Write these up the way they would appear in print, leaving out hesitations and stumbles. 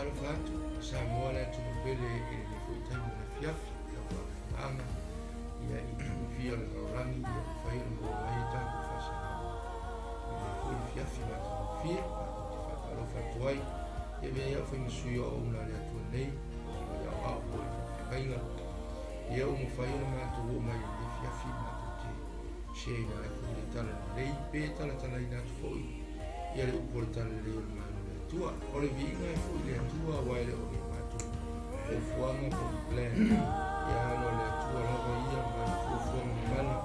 Faatalofa atu Samoa le atunuu pele i lenei foi taimi o le afiafi i lau faafofogaaga ia i itu e fia o le lalolagi ia mafai ona maua mai a tatou faasalalauga i lenei foi afiafi matagofie. Matou te faatalofa atu ai ia avea ai au fai ma sui o auauna a le Atua nei ma le aoao foi i le faafeagaiga ia ua mafai ona matou oo mai i lenei afiafi matou te share atu le tala lelei pe talatalaina atu foi ia le upu o le talalelei o le Malo o le Atua. O le viiga e foi i le Atua aua e le o ni matou fuafuaga po o ni plan. Ia ana o le Atua lava ia ma ana fuafuaga mamana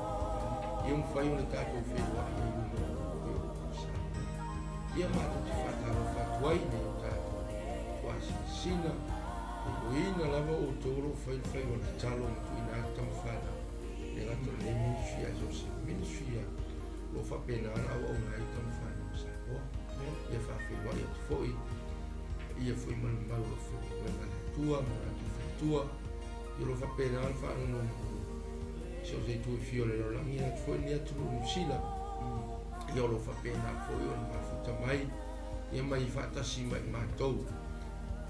ia mafai ona tatou feiloai ai i luga o upu o upu i Samoa. Ia matou te faatalofa atu ai nei o tatou tuasinsina iloina lava outou o lo o fai le faiva o le tatalo ma tuuina atu tamafanau le gata o lenei ministry ae so o se ministry lava o lo o faapena ona auauna ai tamafanau o Samoa. Ia faafeiloai atu foi ia foi ma le mamalu o le aufaigaluega a le Atua ma latou faletua ia o lo o faapena ona faanonomanu i so o se itu e fia o le lalolagi atu foi lenei atunuu Niu Sila ia o lo o faapena foi ona mafuta mai ia mai faatasi ma i matou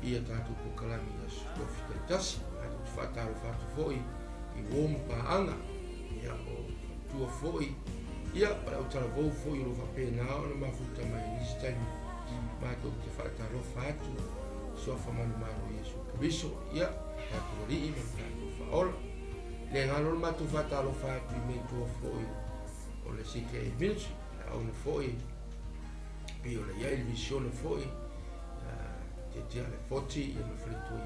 ia tatou polokalame i aso tofi taitasi. Matou te faatalofa atu foi i uo ma paaga ia o faletua foi ia o le autalavou foi o lo o faapena ona mafuta mai i nisi taimi. Matou te faatalofa atu i suafa manumanu o Iesu Keriso ia tatou Alii ma le tatou Faaola. Le galo le matou faatalofa atu i mentoa foi o le CKA Ministry, le auauna foi pei ona i ai le visiona foi Tietia le Foti ia ma faletua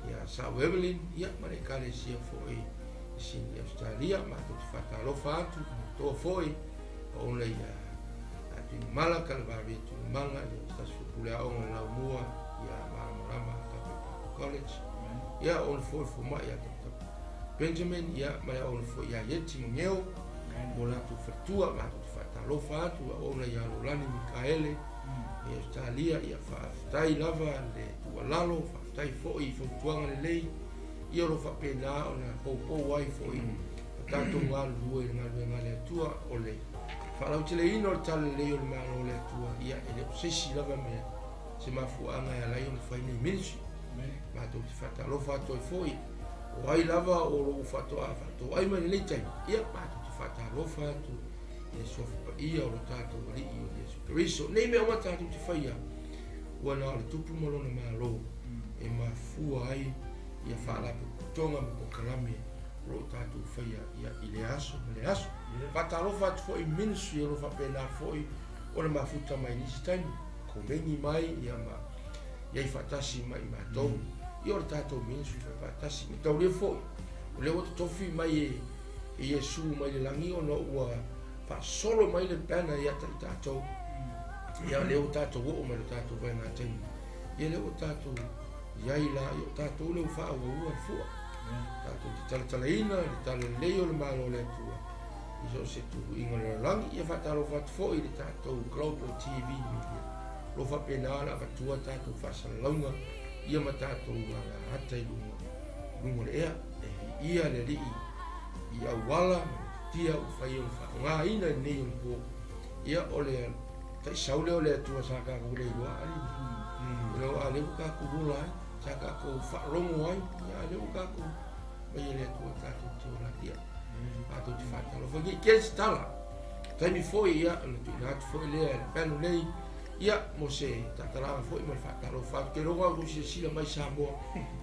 ia ia Sa'o Evelyn ia ma le Ekalesia foi i Sydney Australia. Matou te faatalofa atu toa foi ona ia Tuigamala Kalevave Tuigamala ia se tasi foi pule aoga o Laumua ia Malamalama Tape Bible College ia ona foi fomai ia Dr. Benjamin ia ma le auauna foi ia Ieti Mageo mo latou faletua. Matou te faatalofa atu auauna ia Lolani Mikaele i Australia ia faafetai lava le tuualalo, faafetai foi i fautuaga lelei ia o lo o faapena ona poupou ai foi ma tatou galulue i le galuega a le Atua o le faalauteleina o le talalelei o le Malo o le Atua ia e le o se isi lava mea se mafuaaga e ala ai ona fai nei ministry. Matou te faatalofa atu ai foi o ai lava o lo o faatoa faatoai mai lenei taimi ia matou te faatalofa atu i le suafa paia o lo tatou Alii o Iesu Keriso. Nei mea uma tatou te faia, ua na o le Tupu ma lona Malo e mafua ai ia faalapotopotoga ma polokalame o lo o tatou faia ia i le aso ma le aso. Faatalofa atu foi i ministry o lo o faapena foi ona mafuta mai nisi taimi, komeni mai ia ma iai faatasi ma i matou. Ia o le tatou ministry fai faatasi. Ma taulia foi, o lea ua totofi mai e e Iesu mai le lagi ona ua faasolo mai le banner ia te i tatou. Ia lea ua tatou oo mai le tatou vaega taimi. Ia lea ua tatou iai la, ia o tatou lea ua faaauaua le fua. Tatou te talatalaina le talalelei o le Malo o le Atua i so o se tuluiga o le lalolagi. Ia faatalofa atu foi i le tatou Global TV Media. O lo o faapena ona avatua tatou faasalalauga ia ma tatou alahata i luga, luga o le ea. E viia le Alii i auala ma metotia ua fai ona faaaogaina i lenei onapo. Ia, o le taisau lea o le Atua sa tatou le iloa alii. Ina a lea ua tatou ola ai, sa tatou faalogo ai, ia a lea ua tatou mai e le Atua tatou te ola ai. Ia, tatou te faatalofa. Ia, i se tala. Taimi foi, ia, ona tuuina atu foi lea i le panel nei, ia, mo se tatalaaga foi ma le faatalofa atu. Ke logo au silasila mai Samoa,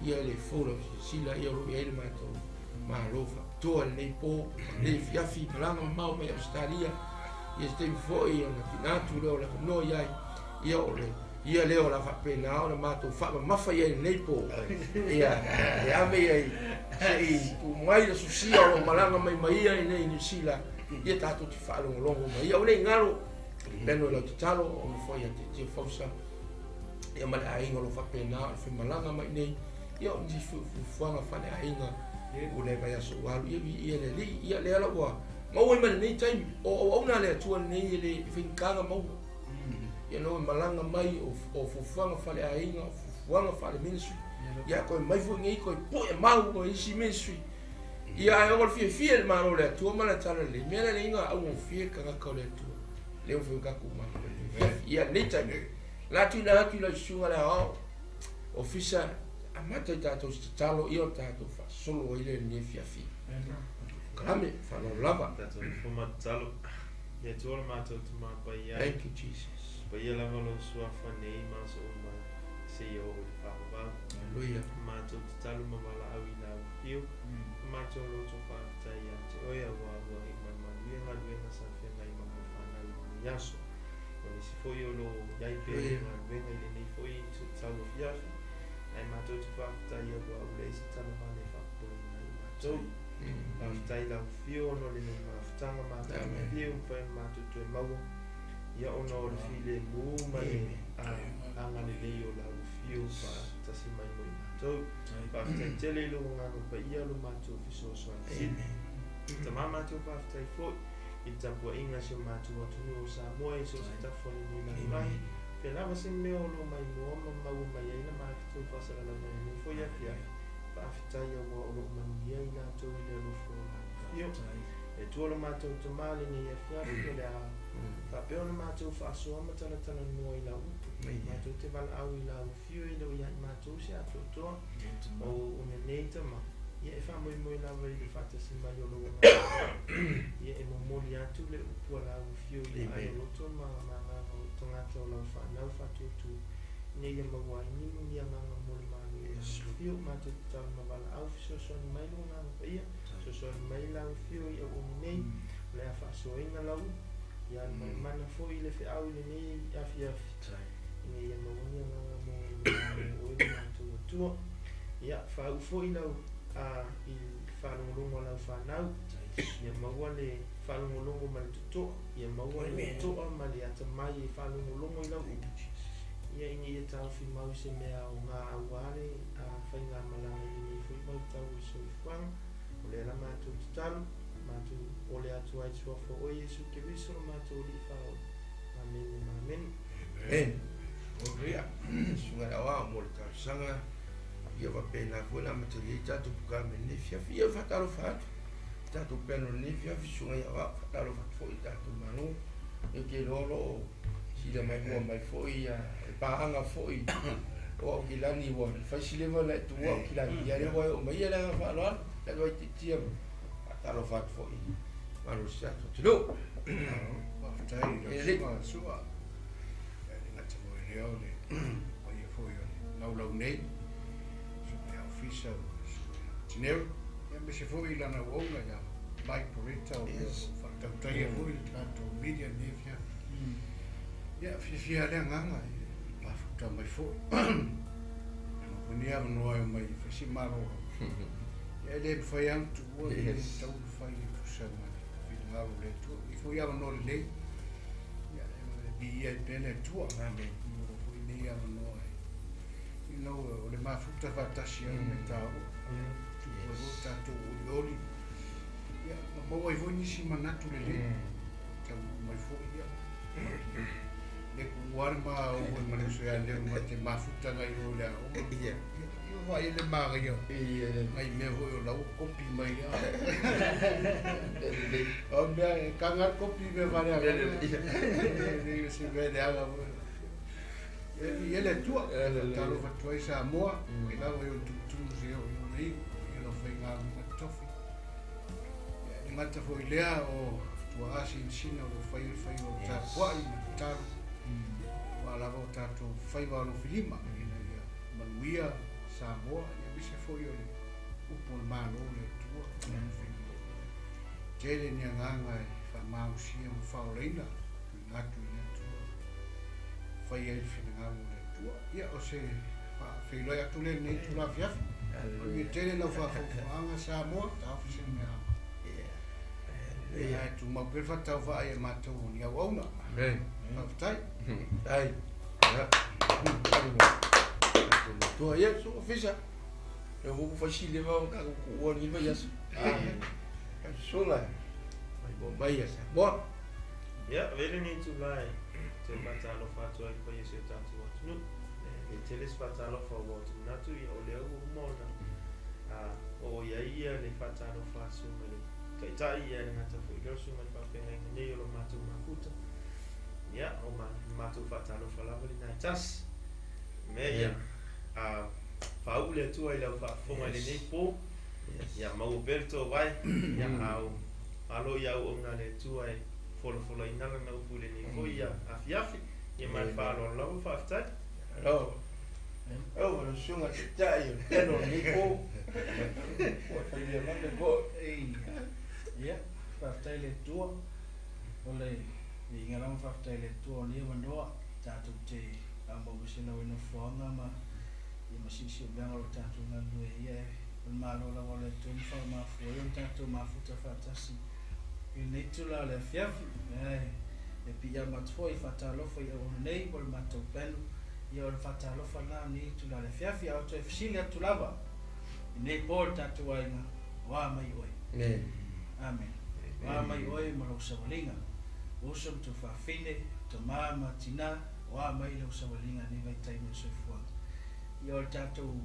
ia le fou lau silasila, ia o lo o i ai le matou Malo faapitoa lenei po, lenei afiafi, malaga mamao mai Ausetalia, ia se taimi foi ona tuuina atu lea o le avanoa i ai, ia o le ia lea o le a faapena ona matou faamamafa i ai lenei po, ia e ave i ai se i tuu mai le susia o lo o malaga mai ma ia i nei Niu Sila, ia tatou te faalogologo mai. Ia aua ne i galo, peno i lau tatalo, ona foi ia Tietie Fausa, ia ma le aiga o lo o faapena ona faimalaga mai nei, Ia o nisi foi o fuafuaga faaleaiga ua le vaiaso ua alu, ia viia le Alii. Ia lea la ua maua ai ma lenei taimi. O auauna a le Atua lenei e le faigata maua. Ia no e malaga mai o fuafuaga faaleaiga, o fuafuaga faale-ministry. Ia toe mai foi nei toe pue mau o isi ministry. Ia ae ona o le fiafia i le Malo o le Atua ma le tala lelei. Mea lea leai na augofie tagata o le Atua. Lea ua fai tatou malo. Ia lenei taimi. La tuuina atu i lau susuga le aoao. Ofisa amata i tatou se tatalo ia o tatou faasolo ai lea i lenei afiafi. Kalame, faaaloalo lava. Tatou nofo ma tatalo. Le Atua lo matou Tama Paia. Thank you Jesus. Paia lava lou Suafa nei ma aso uma seia oo i le faavavau. Hallelujah. Matou tatalo ma valaau i lau afio. Matou loto faafetai ia te oe aua ua e malumaluia galuega sa feagai ma lau fanau i lenei aso. O nisi foi o lo o i ai pea i galuega i lenei foi tau afiafi, ae matou te faafetai aua ua leai se talavale e faapopoleina ai matou. Faafetai i lau afio ona o lenei mafutaga matagofie ua mafai ona matou toe maua, ia ona o le filemu ma le agalelei o lau afio faatasi mai mo i matou. Faafetai tele i lou Agaga Paia lo matou fesoasoani sili. Tama matou faafetai foi i le tapuaiga a si o matou atunuu o Samoa i so o se tafa o lenei lalolagi. Fea lava se mea o lo o maimoa ma maua mai ai la matou faasalalauga i lenei foi afiafi, faafetai aua o lo o manuia i latou i le alofa o lau afio. Le Atua lo matou Tama lenei afiafi o le a faapea ona matou faasoa ma talatalanoa i lau upu. Matou te valaau i lau afio e le o ia i matou se atoatoa o auauna nei Tama. Ia e faamoemoe lava i le faatasi mai o lou Agaga Ia e momoli atu le upu a lau afio i aai o loto ma agaga o tagata o lau fanau faatuatua ina ia maua ai ni ni agaga mo le Malo o lau afio. Matou tatalo ma valaau fesoasoani mai lou Agaga Paia, fesoasoani mai lau afio i auauna nei, o le a faasoaina lau upu, ia alu ma le mana foi i le feau i lenei afiafi, ina ia maua ni agaga mo le Malo o oe lo matou Atua. Ia, faauu foi lau, a, i le faalogologo a lau fanau, ia maua le faalogologo ma le totoa, ia maua le totoa ma le atamai e faalogologo i lau upu, ia ina ia taofi mau i se mea aoga aua le faigamalaga i lenei foi vaitau o le soifuaga. O lea la matou tatalo, matou ole atu ai i le Suafa o oe Iesu Keriso lo matou Alii Faaola. Amene ma amene. Amen. Haleluia. Susuga i le Aoao mo le talosaga ia faapena foi ona amatalia ai tatou pukame i lenei afiafi. Ia faatalofa atu i tatou piano i lenei afiafi, Susuga i Aoao, faatalofa atu foi i tatou Malo. Ou te iloa o lo o sila maimoa mai foi ia le paaga foi o Aukilani ua fai si leva ona e tuua Aukilani, ia lea ua e oo mai. Ia le agaga faaaloalo, talu ai tiitia ma faatalofa atu foi i mamalu o si tatou atunuu. Faafetai i lau susuga Su'a. E le gata foi i lea o le paia foi o le laulau nei, susuga ia Ofisa, susuga ia Tineu, aemaise foi i lana auauna ia Mike Poretta o lo o faatautaia foi le tatou media i lenei afiafi. Ia, fiafia le agaga i le mafuta mai foi. Maua foi lenei avanoa e omai e fai se malolo. Ia, e le mafai lava ona tuua le mea e tatau ona fai e tusa ma le finagalo o le Atua. Lenei foi avanoa lelei, ia, e viia ai pea le Atua. Amen. Maua foi lenei avanoa e, you know, o le mafuta faatasi ai le taua. Tupu ai foi tatou olioli. Ia, ma maua ai foi nisi manatu lelei. Taunuu mai foi, ia. Le kuua le ma o ma le uso ia leu ma te mafuta ngai o le aoga. Ia. Ia vaai le magaia. Ngai mea foi o lau kopi mai ia. O mea e kanga kopi me vale a. Le se mea le aga foi. E le Atua. Talofa atu ai Samoa, mai lava i ona tumutumu seia oo i ona iu, i lau faigaluega totofi. Ia, e le gata foi i lea o tuaa sinasina o lo o faia le faiva o tapuai ma tatalo, aua lava o tatou faiva alofilima ina ia manuia Samoa, ia aemaise foi o le upu o le Malo o le Atua. Tele ni agaga e faamalosia ma faaolaina, tuuina atu i le Atua, fai ai le finagalo o le Atua. Ia, o se faafeiloai atu lea i lenei itula afiafi. Manuia tele lau faafogafogaaga Samoa, taofi se mea ama. Ia, ae tumau pea le faatauvaa ia matou o ni auauna. Faafetai. Faafetai. Matua ia, susuga Ofisa. Lea foi ua fai si leva o tatou tuua lenei vaiaso. Susuga, maimoa mai ia Samoa. Ia, avea lenei itula e toe faatalofa atu ai i le paia o si o tatou atunuu. E le tele se faatalofa ua ou te manatu, ia o lea ua uma ona oo i ai ia le faatalofa a susuga i le Taitai, ia e le gata foi i lea o le susuga i le faafeagaiga nei o lo matou mafuta. Ia, o matou faatalofa lava lena e tasi. Mea ia. A faauu le Atua i lau faafofoga i lenei po. Ia maua pea le toavae. Ia a o alo i auauna a le Atua e folafolaina lana upu i lenei foi afiafi. Ia ma le faaaloalo lava, faafetai. Alo. Au o le susuga taitai o le peno o lenei po. Ua failia vave po. Ia, faafetai i le Atua. O le viiga lava faafetai i le Atua o lenei avanoa tatou te maua se lau i nofoaga ma ia ma siusiumeaga o lo tatou galulue ia o le Malo lava o le Atua ma faamafua ai o le tatou mafuta faatasi i lenei itula o le afiafi. Ae e piiama atu foi faatalofa i auauna nei po o le matou penu ia o le faatalofa lena lenei itula o le afiafi. A o toe fesili atu lava i lenei po i le tatou aiga, o a mai oe? Amen. Amen. O a mai oe ma lou savaliga, uso ma tuafafine, tama ma tina, o a mai lau savaliga nei vaitaimi o le soifuaga. Ia o le tatou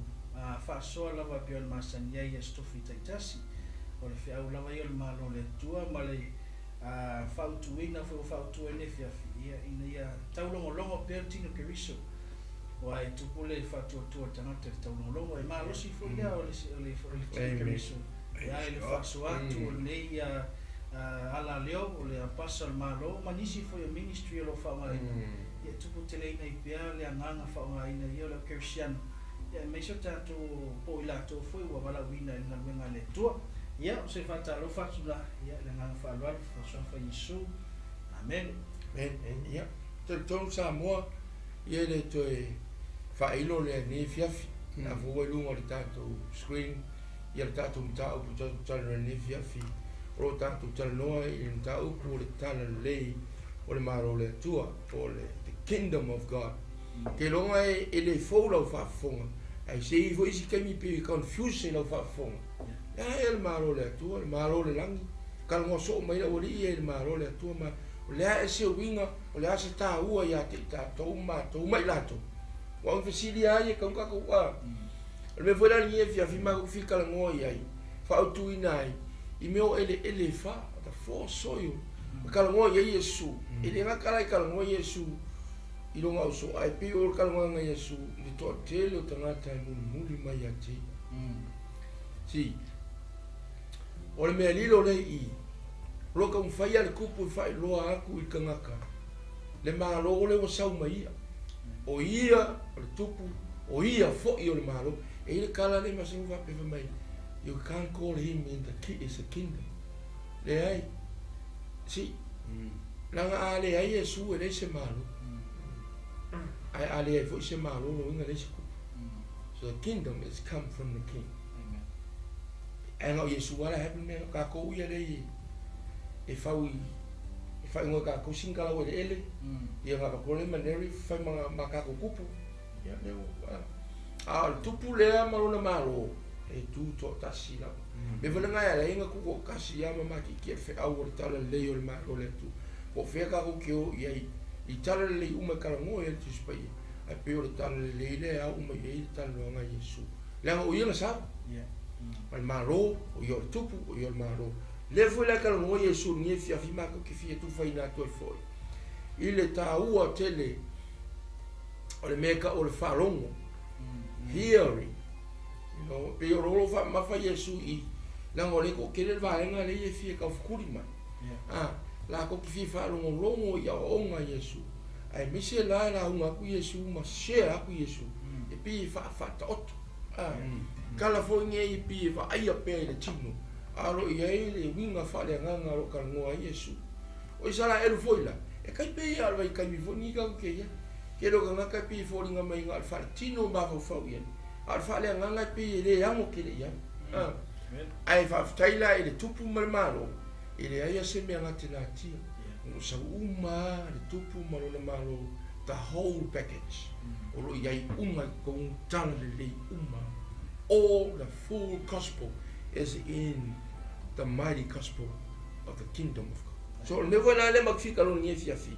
faasoa lava pei ona masani ai i aso tofi taitasi, o le feau lava ia o le Malo o le Atua ma le fautuina foi ua fautua ai nei afiafi, ia ina ia taulogologo pea le tino Keriso. Aua e tupu le faatuatua o le tagata i le taulogologo, e malosi foi lea o le tino Keriso. Ia i le faasoa atu o lenei alaleo o le apasa o le Malo ma nisi foi o ministry o lo o faaaogaina, ia e tupu teleina ai pea le agaga faaaogaina ia o le au kerisiano, ia aemaise o tatou po o i latou foi ua valaauina i le galuega a le Atua. Ia, o se faatalofa atu la, ia le agaga faaaloalo, faasoafa Iesu. Amene. Amen. Ia, talitonu Samoa, ia e le toe faailo lea i lenei afiafi. A fua i luga o le tatou screen, ia le tatou mataupu tatou talanoa i lenei afiafi, o lo o tatou talanoa i le mataupu o le talalelei o le Malo o le Atua, po o le The Kingdom of God. Keiloga e le fou lau faafofoga, ae se i foi isi taimi pei e confuse i lau faafofoga. Le a ea le Malo o le Atua, le Malo o le lagi, talanoa soo mai le aualii ia i le Malo o le Atua, ma o le a e se uiga, o le a se tāua ia te i tatou, matou ma i latou. Ua au fesili lava ia e tau tatou a. O le mea foi la lenei afiafi matou te fia talanoa i ai, faautuina ai, i mea o eleele e fa, the four soil. Ma talanoa i ai Iesu. E le gata la i talanoa Iesu i lona uso, ae pei o le talanoaga Iesu i le toatele o tagata e mulimuli mai ia te ia. Si, o le mea lilo lea i i, o lo o taumafai lava le tupu e faailoa atu i le tagata le Malo lea ua sau mai ia. O ia o le tupu, o ia foi o le Malo. E i ai le tala lea e masani ona faapea fai mai, you can't call him in the is a kingdom. Leai. Si, leaga a leai Iesu e leai se Malo. Ae a leai foi se Malo, lona uiga e leai se tupu. So the kingdom is come from the king. Ae na o Iesu lava la e happen mea, tatou ia lea e fau i e faaigoa e tatou sini talau eleele, ia ona avatu loa lea ma narrative fai ma tatou tupu. Ia lea ua a o le tupu lea ma lona Malo e tu toatasi lava. Mea foi lena e ala ai ona tu toatasi lava ma matietie le feau o le talalelei o le Malo o le Atua. Po o fea tatou te o i ai i talalelei uma e talanoa i ai le Tusi Paia, ae pei o le talalelei lea e ao uma i ai le talanoaga a Iesu. Leaga o ia na sau. Ma le Malo, o ia o le tupu, o ia o le Malo. Lea foi la e talanoa Iesu i lenei afiafi matou te fia tufaina atu ai foi i le taua tele o le mea e tau o le faalogo, hearing. You know, pei o lo faamamafa Iesu i leaga o lea e toatele le vaega lea e fia taufetuli mai. Ah, latou te fia faalogologo i aoaoga a Iesu, aemaise la e lauga atu Iesu ma share atu Iesu, e pei e faafaataoto. Ah, tala foi nei e pei e vaaia pea i le tino, a o lo o i ai le uiga faaleagaga o lo o talanoa ai Iesu. O Isaraelu foi la, e tai pei ia o le vaitaimi foi lenei tatou te i ai. Tele o tagata e pei e foliga mai na o le faaletino e mafaufau i ai, a o le faaleagaga e pei e le ano tele i ai. Ae faafetai la i le tupu ma le Malo, e leai lava se mea gategatia. O lo o sau uma lava le tupu ma lona Malo, the whole package. O lo o i ai uma i totonu talalelei uma. All the full gospel is in the mighty gospel of the kingdom of God. So o le mea foi la lea matou te fia talanoa i lenei afiafi,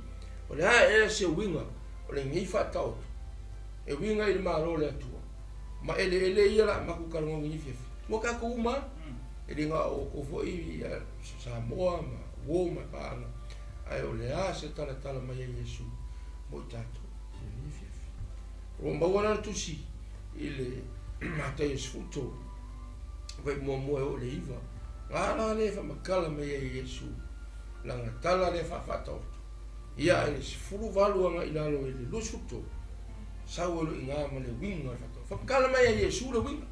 o le a ea se uiga o lenei faataoto e uiga i le Malo o le Atua ma eleele ia la matou talanoa i lenei afiafi. Mo tatou uma lava, e le na o outou foi ia Samoa ma uo ma paaga, ae o le a se talatala mai a Iesu mo i tatou i lenei afiafi. O lo o maua la le tusi I le Mataio 13, fuaimuamua e oo i le 9, ga la lea e faamatala mai ai e Iesu lana tala lea faafaataoto, ia ae le 18 agai i lalo i le 23, sau ai loa i ina ma le uiga o le faataoto. Faamatala mai e Iesu le uiga.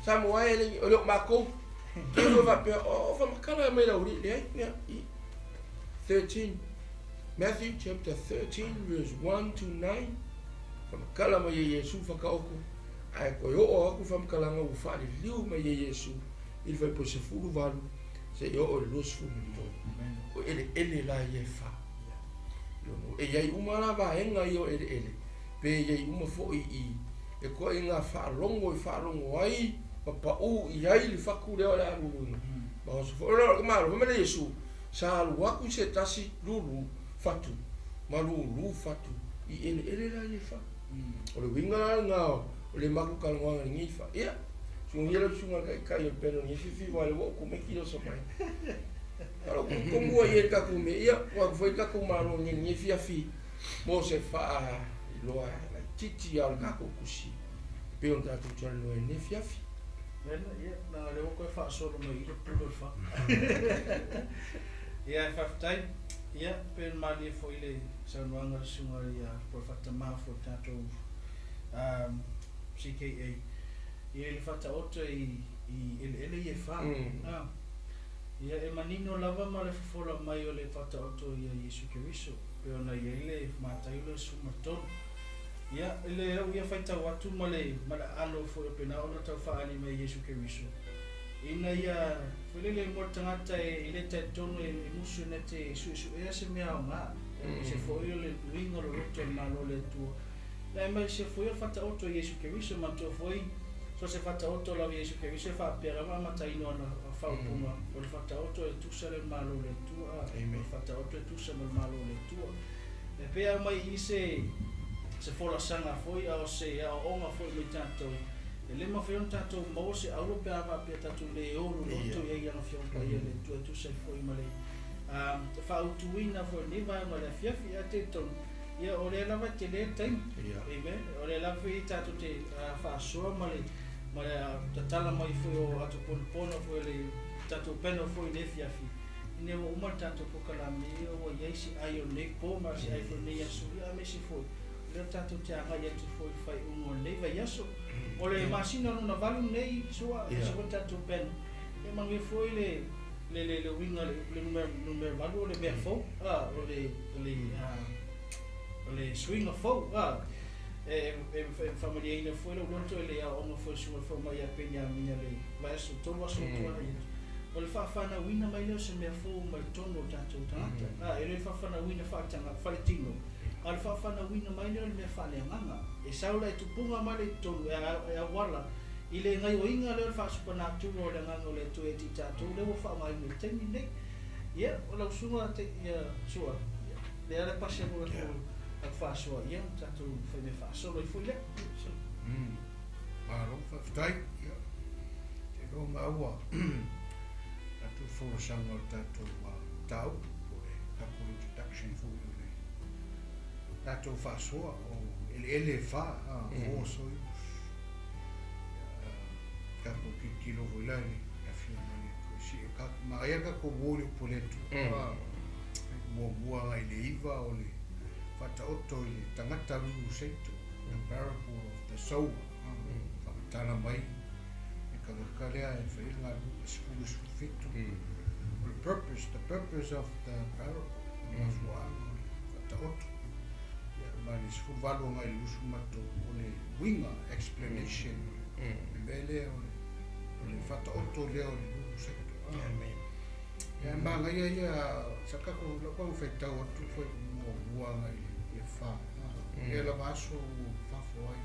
Sa maua ai e le, o le o makou, te i faapea, o faamatala mai le aualii, leai, ia, i 13, Matthew chapter 13 verse 1 to 9, faamatala mai e Iesu faataoto, ae toe oo atu faamatalaga ua faaliliu mai e Iesu i le fuaiupu 18 seia oo i le 23. O eleele la ia e fa. Lono, e iai uma la vaega ia o eleele, pe iai uma foi i le ituaiga faalogo e faalogo ai ma pau i ai le fatu lea o le a luluina. Ma oso foi, o le malo, fai mai le Iesu, sa alu atu i se tasi lulu fatu, ma lulu fatu i eleele la ia e fa. O le uiga la lena o le matou talanoaga i lenei fa. Ia, sugagia lau susuga i le taitai o le pena o lenei fifi, aua o lea ua ou komiti lea o mai. Alo tomua i e le tatou mea, ia, ua atu foi le tatou malo nei i lenei fiafi mo se faailoa laitiiti lava o le tatou tusi e pei ona tatou talanoa i lenei fiafi. Mena, ia, na o lea ua toe faasolo mai i le pule o le fa. Ia, e faafetai. Ia, pe ona malie foi le saunoaga a le susuga ia po o le faatamā foi o le tatou CKA i le faataoto i eleele ia e fa. Ia, e manino lava ma le fofola mai o le faataoto ia Iesu Keriso, pe ona i ai le Mataio le 13. Ia, i le au ia faitau atu ma le ma le aano foi o pena ona tau faaali mai Iesu Keriso, ina ia foi lele mo le tagata e le talitonu e musu na te suesuea se mea aoga, aemaise foi o le uiga o le loto o le Malo o le Atua, aemaise foi o le faataoto i Iesu Keriso. Manatua foi, so se faataoto lava Iesu Keriso e faapea lava amataina o ana faaupuga, o le faataoto e tusa le Malo o le Atua, o le faataoto e tusa ma le Malo o le Atua. E pei aumai i se folasaga foi a o se aoaoga foi mai tatou, e le mafai ona tatou maua se auro pe a faapea tatou le o loloto i ai i ana Afioga Paia le Atua, e tusa ai foi ma le faautuina foi o lenei vaega o le afiafi. Ae talitonu, ia, o lea lava e tele le taimi. Amen. O lea lava foi tatou te faasoa ma le tatala mai foi o ato ponapono foi o le tatou panel foi i lenei afiafi, ina ua uma le tatou polokalame, ia ua i ai se ai o lenei po ma se ai foi o lenei aso, ia aemaise foi o lea tatou te agai atu foi i le faaiuga o lenei vaiaso. O le masina lona valu lenei sua, aemaise foi le tatou panel. Ia manuia foi le le le le uiga le le numera 8 o le mea fou, o le le o le suiga fou, e faamalieina foi lou loto i le aoaoga foi o le susuga i le fomai ia Peniamina le vaiaso 3 aso ua tuanai atu, o le faafanauina mai lea o se mea fou mai totonu o tatou tagata. E le faafanauina faaletino, a o le faafanauina mai lea o le mea faaleagaga e sau la e tupuga mai le totonu e auala i le gaioiga lea o le faasupanaturo o le agaga o le Atua ia te i tatou lea ua faaaogaina i le taimi lenei. Ia, o lau susuga te ia sua, lea le pasi atu atu faasoa, ia tatou faimea faasolo ai foi lea. Malo faafetai. Ia, te loa maua tatou folasaga o le tatou mataupu po o le tatou introduction foi o le tatou faasoa o eleele e fa, four soils. Ia, tatou tilotilo foi la i le afioga i le Atua sie manaia le tatou uo i le upu a le Atua. Muamua agai i le 9 o le faataoto i le tagata lulu seito, the parable of the sower. Faamatala mai le tagata lea e fai le galuega 10 17. O le purpose, the purpose of the parable, mafuaaga o le faataoto. Ia, ma le 18 agai i le 23 o le uiga, explanation o le mea lea o le faataoto lea o le lulu seito. Amen. Ia, manaia ia sa tatou lau au faitau atu foi muamua agai i le 4. Lea lava aso ua fafo ai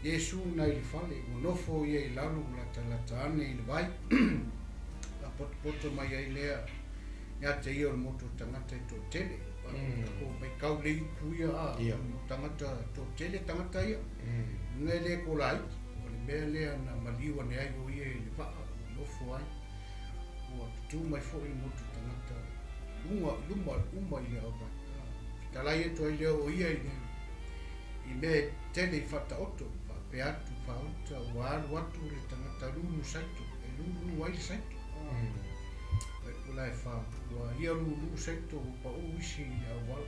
Iesu nai le fale, ua nofo ia i lalo latalata ane i le vai. Faapotopoto mai ai lea ia te ia o le motu o tagata e toatele. Tatou matau le upu ia tagata toatele tagata ia. Luga e le ko laiti, o le mea lea na maliu ane ai o ia i le vaa ua nofo ai. Ua tutū mai foi le motu tagata luga luma uma i le auvai. Fetalai atu ai lea o ia i le i mea e tele i faataoto. faapea atu faauta ua alu atu le tagata lulu saito e lulu ai le saito. Ai la e fa ua ia lulu saito ua paʻu isi i le auala.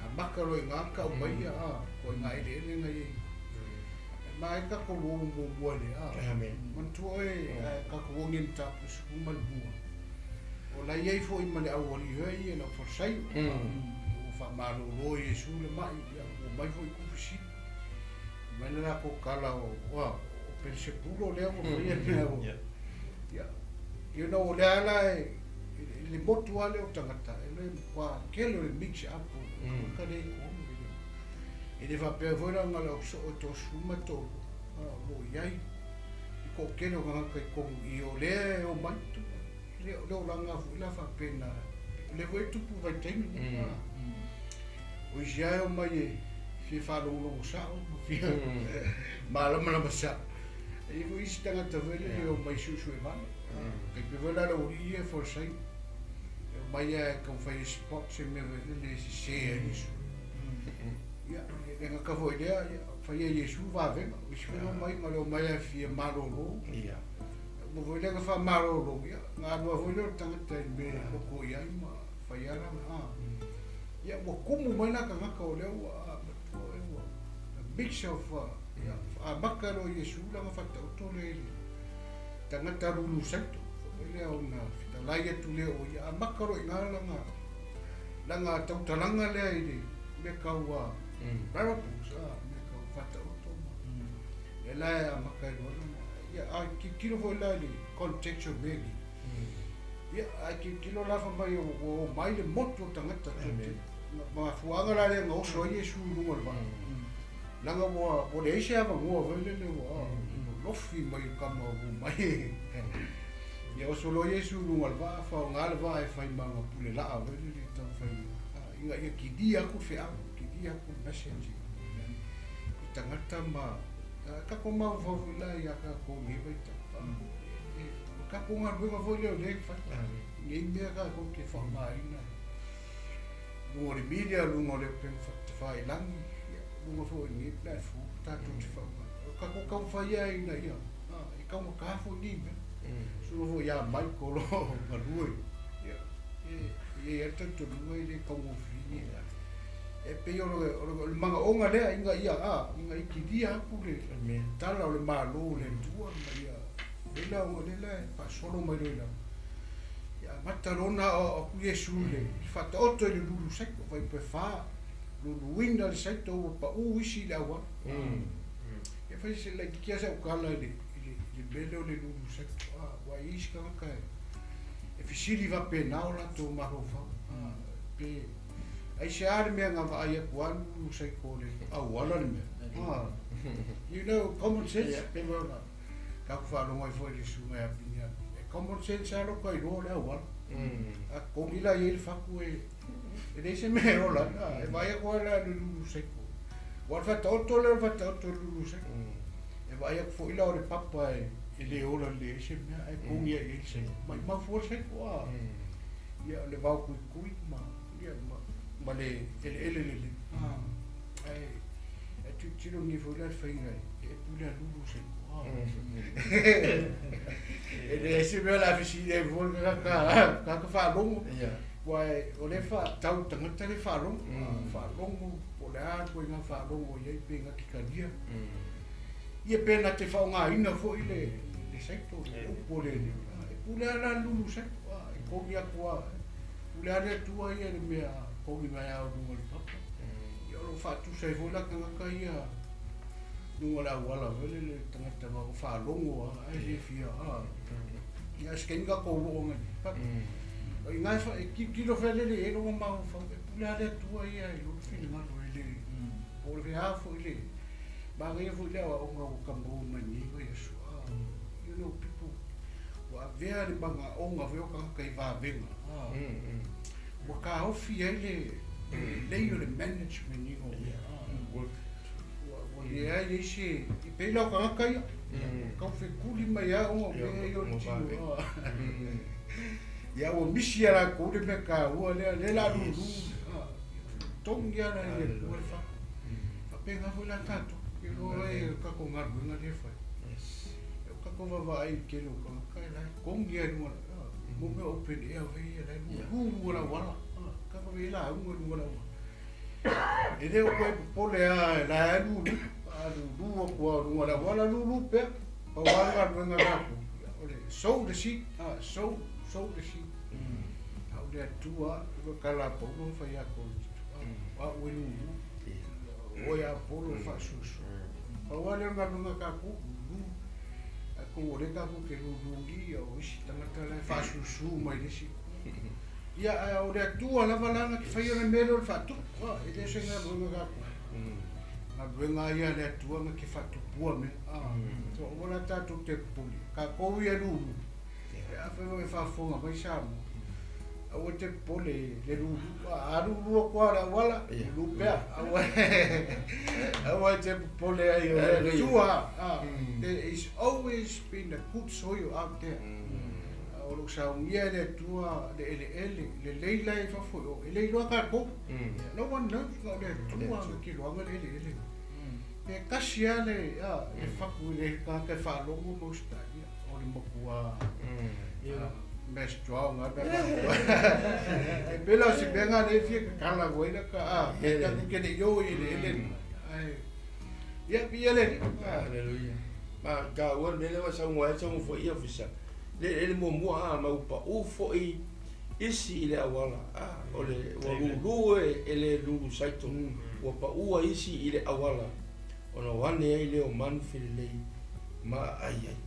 A maka loa i gā kau mai ia a ko i ngā eleele na iai. Ma e takou o muamua i le a. Amen. Manatua oe takou ogi ma tapu suku ma le mua. O la iai foi ma le aualii hoi ia le aufalesaio. Ua faamalōlō e Iesu le ma'i, ia ua mai foi ku fesili. Mai le lakou tala o o Pelesepulo lea ua faia mea o. Ia you know o lea la e le motu lava lea o tagata e le matua tele o le mix up o tagata lea i totonu. E le faapea foi la na o le ausoo e toasefulu ma le toalua, o lo o i ai le toatele o tagata i totonu i i o lea e omai e le o le olaga foi la faapena, o lea foi e tupu i vaitaimi nei. O isi lava e omai e fia faalogologo sao ma fia malamalama sao. E i ai foi isi tagata foi lele e omai suesue vale. Tai pei foi la le aualii ia e folosai. E omai lava e taumafai e spot se mea foi lele e sese ai Iesu. Ia, e le gata foi i lea, ia, fai e Iesu vavega. O isi foi na omai, na o le omai lava e fia malolo. Uma foi lea na faamalolo, ia, na alu lava foi lea o le tagata i le mea e loto i ai ma fai lava lana, a. Ia, ua tumu mai la tagata o lea ua, a, matua e ua, a mix of, ia, amata loa e Iesu lana faataoto lea i le tagata lulu saito, foi lea ona fetalai atu lea o ia, amata loa i ina lana, lana tautalaga lea i le mea tau a parables, a, mea tau faataoto ma, lea la e amata ai loa lana, ia, a tilotilo foi la i le context o mea nei, ia, a tilotilo la fai mai ua omai le motu o tagata, mafuaaga la lea na oso ai Iesu i luga o le vaa. Leaga ua leai se avanoa foi lele ua lolofi mai le tama ua mai. Ia oso loa Iesu i luga o le vaa, faaaoga le vaa e fai ma ana pule laa foi lele e taumafai ina ia kilia atu le feau, kilia atu le message i tagata ma tatou mafaufau foi la ia tatou i lenei vaitau. O tatou galuega foi lea o lea e fai. Nei mea tatou te faaaogaina luga o le media, luga o le upega tafailagi, luga foi o lenei platform tatou te faaaogaina. O tatou taumafai lava ina ia, e taugata foi nei mea. Sula foi ia Mike o lo o galue, ia, e i ai lava le talitonuga e le taugofie nei mea. E pei o le manaoga lea ina ia, ina ia kilia atu le tala o le Malo o le Atua ma ia vela ona lea la e faasolo mai loa i lalo. Ia amata loa ona aoao atu Iesu i le faataoto i le lulu saito, fai pe fa, luluina le saito ua paʻu isi i le auala. Ia fai se laitiiti lava sau tala i le mea lea o le lulu saito, aua e i ai isi tagata e fesili faapena o latou mafaufau, pe aisea le mea na vaai atu lava lulu saito o le auala le mea. You know, common sense, pe ona tatou faalogo ai foi i le susuga ia Piniana, e common sense lava lota iloa o le auala. A togi la i ai le fatu e leai se mea e ola ai, e vaai atu lava la i le lulu saito. Aua o le faataoto lea o le faataoto i le lulu saito. E vaai atu foi la o le papa e le ola lelei ai se mea ae togi ai i ai le saito. Maimau fua le saito, a. Ia o le vao tuitui ma, ia, ma le eleele lelei. Ae tilotilo nei foi la i le faiga e pule a lulu saito. E leai se mea o le a fesili ai fua le tagata faalogo. Aua o lea e faatatau i tagata lea e faalogo. Faalogo po o le a le ituaiga faalogo o i ai pe na te talia. Ia pe na te faaaogaina foi le saito, le upu o le Alii. E pule lava la le lulu saito, e kogi atu lava. E pule lava le Atua ia i le mea kogi mai lava o luga o le papa. Ia o lo o faatusa ai foi la tagata ia luga o le auala foi lele le tagata ua faalogo lava ae le fia ia a o se taimi tatou oo agai i ai. O i ina e tilotilo felele i ai lona mafaufau, e pule lava le Atua ia i lona finagalo e le po o le a foi le manaia foi le aoaoga ua ta maua mai nei vaiaso. You know people ua avea le manaoga foi o tagata i vavega ua taofi ai le lelei o le management ina o mea ua leai ai se e pei la o tagata ia tau fekuli mai lava ona o mea ia o le tino ia ua misi ia latou le mea taua lea lea o le a lulu togi lava la e le Atua le fatu. Faapena foi la tatou. Ilo e kako galuega lea e fai. E o kako vaavaai i le tele o tagata e la e togi lava i luga mo mea open air foi ia la e lulu luga o le auala. Kako e lauga i luga o le auala. E le o koe popole lava e la e lulu, a lulu atu lava o luga o le auala lulu pea. Pau lava le galuega a tatou, o le sow the seed, sow, sow the seed. A o le Atua ua tala a Paulo ma fai atu, o au e lulu, o oe Apolo e faasuasu. Pau lava lea o le galuega a tatou, lulu. Atonu o lea tatou te lulu i i, o isi tagata la e faasuasu mai le isi itu. Ia, ae o le Atua lava la na te faia le mea lea o le faatupu, e le o se galuega a tatou. Galuega ia a le Atua na te faatupua mea. So aua la tatou te pupuni, tatou ia e lulu. Pe afai foi e faafofoga mai Samoa, aua te popole i le lulu. A lulu atu lava o le auala, lulu pea. Aua aua e te popole ai o le Atua. There is always been a good soil out there. O lo o saunia e le Atua le eleele, lelei la i fafo i o, e le iloa tatou. No one knows, na o le Atua na te iloaina le eleele. Pe tasi lava le, le fatu i le tagata e faalogo ma usitaia, o le matua mea strong lava le mea E pei la o se mea lena lea e fia tatala atu ai lata, a, tatou te le i o i eleele na, ae, ia, viia le Alii. Hallelujah. Ma taua le mea lea ua saunoa ai, saunoa foi ia Ofisa, le eleele muamua a, ma ua pau foi isi i le auala, a, o le, ua lulu e le lulu saito, ua pau ai isi i le auala, ona o ane ai lea o manu felelei ma aai ai,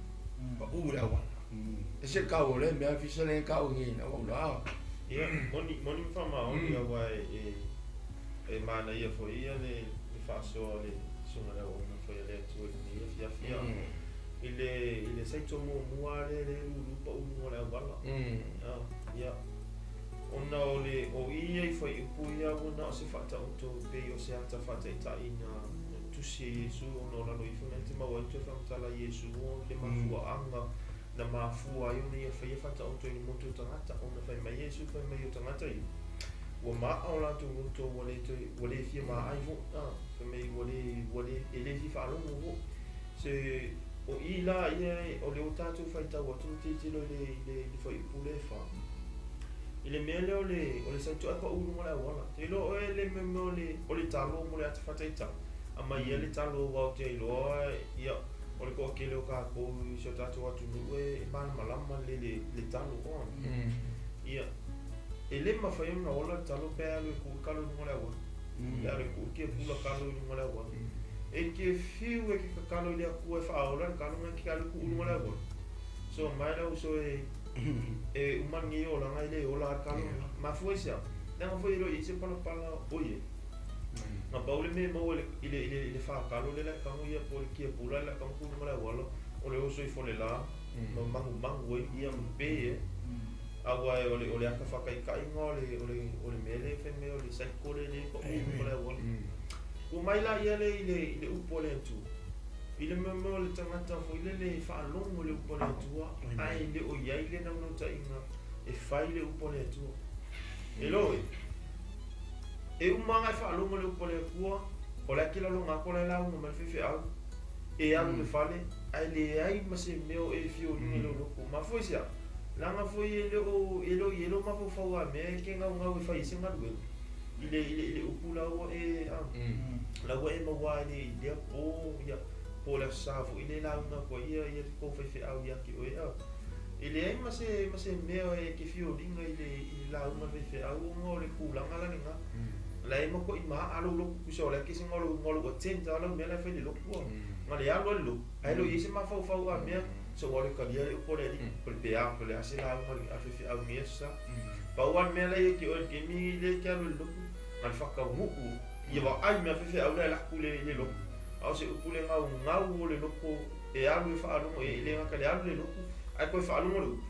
pau i le auala. E se le taua o lea mea, Ofisa, lea e taua nei na ua ula. Ia, moni, moni ma faamaoni, aua e, e manaia foi ia le faasoa o le susuga i le auauna fai a le Atua i lenei afiafi, i le saito muamua lea le lulu pau i luga o le auala. Ia, ona o le o i ia i fuaiupu ia ua na o se faataoto pei o se ata faataitai na tusi e Iesu ona o lalo ifo na e te maua ai toe faamatala Iesu o le mafuaaga na mafua ai ona ia faia faataoto i le motu o tagata ona fai mai Iesu fai mai o tagata ia ua ma'a o latou loto ua le toe ua le fia maai foi fai mai ua le ua le e le fia faalogo foi se o i la ia o le o tatou faitau atu ma tilotilo i le i le i le fuaiupu lea e 4 i le mea lea o le saito ae pau i luga o le auala. Te iloa oe le mea o le talo mo le ata faataitai. Aumai ia le talo aua ou te iloa ia o le toatele o tatou i si o tatou atunuu e malamalama le le talo oa. Ia e le mafai ona ola le talo pe alu e tuu le kalo i luga o le auala. Pe alu e tuu le kiapula kalo i luga o le auala. E te fiu e te tatalo i le Atua e faaola le kalo na e te alu e tuu i luga o le auala. So mai lau uso e e uma lenei olaga e le ola lava le kalo lena. Mafua i se a? Leaga foi e le o i ai se palapala o i ai. Na pau le mea e maua i le i le fākalo lea la e tago ia po o le kiapula lea la e tago tuu i luga o le auala, o le oso ifo i le la ma magumagu ai ia ma pe e. Aua o le o le ata faataitaiga o le o le o le mea lea e fai mai o le cycle lea e pau i luga o le auala. Ua mai la ia le i le i le upu a le Atua. I le mea o le tagata foi lele e faalogo i le upu a le Atua ae le o i ai le naunautaiga e fai le upu a le Atua. E loe, e uma lava e faalogo i le upu a le Atua, o le a ke laloga atu o la e lauga mai le faifeau, e alu i le fale, ae leai ma se mea o e fia uliga i lou loto. Mafua i se a? Leaga foi e le o e le o i ai lou mafaufau a mea e ke gaugau e fai ai se galuega i le i le i le upu la ua e a la ua e maua ai i le i lea po ia po o le Aso Sa foi lea e lauga atu ai ia ia le tou faifeau ia te oe a. E leai ma se ma se mea e te fia uliga i le i le lauga a le faifeau ona o le tulaga la lena. La e matuai ma'a lou loto tusa o le a ke se igoa o lou attend a lau mea la e fai i le lotu a. Na le alu a le lotu ae le o i ai se mafaufau a mea so ua le talia le upu a le Alii po le pe a po o le a se lauga a le faifeau i lenei Aso Sa. Pau lava le mea la e ia te oe i le taimi lenei lea e te alu ai i le lotu na le faataunuu ia vaai mea faifeau la e alu atu i le lotu a o se upu le gaugau o le loto e alu e faalogo i ai e le gata i le alu i le lotu ae toe faalogo i le upu.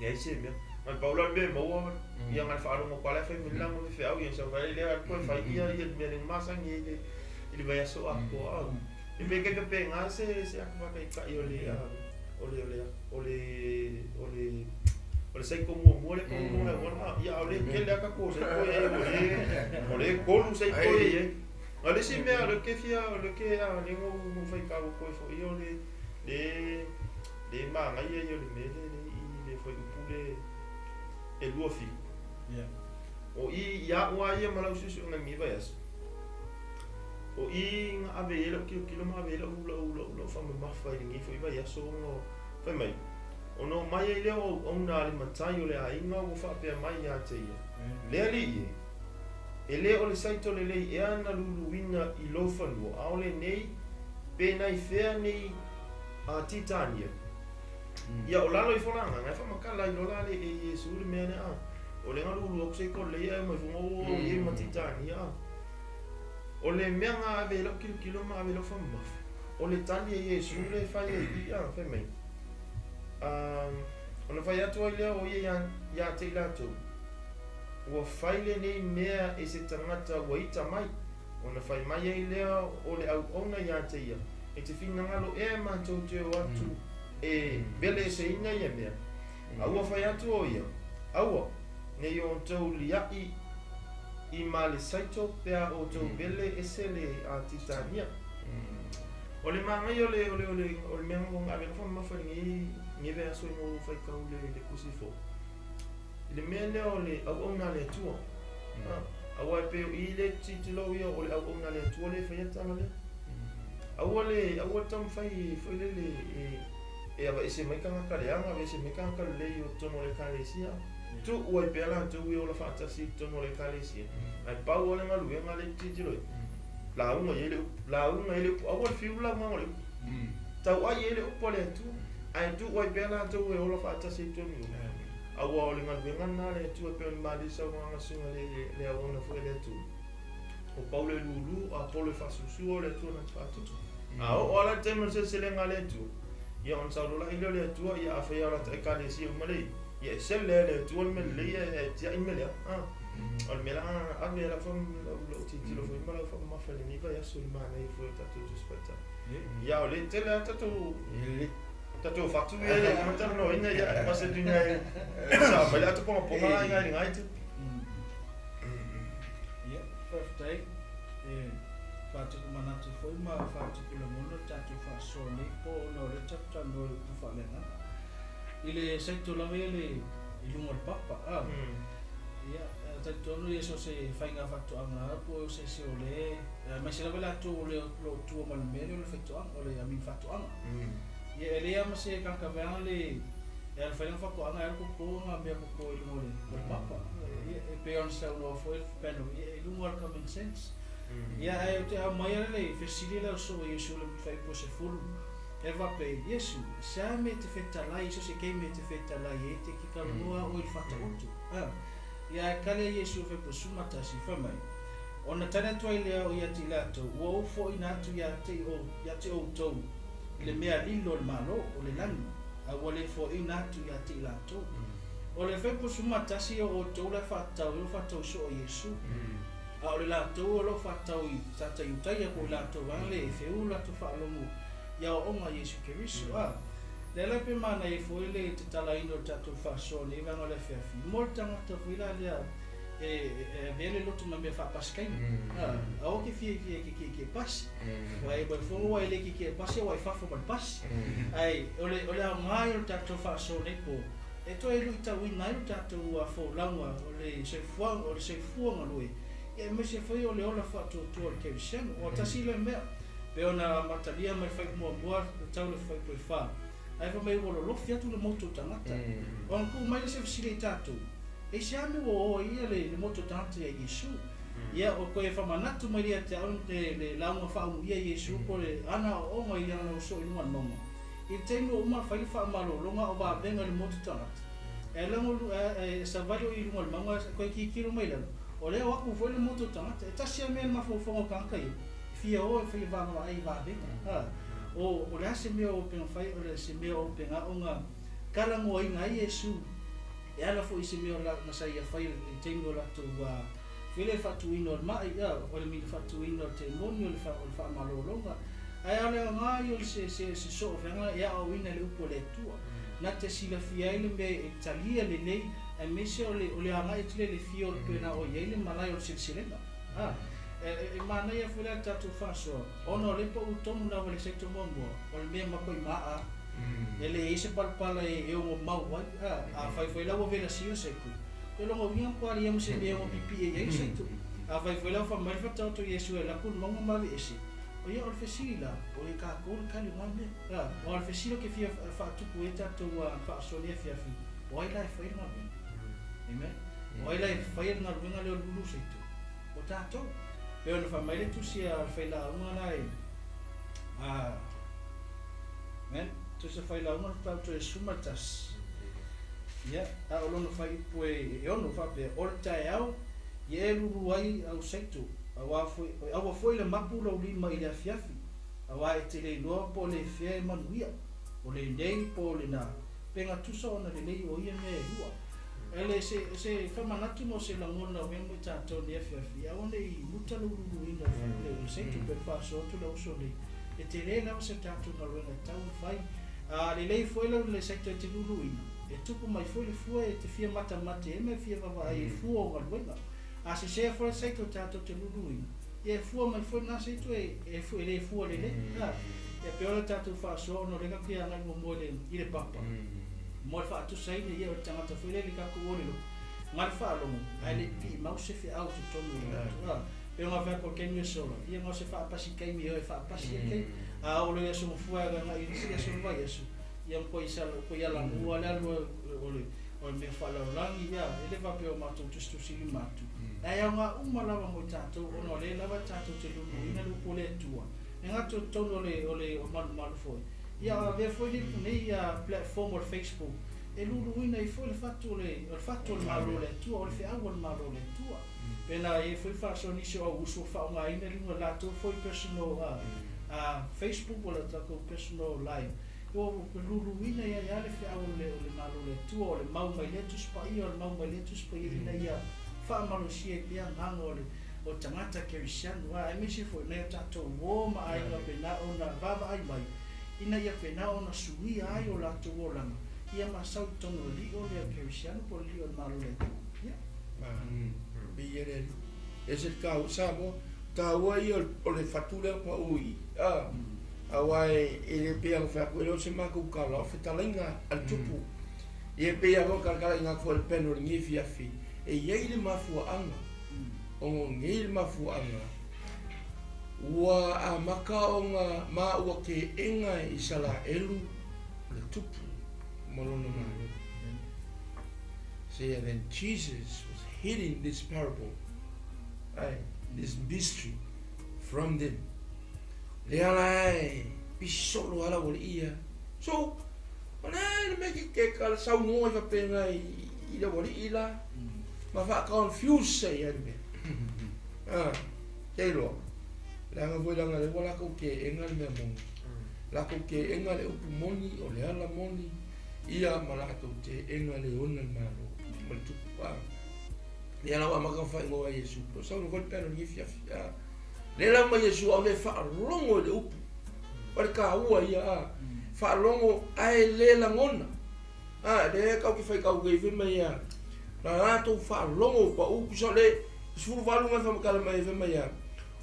Leai se mea. Na le pau la le mea e maua ia na le faalogo atu lava la e fai mai le lauga faifeau ia sau vai lea alu toe fai ia ia le mea le masani ai i le vaiaso atoa. E pei e faapena se se ata faataitai o le o le o le o le o le saiko muamua lea e pau i luga o le auala. Ia a o lea e tele lava tatou saiko ia o lea o lea e tolu saiko ia e i ai. A le isi mea o le ke fia o le ke a le ngo ngo fai ka ko fo i o le le le mangaia i o le mele le i le fai upu le e lua fi. Ia. O i ia ua ia malau susu nga ngi vai aso. O i nga ave ele o kilo kilo ma ave ele ula ula ula fa ma mafa i ngi fo i vai aso ngo fai mai. O no mai ai lea o ona le matai o le aiga ua faapea mai ia te ia. Le alii e, e le o le saito lelei ea na luluina i lou fanua, a o lenei, pe nai fea nei a Titania. Ia o lalo ifo la agaga e faamakala ai loa la le e Iesu le mea lea a. O le galulu aku se ko lei ai mai fonga o ie ma Titania a. O le mea nga ave lau kilokilo ma ave lau faamamafa. O le tali e Iesu le fai ai i a fai mai. Ona fai atu ai lea o ia ia, ia te i latou, Ua fai lenei mea e se tagata ua ita mai. Ona fai mai ai lea o le auauna ia te ia, E te finagalo ea e matou te o atu e veleeseina ia mea? A ua fai atu o ia, Aua, nei outou liaʻi i ma le saito pe a outou vele ese le a Titania. O le magaia o le o le o le o le mea ngo ave fa mamafa lenei nge ve aso ngo faitau le le kusi fo. I le mea lea o le auauna a le Atua. Aua e pei o i le tilotilo ia o le auauna a le Atua le faia tala lea. Aua le aua le taumafai foi lele e e aveese mai tagata leaga, aveese mai tagata lelei o totonu o le Ekalesia. Tuu ai pea latou e ola faatasi i totonu o le Ekalesia. Ae pau lava le galuega lea e tilotilo ai, lauga i ai le upu, lauga i ai le upu, aua le fiu le lauga o le upu. Tauai i ai le upu a le Atua, ae tuu ai pea latou e ola faatasi i totonu o. Aua o le galuega lena a le Atua e pei ona malie saunoaga suiga le le auauna foi a le Atua. O Paulo e lulu, o Apolo e faasusua, o le Atua na te faatutu. A oo lava la le taimi o le seleselega a le Atua, ia ona saulola'i lea o le Atua, ia afai lava o lata Ekalesia uma lea i ai, ia e sele lava e le Atua le mea lelei ae tiai le mea leaga. O le mea la ave lau lau tilotilo foi ma lau faamamafa i lenei vaiaso i le manaia foi o tatou Tusi Faitau. Ia o le tele lava tatou tatou fatu ia e le i talanoaina ia ma se dunya e sa mai le ata pongaponga la i ngai ngai tu. Ia, faafetai. E faatupu manatu foi ma faatupu lagona le tatou faasoa nei po ona o lea tatou talanoa i upu faaleagaga. I le saito lava ia le i luga o le papa, a. Ia, e talitonu ia so o se faiga faatoaga lava po o se isi o le, aemaise lava i latou o le o lo o tua ma le mea lea o le faitoaga, o le I mean faatoaga. Ia e leai lava ma se tagata vaega le e alu fai lana faatoaga e alu koko ngā mea koko i luga o le papa. Ia, e pei ona saunoa foi le panel, ia i luga o le common sense. Ia ae ou te aumaia le fesili lea o soo Iesu le faiupu o sefulu, e faapea, Iesu, se a mea e te fetalai, so se kei mea e te fetalai ai, te ki kalonoa oe i le fataoto. A, ia ae kali a Iesu e faiupu o sumatasi, fai mai, Ona tali atu ai lea o ia te i latou, ua ou foʻina atu ia te i ou, ia te outou, i le mea lilo o le Malo o le lagi, a ua le foʻina atu ia te i latou. O le faiupu sumatasi o outou la e faatatau ai o faatau soo Iesu. A o le latou o lo o faatatau i tagata Iutaia po o i latou a le feu latou faalogo i aoaoga a Iesu Keriso. A lea la pe manaia foi le tatalaina o le tatou faasoa nei vaega o le afiafi mo le tagata foi la lea e avea le loto ma mea faapasikaina. A aua ke fiafia e ke kiekie pasi. Ua e fono ua e le kiekie pasi ua e fafo ma le pasi. Ae o le o le aoga ia o le tatou faasoa nei po e toe luitauina ai lo tatou folauga o le soifuaga o le soifua galue ia aemaise foi o le ola faatuatua o le kerisiano. O tasi lea mea pei ona amatalia mai le faiupu muamua tau le faiupu e fa ae fai mai ua lolofi atu le motu o tagata. Ona tuu mai lea se fesili ia i tatou, aisea mea ua o ai ia le motu o tagata ia Iesu? Ia o toe faamanatu mai lea ia te au le lauga faaumuia Iesu po o le ana aoaoga i ana uso i luga o le mauga. I le taimi ua uma fai le faamalologa o vavega i le motu tagata, e lago e savali o i luga o le mauga toe tilotilo mai i lalo, o lea o aku foi le motu o tagata. E tasi lava mea le mafaufauga o tagata ia, e fia o e fai vaavaai i vavega. A, o, o le a se mea o upega fai, o le se mea o upega aoga talanoaina ai Iesu, e ala foi i se mea o la, na sa ia fai i le taimi o latou foi lea faatuina o le maʻi, a, o le mili faatuina o le temoni, o le fa, o le faamalologa. Ae a o le aoga ia o le se, se, se soofeaga e aoaoina i le upu a le Atua. Na te silafia ai le mea e talia lelei, aemaise o le, o le agai atu lea i le fia o le pena o i ai le malae o le seleselega. A, E manaia foi le tatou faasoa ona o lea pa'u tonu lava le saito muamua o le mea makuai ma'a e leai se palapala e ogo mau ai afai foi la ua velasia le saito e logo uiga po alia ma se mea ua pipi'i ai le saito afai foi la ua faamai le fataoto Iesu e alu atu i le mauga ma aveese o ia o le fesili la o le tatou le tali o na mea a o le fesili ou te fia faatupu ai tatou faasoa nei afiafi o ai la e faia le galuega. Amen. O ai la e faia le galuega lea o le lulu saito? O tatou. Pei ona faamai le tusi a le failauga la e a Amen. Tusi a failauga le mataupu e 11. Ia, a o lona faaiupu e 6 faapea, o le taeao ia e lulu ai au saito, aua foi, aua foi le mapu lou lima i le afiafi, aua e te le iloa po o le fea e manuia, o lenei po o lena, pe gatusa ona lelei o ia mea e lua. Ele se se faamanatu ma o se lagona o mea mo i tatou nei afiafi, aua ne i muta lou luluina o le saito pe faasoa atu le uso nei. E tele lava se tatou galuega e tau ona fai. A lelei foi lau le saito e te luluina, e tupu mai foi le fua e te fia matamate ai ma e fia vaavaai i fua o galuega. A sesea foi le saito tatou te luluina, ia e fua mai foi lena saito e e le fua lelei. Ia pei o le tatou faasoa ona o lea tatou te agai muamua i le i le papa. Mo le faatusaina ia o le tagata foi lea i le tatou ōlelo ga le faalogo ae le i piimau se feau i totonu o le loto. A pei ona fai atu o le taimi e sola, ia na o se faapasi taimi e o e faapasi ai taimi. A oo loa i aso gafua e agaga i le isi aso o le vaiaso, ia matua i sala matua i alamua le alu o le o le mea faalalolagi, ia e le faapea ua matou tusitusilima atu. Ae aoga uma lava mo i tatou ona o lea lava tatou te luluina le upu o le Atua. E gata i totonu o le o le o malumalu foi. Ia avea foi nei nei platform o le Facebook e luluina ai foi le fatu o le o le fatu o le Malo o le Atua, o le feau a le Malo o le Atua. Pena e i ai foi faasoa nisi o au uso faaaogaina i luga o latou foi personal Facebook o le tatou personal live. Ua luluina ai lava le feau o le o le Malo o le Atua, o le mau mai lea Tusi Paia, o le mau mai lea Tusi Paia ina ia faamalosia ai pea agaga o le o tagata kerisiano, aemaise foi nai o tatou uo ma aiga pena ona vaavaai mai ina ia pena ona suia ai o latou olaga ia ma sau i totonu o le alii o le kerisiano po o le alii o le Malo o le Atua. Ia. Viia le Alii. E ese le taua Samoa, taua ia o le fatu lea pau i a aua e le pei ona fai atu e le o se matou tala o fetalaiga a le tupu. Ia e pei lava ona talatalaiga atu foi i le panel i lenei afiafi, e i ai le mafuaaga ona o nei le mafuaaga ua amata ona maua teena e Isaraelu le tupu ma lona malo. Say, and then Jesus was hiding this parable, ai, this mystery from them. Lea la e pisi solo ala ua le ia. So, o le le mea ke ke ka saunoa i faapena i le ualii la, ma faa-confuse ai le mea. Ah, ke iloa. Leaga foi leaga lea ua latou teena le mea moni. Latou teena le upu moni, o le ala moni, ia ma latou teena le ona le Malo ma le tupu. Ah. Lea la ua amata ona faaigoa e Iesu. Po o saunoa foi le peana o lenei afiafi. Ah. Lea la ma Iesu aole e faalogo i le upu. O le taua ia, ah. Faalogo ae le lagona. Ah, lea tau te faitau nei fai mai ia, na latou faalogo pau tusa o le 18 na faamatala mai ai fai mai ia,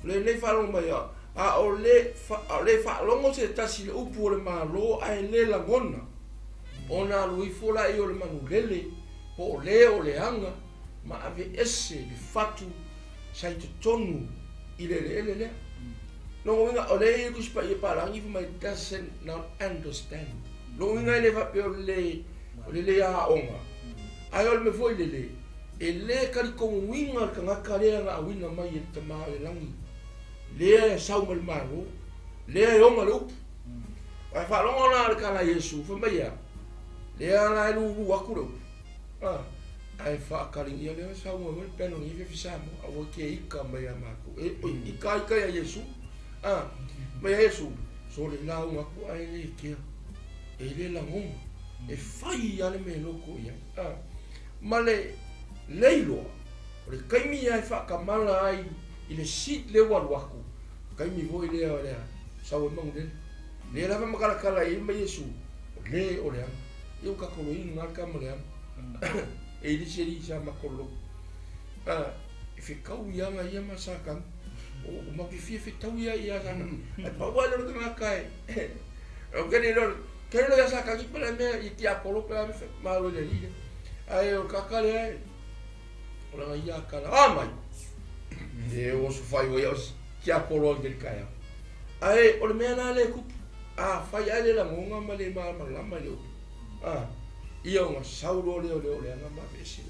o lenei faalogo mai ia, a o le a o le faalogo se tasi i le upu o le Malo ae le lagona, ona alu ifo laia o le manulele po o le o le aga ma aveese le fatu sa i totonu i le eleele lea. Lona uiga, o lea e i ai le Tusi Paia Palagi fai mai, doesn't not understand. Lona uiga e le faapea o le o le le aoga, ae o le mea foi lele, e le talitonuina le tagata lea na auina mai e le Tama o le lagi, lea e sau mai le Malo, lea e ona le upu. Ae faalogo la le tala a Iesu, fai mai ea, lea la e lulu atu le upu. Ah, ae faakaligia lea saunoa mai le peana o lenei afiafi Samoa, aua ke ika mai ia matou. E, oi, ika ika ia Iesu. Ah, mai ia Iesu, sole lauga atu ae le kea. E le lagona. E fai lava le mea e loko i ai. Ah, ma le leiloa, o le taimi ia e faatamala ai i le seat lea ua alu atu, taimi foi lea o lea sau ai manulele. Lea lava matalatala i ai ma Iesu, o le o le aga. Ia ua tatou loiga lava le tama o le aga. E i le isi alii sa matou lotu. Ah, e fetau i aga ia ma Satani. O mau te fia fetau ia ia sa ai paua le tagata e o ke le ke le ia sa ka ki pele mea i ti apolo pele me malo le li ai o kaka le o la ia kala a mai e o su fai o ia ti apolo le kaya ai o le mea na le kupu a fai ai le langonga ma le ma lama le a ia o saulo le o le o le anga ma vesi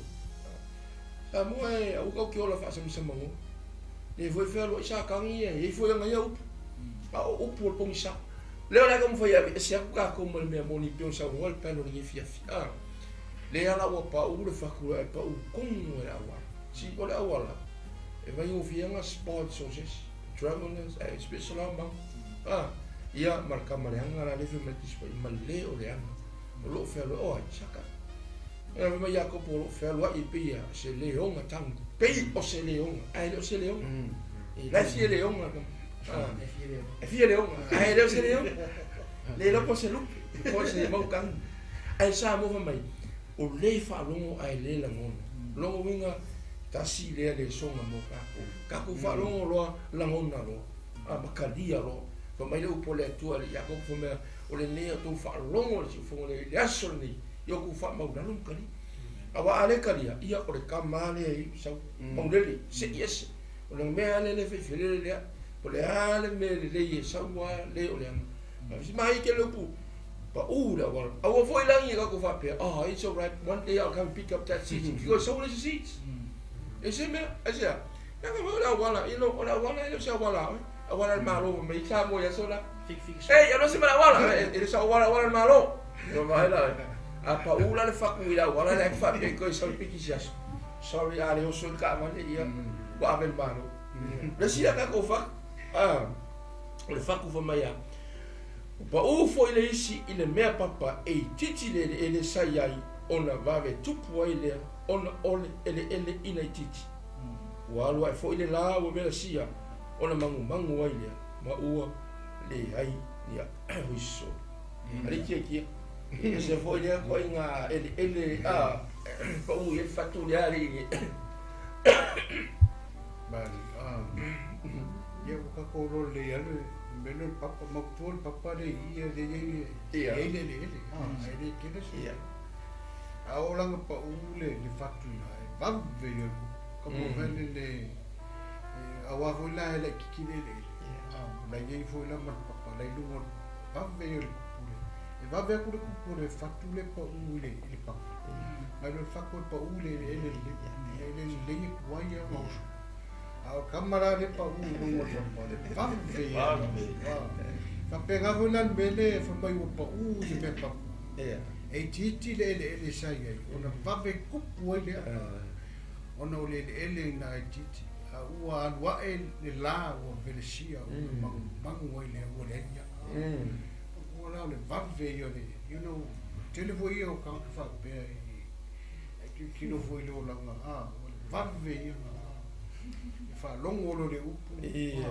sa mo e au kau ki ola fa sa mango le foi fe lo isa kangi e foi anga ia upu a o upu o pongisa le o la ka mo foi e se aku ka ko mo le mea moni pe o sa o le pano le fia fia le ala o pa u le fa ku e pa u kongo e awa si o le awala e vai o fianga sport sources travelers e special ma a ia marka mare anga la le fe metis pa ma le o le anga o lo fe lo o saka e ma ia ko po lo fe lo i pia se le onga tang pei o se le onga ai le o se le onga e la fie le onga ah e fie le onga ai le o se le onga le lo po se lu po se mau kang ai sa mo mai o le fa longo ai le la ngono longo winga tasi le le songa mo ka ka ku fa longo lo la ngona lo a makalia lo fa mai le upo le atua le ia ko fo me o le le to fa longo le fo le le aso ni yo ku fa mau la kali awa ale kalia ia o le kamale i sa maulele se yes o le mea le le fe le le o le ale me le le sa wa le o le anga si mai ke le pu pa u la wa awa foi langi ka ko fa pe oh it's all right one day I'll come pick up that seat because so is seats e se me e se na ka mo la wala i lo o la wala i sa wala wala malo me sa mo ya sola ei ya no se me la wala e sa wala wala malo no vai la a paula le fakuila wala le fa pe ko sa piki sia sorry ale o so ka ma le ia wa abel malo le sia ka ko fa a le fa ku fa maya pa o fo ile isi ile mea papa e titi le ele sa iai ona vave tupu ai le ona ole ele ele ina i titi ua alu ai fo ile la ua mea sia ona mangu mangu ai le ma ua le ai ia huiso ale kia kia e se foi le ko inga ele ele a pa u e fatu le ali bali a ia o ka ko ro le ale melo papa ma pol papa le ia le ia ele le ele a ele ke le ia a o la pa u le le fatu na e va ve yo ka mo vele le a wa foi la le kiki le le a la ia foi la ma papa la lu va ve yo e va ver ku ku le fatu le pa u le le pa ma le fa ko pa u le le le le le le wa ya ma a kamara le pa u no pa le va ve fa pega vo la mele fa mai o pa u le me pa e titi le le le sa ia ona va ve ku pu le ona o le le na e titi a ua alua e le la o velesia o mangu le o le ia la le vave io le you know tele foi io ka fa pe e ki ki no foi lo la a vave io e fa longo lo le upu ia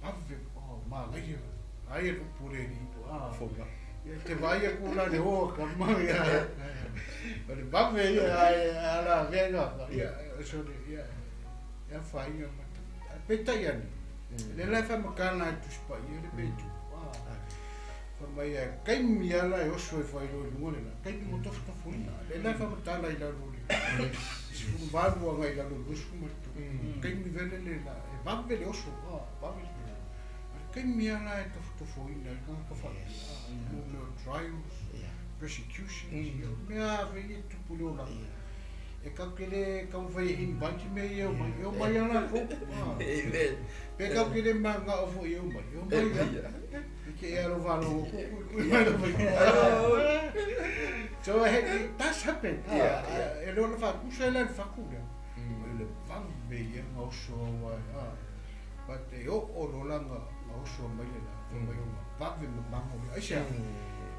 vave o ma le ia ai e upu le ni a fo la ia te vai ku la le o ka ma ia le vave ia ala venga ia so le ia ia fa ia ma pe ta ia le la fa ma kana tu spa ia le pe tu mai e kai mi ala e oso e fai lo lunga le kai mi mo tofu tofu ina le la fa matala i la lo le si valu anga i la lo lo su ma tu kai mi vele le la e va vele oso a va vele kai mi ala e tofu tofu ina ka ka fa mo mo trials persecutions me a ve i tu pulo la e ka kele ka fai invite me ia mai eu mai ala fo pe ka kele manga o fo eu mai eu mai ke ia lo valo so it does happen e lo fa ku se la fa ku le va ve ia o so wa but e o o lo la nga o so mai le la mai o va ve ma mo ai se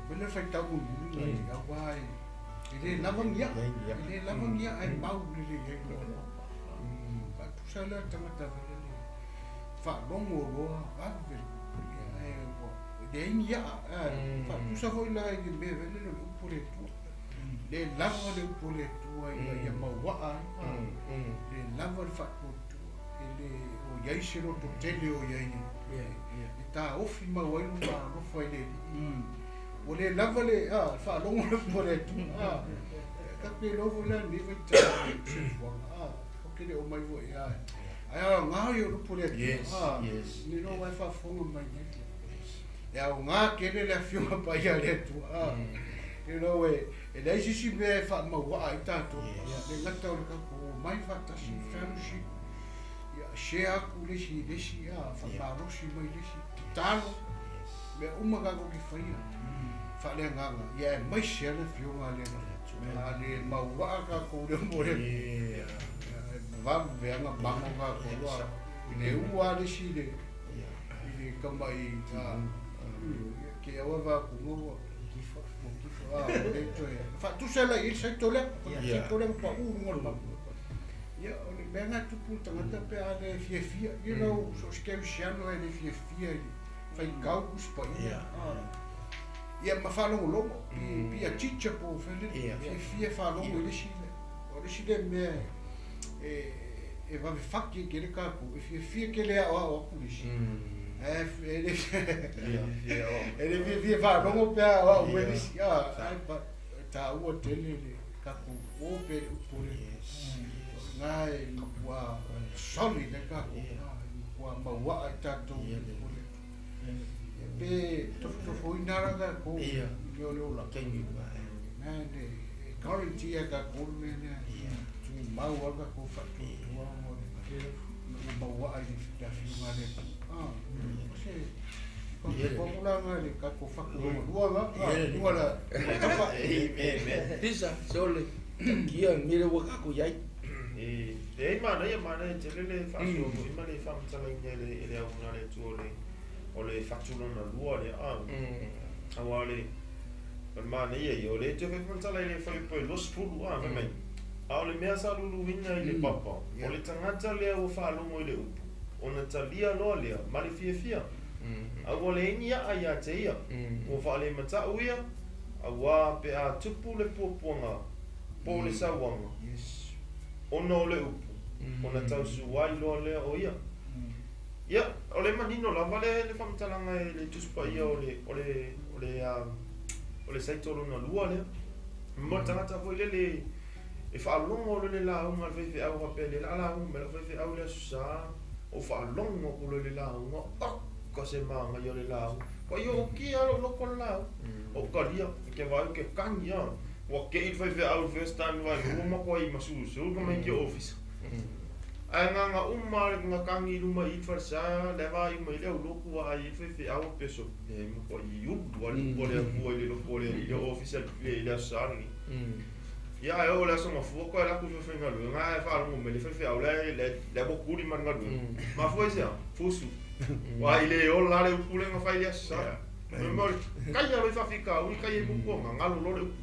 me le fa ta ku ni ga wa e le lava ngia e le lava ngia ai mau le le lo ba tu sa la ta ta le fa longo lo va ve le ia fa tu sa foi la e me vele le upu le tu le lava le upu le tu ai ia maua le lava le fa tu e le o iai se loto tele o iai e taofi mau ai lona alofa i le Alii. Ua le lava le faalogo le upu a le Atua. Tatou te iloa foi la lenei vaitau i le soifuaga, ou te le o mai foi ae aoga ia o le upu a le Atua. Ne i loa e faafofoga mai nei. E aoga tele le Afioga Paia a le Atua. You know, e leai se isi mea e faamauaa ai tatou, le gata o le tatou omai faatasi, fellowship, ia share atu le isi i le isi, faamalosi mai le isi, tatalo, mea uma tatou te faia faaleagaga, ia aemaise lava le Afioga a le Atua. A le mauaa tatou le mo le Atua, e vave ona mago tatou, i le ua lava le isi i le tamai ke aua va ku ua kifa le toe faatusa la i le saito lea saito lea pa u luga o le mapu. Ia o le mea na tupu le tagata pe a le fiafia, you know, so se kerisiano e le fiafia i le faitau usipaia ia ma faalogologo pi a teachable fele fiafia faalogo i le isi le o le isi le mea e vave faki ai tele tatou e fiafia tele aoao atu le isi. E le fiafia faalogo pe a aoao mai le isi ai taua tele le tatou o pe le upu le na e matua solid le tatou matua mauaa i tatou upu le pe tofotofoina la tatou i mea o le ola. Man, e guarantee a tatou le mea lea tumau lava tatou faatuatua ona o le mauaa i le afioga a le Atua. O se faaopoopoga le tatou fatulogalua na lua la Pisa sole kia mire ua tatou iai. E leai manaia manaia tele le faasoa foi ma le faamatalaina e le auauna a le Atua o le fatu lona lua lea auā o le manaia ia o le toe fai i le fuaiupu e 20 fai mai a o le mea sa luluina i le papa o le tagata lea ua faalogo i le upu ona talia loa lea ma le fiafia a ua leai ni aa ia te ia ua faalematau ia auā pe a tupu le puapuaga po o le sauaga ona o le upu ona tausu ai loa lea o ia. Ia o le manino lava le faamatalaga e le Tusi Paia o le o le o le o le saito lona lua lea mo le tagata foi lele e faalogo loa le lauga a le faifeau faapea le laa lauga mai lau faifeau le Aso Sa o faalogo atu loa i le lauga oka se magaia o le lauga ua ia okia lou loko le lauga o kalia ke vaai ke kagi a ua ke'i le faifeau le first time vaai ua makuai masusu ka mai ki ofisa ae gaga uma le gakagi i luma i le falesa le vaai uma i le aulotu ua ai le faifeau peso le makuai ulu a le upu a le Atua i le loko i le ofisa i le Aso Sa lenei. Ia ae oo le aso gafua koe laku i faigaluega ae faalogo mai le faifeau le le ua kuli ma le galuega mafua i sea fusu ua i le ola le upu le gafai le Aso Sa me o le kaia loi faafikauli kai e pupuaga galo lo le upu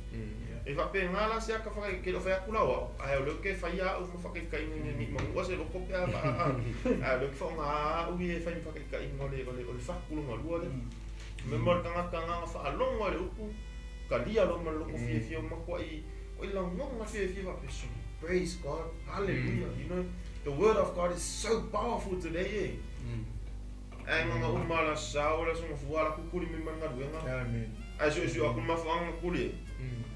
e faapega la se aka whakai ke lo whai aku lau ae o leo ke whai au ma whakaikainga ni ni mangua se loko pe a ae o leo ke whaonga au i e whai ma whakaikainga o le o le o le whakulonga lua le me mo le tangata nganga whaalongo le upu kalia lo ma loko fiafia o makua i o i lagonga fiafia whapeso. Praise God, hallelujah. You know, the word of God is so powerful today, eh? Ae nganga uma la sa o la songa fua la kukuli me mangaluenga. Amen. Ae suesue aku mafuaga kuli e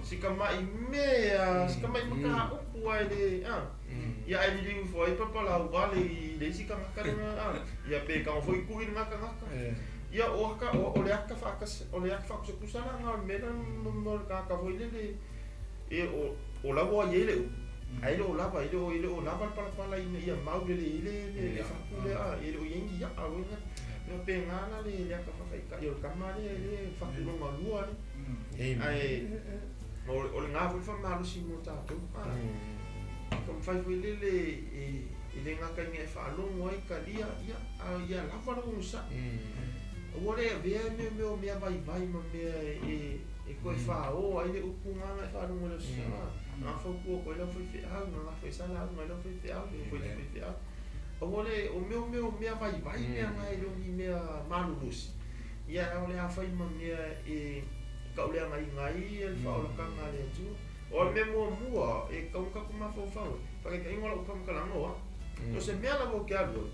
sika ma'i mea sika ma'i mataʻupu ai le a ia ae liliu ifo ai papalau vale i le isi tagata lega a ia pe tago foi ku'i lena tagata ia o aka o le aka faatasi o le aka faakusakusa laga o le mea lea mo le tagata foi lele e o lava ai le upu ae le o lava e le o lava le palapala ina ia mau lelei ai le fapu lea a e le o i ai ni a'a uiga ia pegā la le aka faafaitai o le tama lea le fatuloga lua le ae o lena foi faamalosi mo tatou a taumafai foi lele e le gata ina e faalogo ai talia ia a ia lava lou onosa'i aua le avea e mea o mea vaivai ma mea e toe fāō ai le upu gaga e faalogo i le aso sa gafautua atu ai lau faifeau gagafa i sa lauga i lau faifeau foi le faifeau aua le o mea o mea o mea vaivai mea na e le o ni mea malolosi ia ae o le a fai ma mea e tauleagaina ai le faaolataga a le Atua. O le mea muamua e tatau ona tatou mafaufau ai, faataitaiga o lau faamatalaga o au. So o se mea lava ou te alu ai,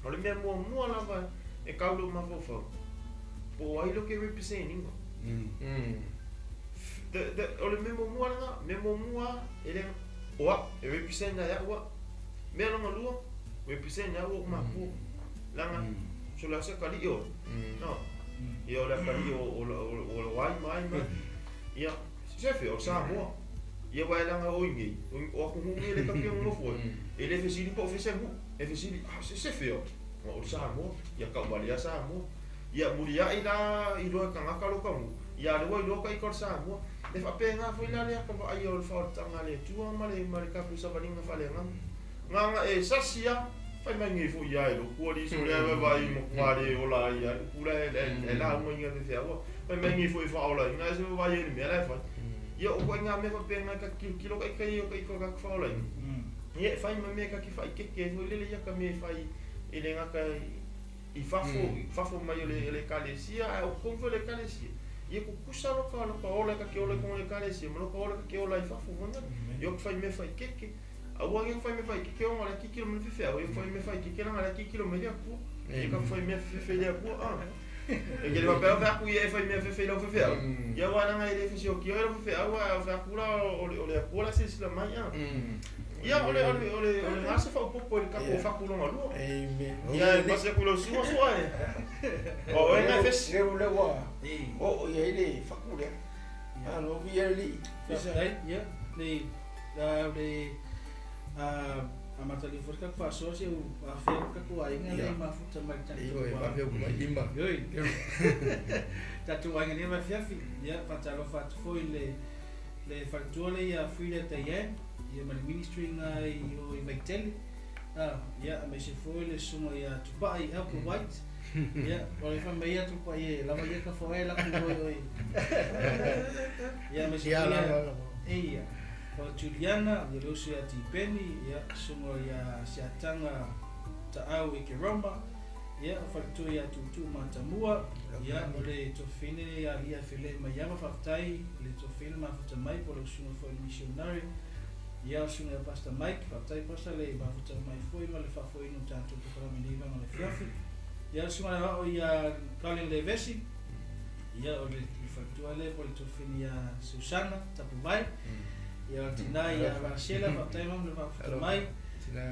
O le mea muamua lava e kau lou mafaufau, po o ai lo ke represent ina. O le mea muamua lena, mea muamua e le o au, e represent ia au au. Mea lona lua, represent ia au ou makua. Leaga, so le ase akalii oe. No. Ia o le akalii o o ai ma ai ma. Ia, se fe o Samoa. Ia wa leaga oi nei, o atunuu nei le tatou nonofo ai. E le fesili po o fea se nuu, e fesili, ah, se fea o? O le Samoa, ia tauvalea Samoa. Ia muliai la iloa e tagata lo taunuu, ia lea ua iloa taita o le Samoa. E faapena foi la lea ka vaaia o le faaolataga a le Atua ma le tatou savaliga faaleagaga. Gaga e sasi lava, fai mai nei foi ia e loku alii so lea vaavaai matua le ola ai lava le upu la e lauga i ga faifeau. Fai mai nei foi e faaolaina ae se vaavaai ai i le mea la e fai. Ia o ituaiga mea faapena e ta te tilotilo taita ia o taita o tatou faaolaina. Ia e fai ma mea ta te faaikete ai foi lele ia ka mea e fai e le gata i fafo mai o le ekalesia ae o totonu foi o le ekalesia. Ia tutusa loka ola e ta te ola i totonu o le ekalesia ma loka ola e ta te ola i fafo foi lele. Ia o te fai mea faaikeke. Aua ne fai mea faaikeke ona o le tilotilo mai le faifeau, ia fai mea faaikeke leaga o le tilotilo mai le Atua. Ia ka fai mea fefefe i le Atua. E te le faapea o fai atu ia e fai mea fefe i lau faifeau. Ia aua leaga e le fesiokia oe lau faifeau ae o fai atu la o le Atua la e silasila mai. Ia o lena se faaopoopo i le tatou fatu lona lua. Ia e pasi atu i lau susuga sua e. O oe na e fesi. Leu lea ua oo i ai le fatu lea. Malo viia le Alii. Faafetai, ia, le le amatalia foi le tatou faasoa se u afea le tatou aiga lea i mafuta mai le tatou Ioe, faafeau mai lima. Ioe. Tatou aiga nei afiafi. Ia, faatalofa atu foi le faletua lea ia Frida Diane, ia ma le ministry na i o i Vaitele. Ia, aemaise foi le susuga ia Tupai Elker White. Ia, o le fai mai ia Tupai e lava ia ka foe la ku oi oi. Ia, aemaise Ia, foi la, ia la, la. Ia, o Juliana, ia le uso ia Tipeni, ia, susuga ia Siataga Taau i ke Roma. Ia, o faletua ia Tutu Matamua. Ia, o le tofine ia Lia Fele Maiava, faafetai le tofine mafuta mai po le usuga foi le missionary. Ia, o susuga ia Pastor Mike, faafetai Pastor le mafuta mai foi ma le faafoeina o tatou polokalame nei vaega o le afiafi. Ia, o le susuga le aoao ia Colin Levesi. Ia, o le faletua lea po le tofine ia Susana Tapuvai. Ia, o le tina ia Rachela, faafetai mama le mafuta mai.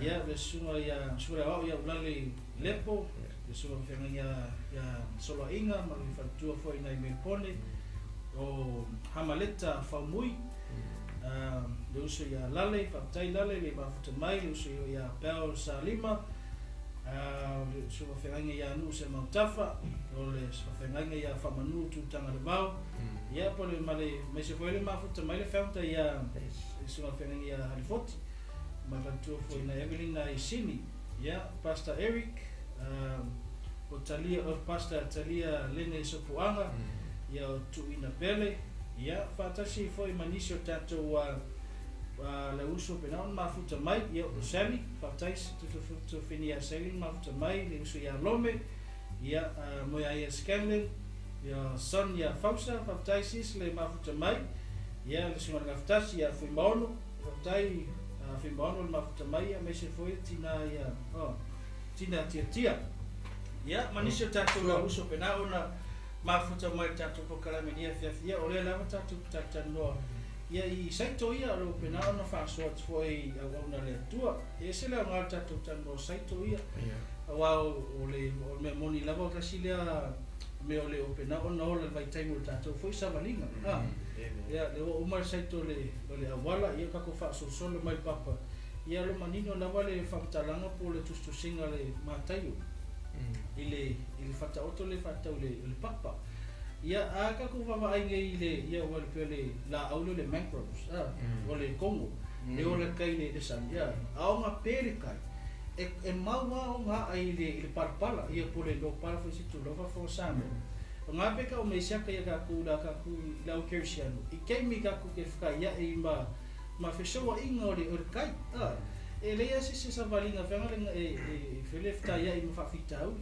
Ia, le susuga ia susuga le aoao ia Ulale Lepo, le susuga feagaiga ia Soloaiga ma le faletua foi nai Melpone, o Hamaleta Faumui, le uso ia Lale, faafetai Lale le mafuta mai, le uso ia Bell Salima, le susuga feagaiga ia Nuu Semautafa, o le susuga feagaiga ia Faamanu Tutaga le Vao. Ia, po le ma le maise foi le mafuta mai le founder ia le susuga feagaiga ia Halifoti, ma le faletua foi nai Evelyn nai Sini. Ia, Pastor Eric, o Talia, o Pastor Talia Lene Sopuaga, ia o Tuina Pele. Ia, faatasi foi ma nisi o tatou le uso pena ona mafuta mai, ia o Sally, faafetai tofini ia Sally mafuta mai, le uso ia Lome, ia moe ia Scanlon, ia Sonia Fausa, faafetai sis le mafuta mai, ia le susuga le gafatasi ia Fuimaono, faafetai Fuimaono le mafuta mai, ia maise foi tina ia tina Tiatia. Ia, ma nisi o tatou le uso pena ona mafuta mai le tatou polokalame nei afiafi. Ia, o lea lava tatou talatalanoa ia i saito ia o lo pena ona faasoa atu foi auauna le Atua. E ese le aoga o le tatou talanoa saito ia. Aua o le mea moni lava o tasi lea mea o le o pena ona ola le vaitaimi o le tatou foi savaliga. Ia, le ua uma le saito o le auala, ia tatou faasolosolo mai le papa. Ia, lo manino lava le faamatalaga po o le tusitusiga le Mataio i le fataoto le faatau le papa. Ia, a tatou vaavaai nei i le, ia ua le pei o le laau lea o le mangroves, o le kongo, e ola kai le sami, ia, a oga pe le kai, e mau lava oga a'a i le palapala, ia po o le lopala foi se tulaga faafofoga Samoa. O ngā peka o meisiaka ia tatou la tatou i lau Kerisiano, i taimi tatou te whakaiae i ma fesoainga o le kai. E leai lava se isi savaliga feaga le e fele whakaiae ma faafitauli.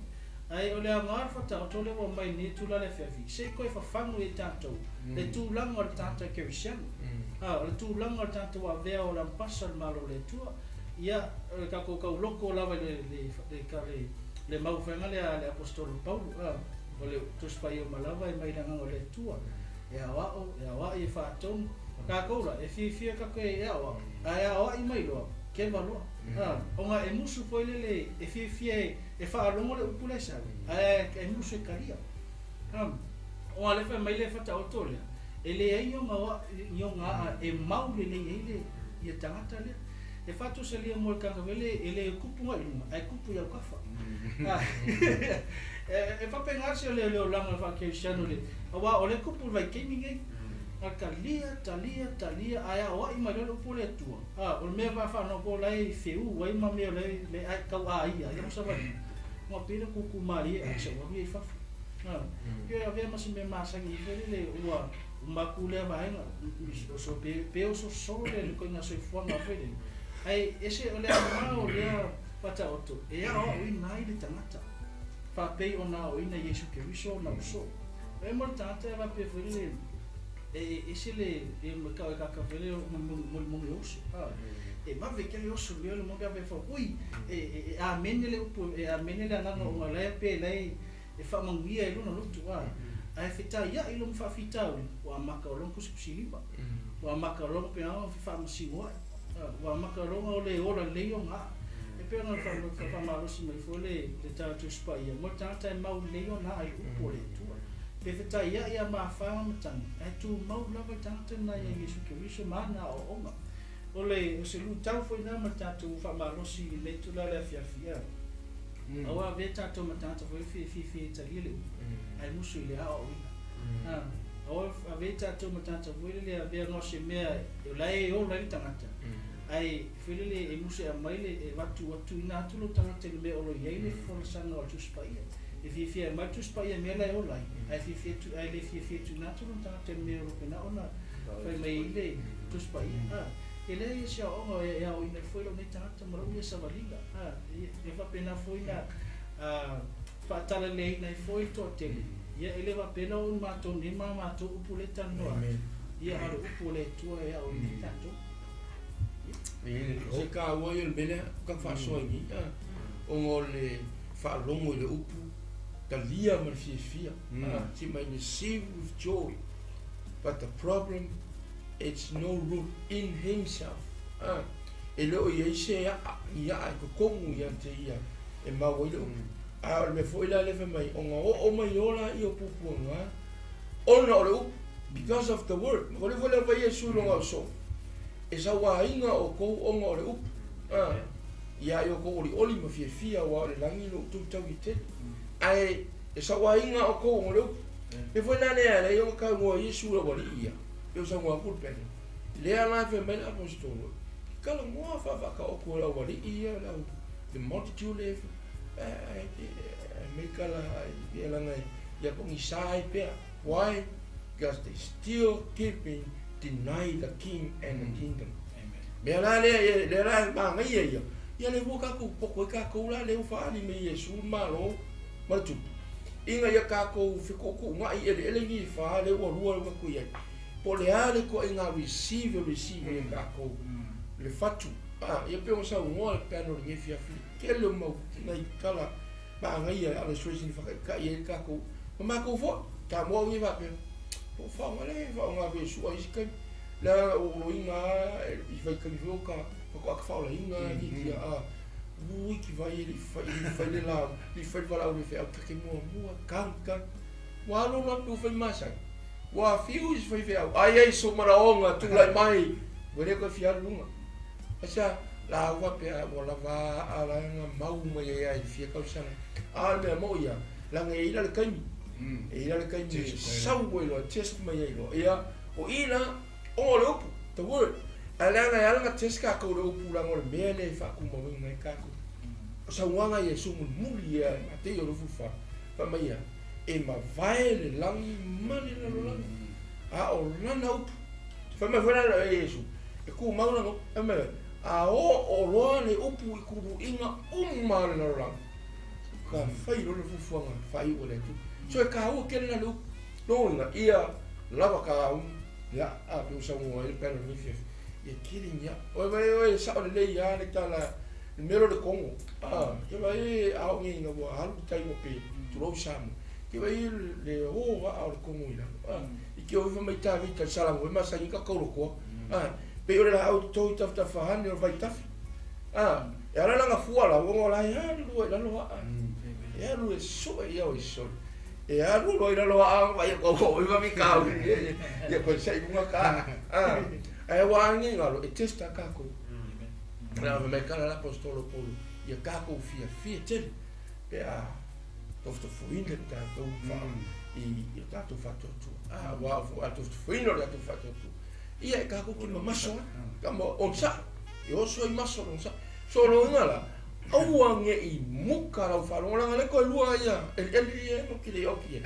Ai o le aoga o le fataoto lea ua mai nei tula le afiafi, se i koe fafagu i tatou, le tulaga o le tagata Kerisiano. O le tulaga o le tatou avea o le ampasa o le Malo o le Atua. Ia, o le tatou tauloko lava i le Le maufaiga lea a le Aposetolo Paulo, o le Tusi Paia uma lava e mai le Agaga o le Atua, e aoao, e aoai, e faatonu. O tatou la, e fiafia tatou e aoao, ae aoai mai loa, keva loa. Ona e musu foi lele, e fiafia e faalogo le upu lea e sau, ae e musu e talia. Ona lea fai mai le faataoto lea, e leai ni ona aa e mau lelei ai le ia tagata lea. E faatusalia mo le tagata e le kupu ngai luga, ae kupu i aukafa. E faapena se o le olaga faakerisiano le, auā o le kupu le vaitaimi nei. A talia, talia, talia, ae aoai mai loa le upu o le Atua. O le mea faafanogo la e feū ai ma mea o le ai tau aia ai mo savaliga. Ua pei le kūkū mālie a se ua i fafo. Ia avea ma se mea masani i foi lele ua maku lea vaega o so pe o so solo le koina soifuaga foi lele. Ai ese o le aoga o lea faataoto e aoaoina ai le tagata. Faapei ona aoaoina Iesu Keriso ona uso. E mo le tagata e faapea foi lele e ese le e ma ka ka ka foi lele mo mo oso. E vave ke le oso le mo ka fa ui e amene le upu e amene le agaga o ngala pe le e faamanuia e lona lotu ae fetaiaʻi lo mafaafitauli ua maka o lona kusikusiliva ua maka o lona peaga o fefaamasinoaʻi ua maka o lona o le ola lelei ona aa e pei ona faamalosi mai foi le tatou paia mo le tagata e mau lelei ona aa i le upu o le Atua pe fetaiaʻi a mafaga matagi ae tumau lava le tagata lena ia Iesu Keriso ma ana aoaoga o le o se lutau foi na ma le tatou faamalosi i lenei tula le afiafi aua avea tatou ma tagata foi fiafia e talia le upu ae musu i le aoaoina. Aua avea tatou ma tagata foi lele avea no se mea o la e ola ai le tagata ae foi lele e musu e aumai le e avatu atuina atu lou tagata i le mea o lo o i ai le folasaga o le Tusi Paia. E fiafia mai le Tusi Paia mea la e ola ai ae fiafia ae le fiafia tuina atu lona tagata i le mea o lo pena ona fai mai ai le Tusi Paia. E leai e se aoaoga e aoaoina ai foi lou nei tagata ma lou ia savaliga. E faapena foi na faatalaleaina ai foi le toatele. Ia e le faapena o matou nei ma matou upu le talanoa atu. Ia a o le upu o le Atua e aoaoina ai tatou. Se ka ua ia le mea ka faasoa i ona o le faalogo i le upu talia ma le fiafia. Si mai receive with joy. But the problem, it's no root in himself. E le o iai se aa i aa e totonu ia te ia e mau ai le upu. A o le mea foi la le fai mai ona oo mai ola i o pupuaga ona o le upu, because of the word. Ma ko le foi le fai Iesu i loga o so. E sauāiga outou ona o le upu. Ia i o kou olioli ma fiafia ua o le lagi lo outou tau i tele. Ae e sauāiga outou ona o le upu. E foi la lea le ia ka ngoa Iesu la wali ia. Pe o sa ngoa ku pene. Lea la fe mai la apostolo. Kala ngoa fa fa ka o ko la wali ia la the multitude le me kala ia la ngai ia ko ngi sai pe. Why? Because they still keeping deny the king and the kingdom. Amen. Mea la lea le la ma ngai ia ia. Ia le ua kākou poko e kākou la le ufaali me Iesu malo ma le tupu. Inga ia kākou fekuʻukuʻu gaʻi ʻeleʻele ni fa le ua lua le ua kui ai. Po le a le ko inga receive receive e kākou le fatu. Ia pe o sa ngoa le piano le ngefi afi. Kele mau nai kala ma ngai ia ala suesi ni whakaikai e kākou. Ma mākou fo, ka mua ngi fa pe. Po fa nga le fa nga ve su ai sikai. La o lo inga i fai ka fo ka fa ko aka fa ola inga ni tia a ui ki vai li fai li fai le la li fai vala o le fe au take mua mua kan kan wa lo la pu fai masa wa fiu is fai fe au ai ai so mara onga tu lai mai wele ko fi alunga asa la wa pe wa la va ala nga mau mai ai fi ka usanga a me mo ia la ngai ila le kaimi e ila le kaimi sau wa lo test mai ai lo ia o ila o le upu the word ala nga ala nga test ka ko le upu la ngol me le fa ku mo ngai ka ko o sa wanga Yesu muli ia ma te yo fufa fa mai ia e ma vai le langi mani la lo langi a o lana upu fa mai fa la Yesu e ku mau la e me a o o lo le upu i kuru inga uma le la langi ka fai lo le fufa nga fai o le tu so e ka o ke la lo no inga ia lava ka ya a pe sa mo el pelo ni fi ia kiri nya o vai o sa o le ia le tala Le mea lea o le Kogo, a, ke vaai e aoga ina ua alu le tai ua pe, tulou Samoa, ke vaai e le o vaa o le Kogo i lalo, a, i ke o ifo mai Tavita i le Salamua e masani ka kaulokua, a, pei o le laau toto i tafatafa ane o le vaitafe, a, e ala la ona fua lau ona o la e alu lua i lalo aa, e alu e sue ia oi sole, e alu loa i lalo aa ona vaai atu ua iva mikauli, ia koe sai i luga ka aa, a, ae ua age i galo e test a kākou. Le ave mai kala le aposetolo Paulo, ia kākou fiafia tele pe a tofutofuina le tatou fa i i o tatou faatuatua. A ua o a tofutofuina o le tatou faatuatua. Ia e kākou ke mamaso ai. Ka mo onsa. E oso ai maso le onsa. So lo inga la, aua nge'i muka lau faalogolaga le koe lua ia eleele ia e noki le oki e.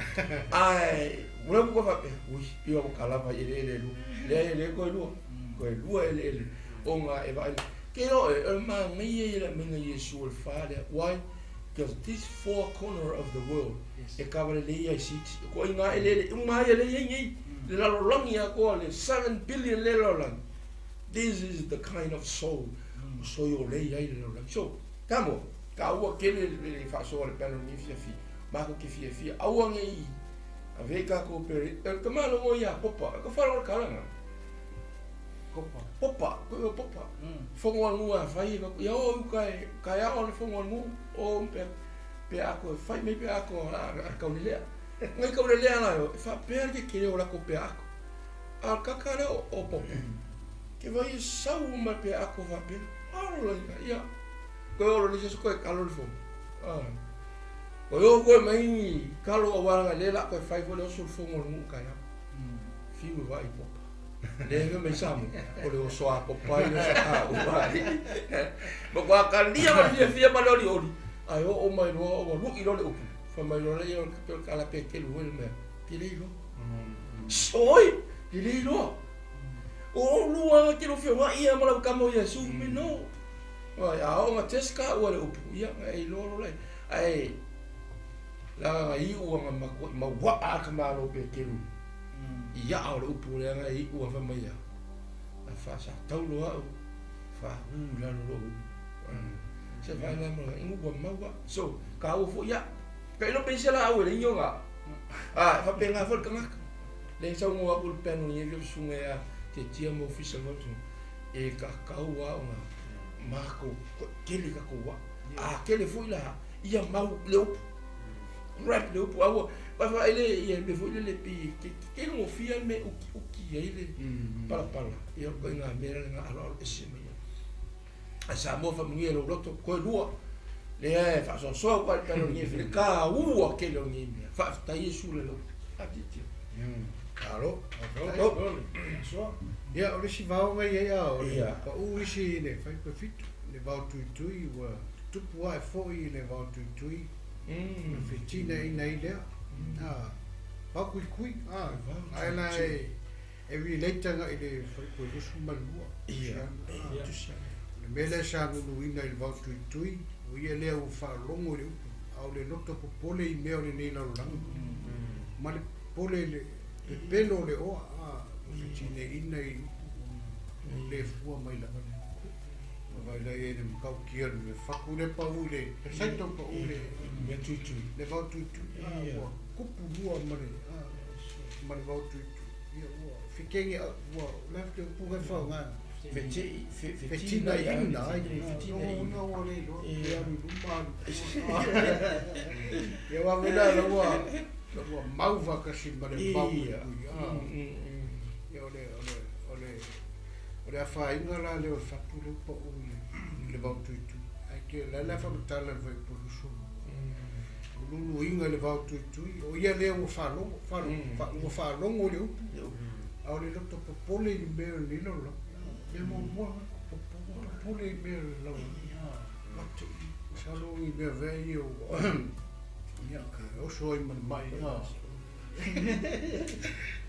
Ae ua ku faapea, ui, pei ua ka lava i eleele e lua. Leai e le koe lua, koe lua eleele ona e vaai ke lo e o le manaia ia le aumaiga Iesu o le fa lea. Why? Because this four corner of the world e kava lelei ai siti. Ko ai ngā eleele uma ai e lei ai nei. Le lalolagi atoa le 7 billion le lalolagi. This is the kind of soul o soi o lei ai le lalolagi. So, ka mo, ka ua kele le faasoa le panel ni fiafia. Mākou ke fiafia. Aua nei ave kākou pere. E ka malogo ia popa. E ka wharo le kalanga. Kopa. Popa, ko e popa. Fongo angu a whai e ka ia o uka e ka ia o le fongo angu o pe pe ako e whai me pe ako a a kaulelea. Ngai kaulelea la yo, e wha pea ke kere o la ko pe ako. A kaka le o, o popa. Ke vai e sau ma pe ako wha pea. Aro la ia, ia. Koe oro le sesu koe kalo le fongo. Ah. Koe o koe mai kalo a waranga le la koe whai fo le oso le fongo le ngu ka ia. Fiu e vai popa. Le me mai samu, o le oso a popa i le oso a uai. Ma kua kalia ma fia fia ma le oli oli. Ai o o mai loa o walu i lo le upu. Fa mai loa le ia o le kape o le kala pe kelu hoi le mea. Ke le iloa. Oi, ke le iloa. O lua nga ke lo fia wa ia ma lau kamo ia su me no. Ai a o nga teska ua le upu. Ia nga e iloa lo lai. Ai la nga i ua nga mako ma wa a ka malo pe kelu. Ia o le upu le nga i ua fa mai ia. A fa sa taulo au. Fa hu la lo lo. Se vai la mo ingu ua maua. So ka ua fo ia. Ka ilo pe se la au le inyo nga. A fa pe nga fo le kangaka. Le sa ngo aku le peno ni e sunga ya te tia mo ofisa mo tu. E ka kau a o nga mako kele ka ko wa. A kele fo ila ia mau le upu. Grab le upu aua. Pa fa ele ia me fo ile le pi ke ke ngo fia me uki uki ai le pala pala. Ia ko nga mera nga alo alo ese mai. A sa mo fa mungi lo loto ko lua. Le e fa so so pa pa lo ni fi ka ua ke lo ni me. Fa ta Yesu le lo. A ti ti. Alo, Oh. so. Ia, o le si vaoga ia ia, o le Ia. pa u isi le whai pe fitu, le vao tuitui, ua tupu ai foi le vao tuitui, le fetina ina i lea. Ah, vao kui kui, ah, ai la e, e relate nga i le whai pe lusu malua. Ia. Ah, Ia. Tusa. Le mele sa nunu ina i le vao tuitui, o ia lea ua whaalogo i le upu, a o le loto popole i mea o le nei lalolagi. Ma le popole le pepelo o le oa, a, o fetine ina i upu, le fua mai lava le. Ma vai lai e le makau kia le faku le pau le, le saito pau le, Mea tuitui. le vao tuitui, a, Ia. ua kupu lua ma le, a, ma le vao tuitui. Ia, ua fekenge, a, ua, le te upu kai whaonga. Feti Fetina ina, ai, Fetina ina. ina ua le loa, Ia. ia alu i luma alu. Ia wa vela la ua, la ua mau whakasi ma le mau Ia. kui, ah. Ia o le, o le, o le, o le awhainga la le o le whatu le upa u i le, i le vao tuitui. Ai ke la la whamatala le vai polusu. O lulu inga le vao tuitui, o ia lea ua whalogo, whalogo, ua whalogo le upu. A o le loto popole i le mea o le nilo la. Mea mua mua, popole i mea o le lau. Watu. Salo i mea vea i o, ia, ka oso ai ma le mai.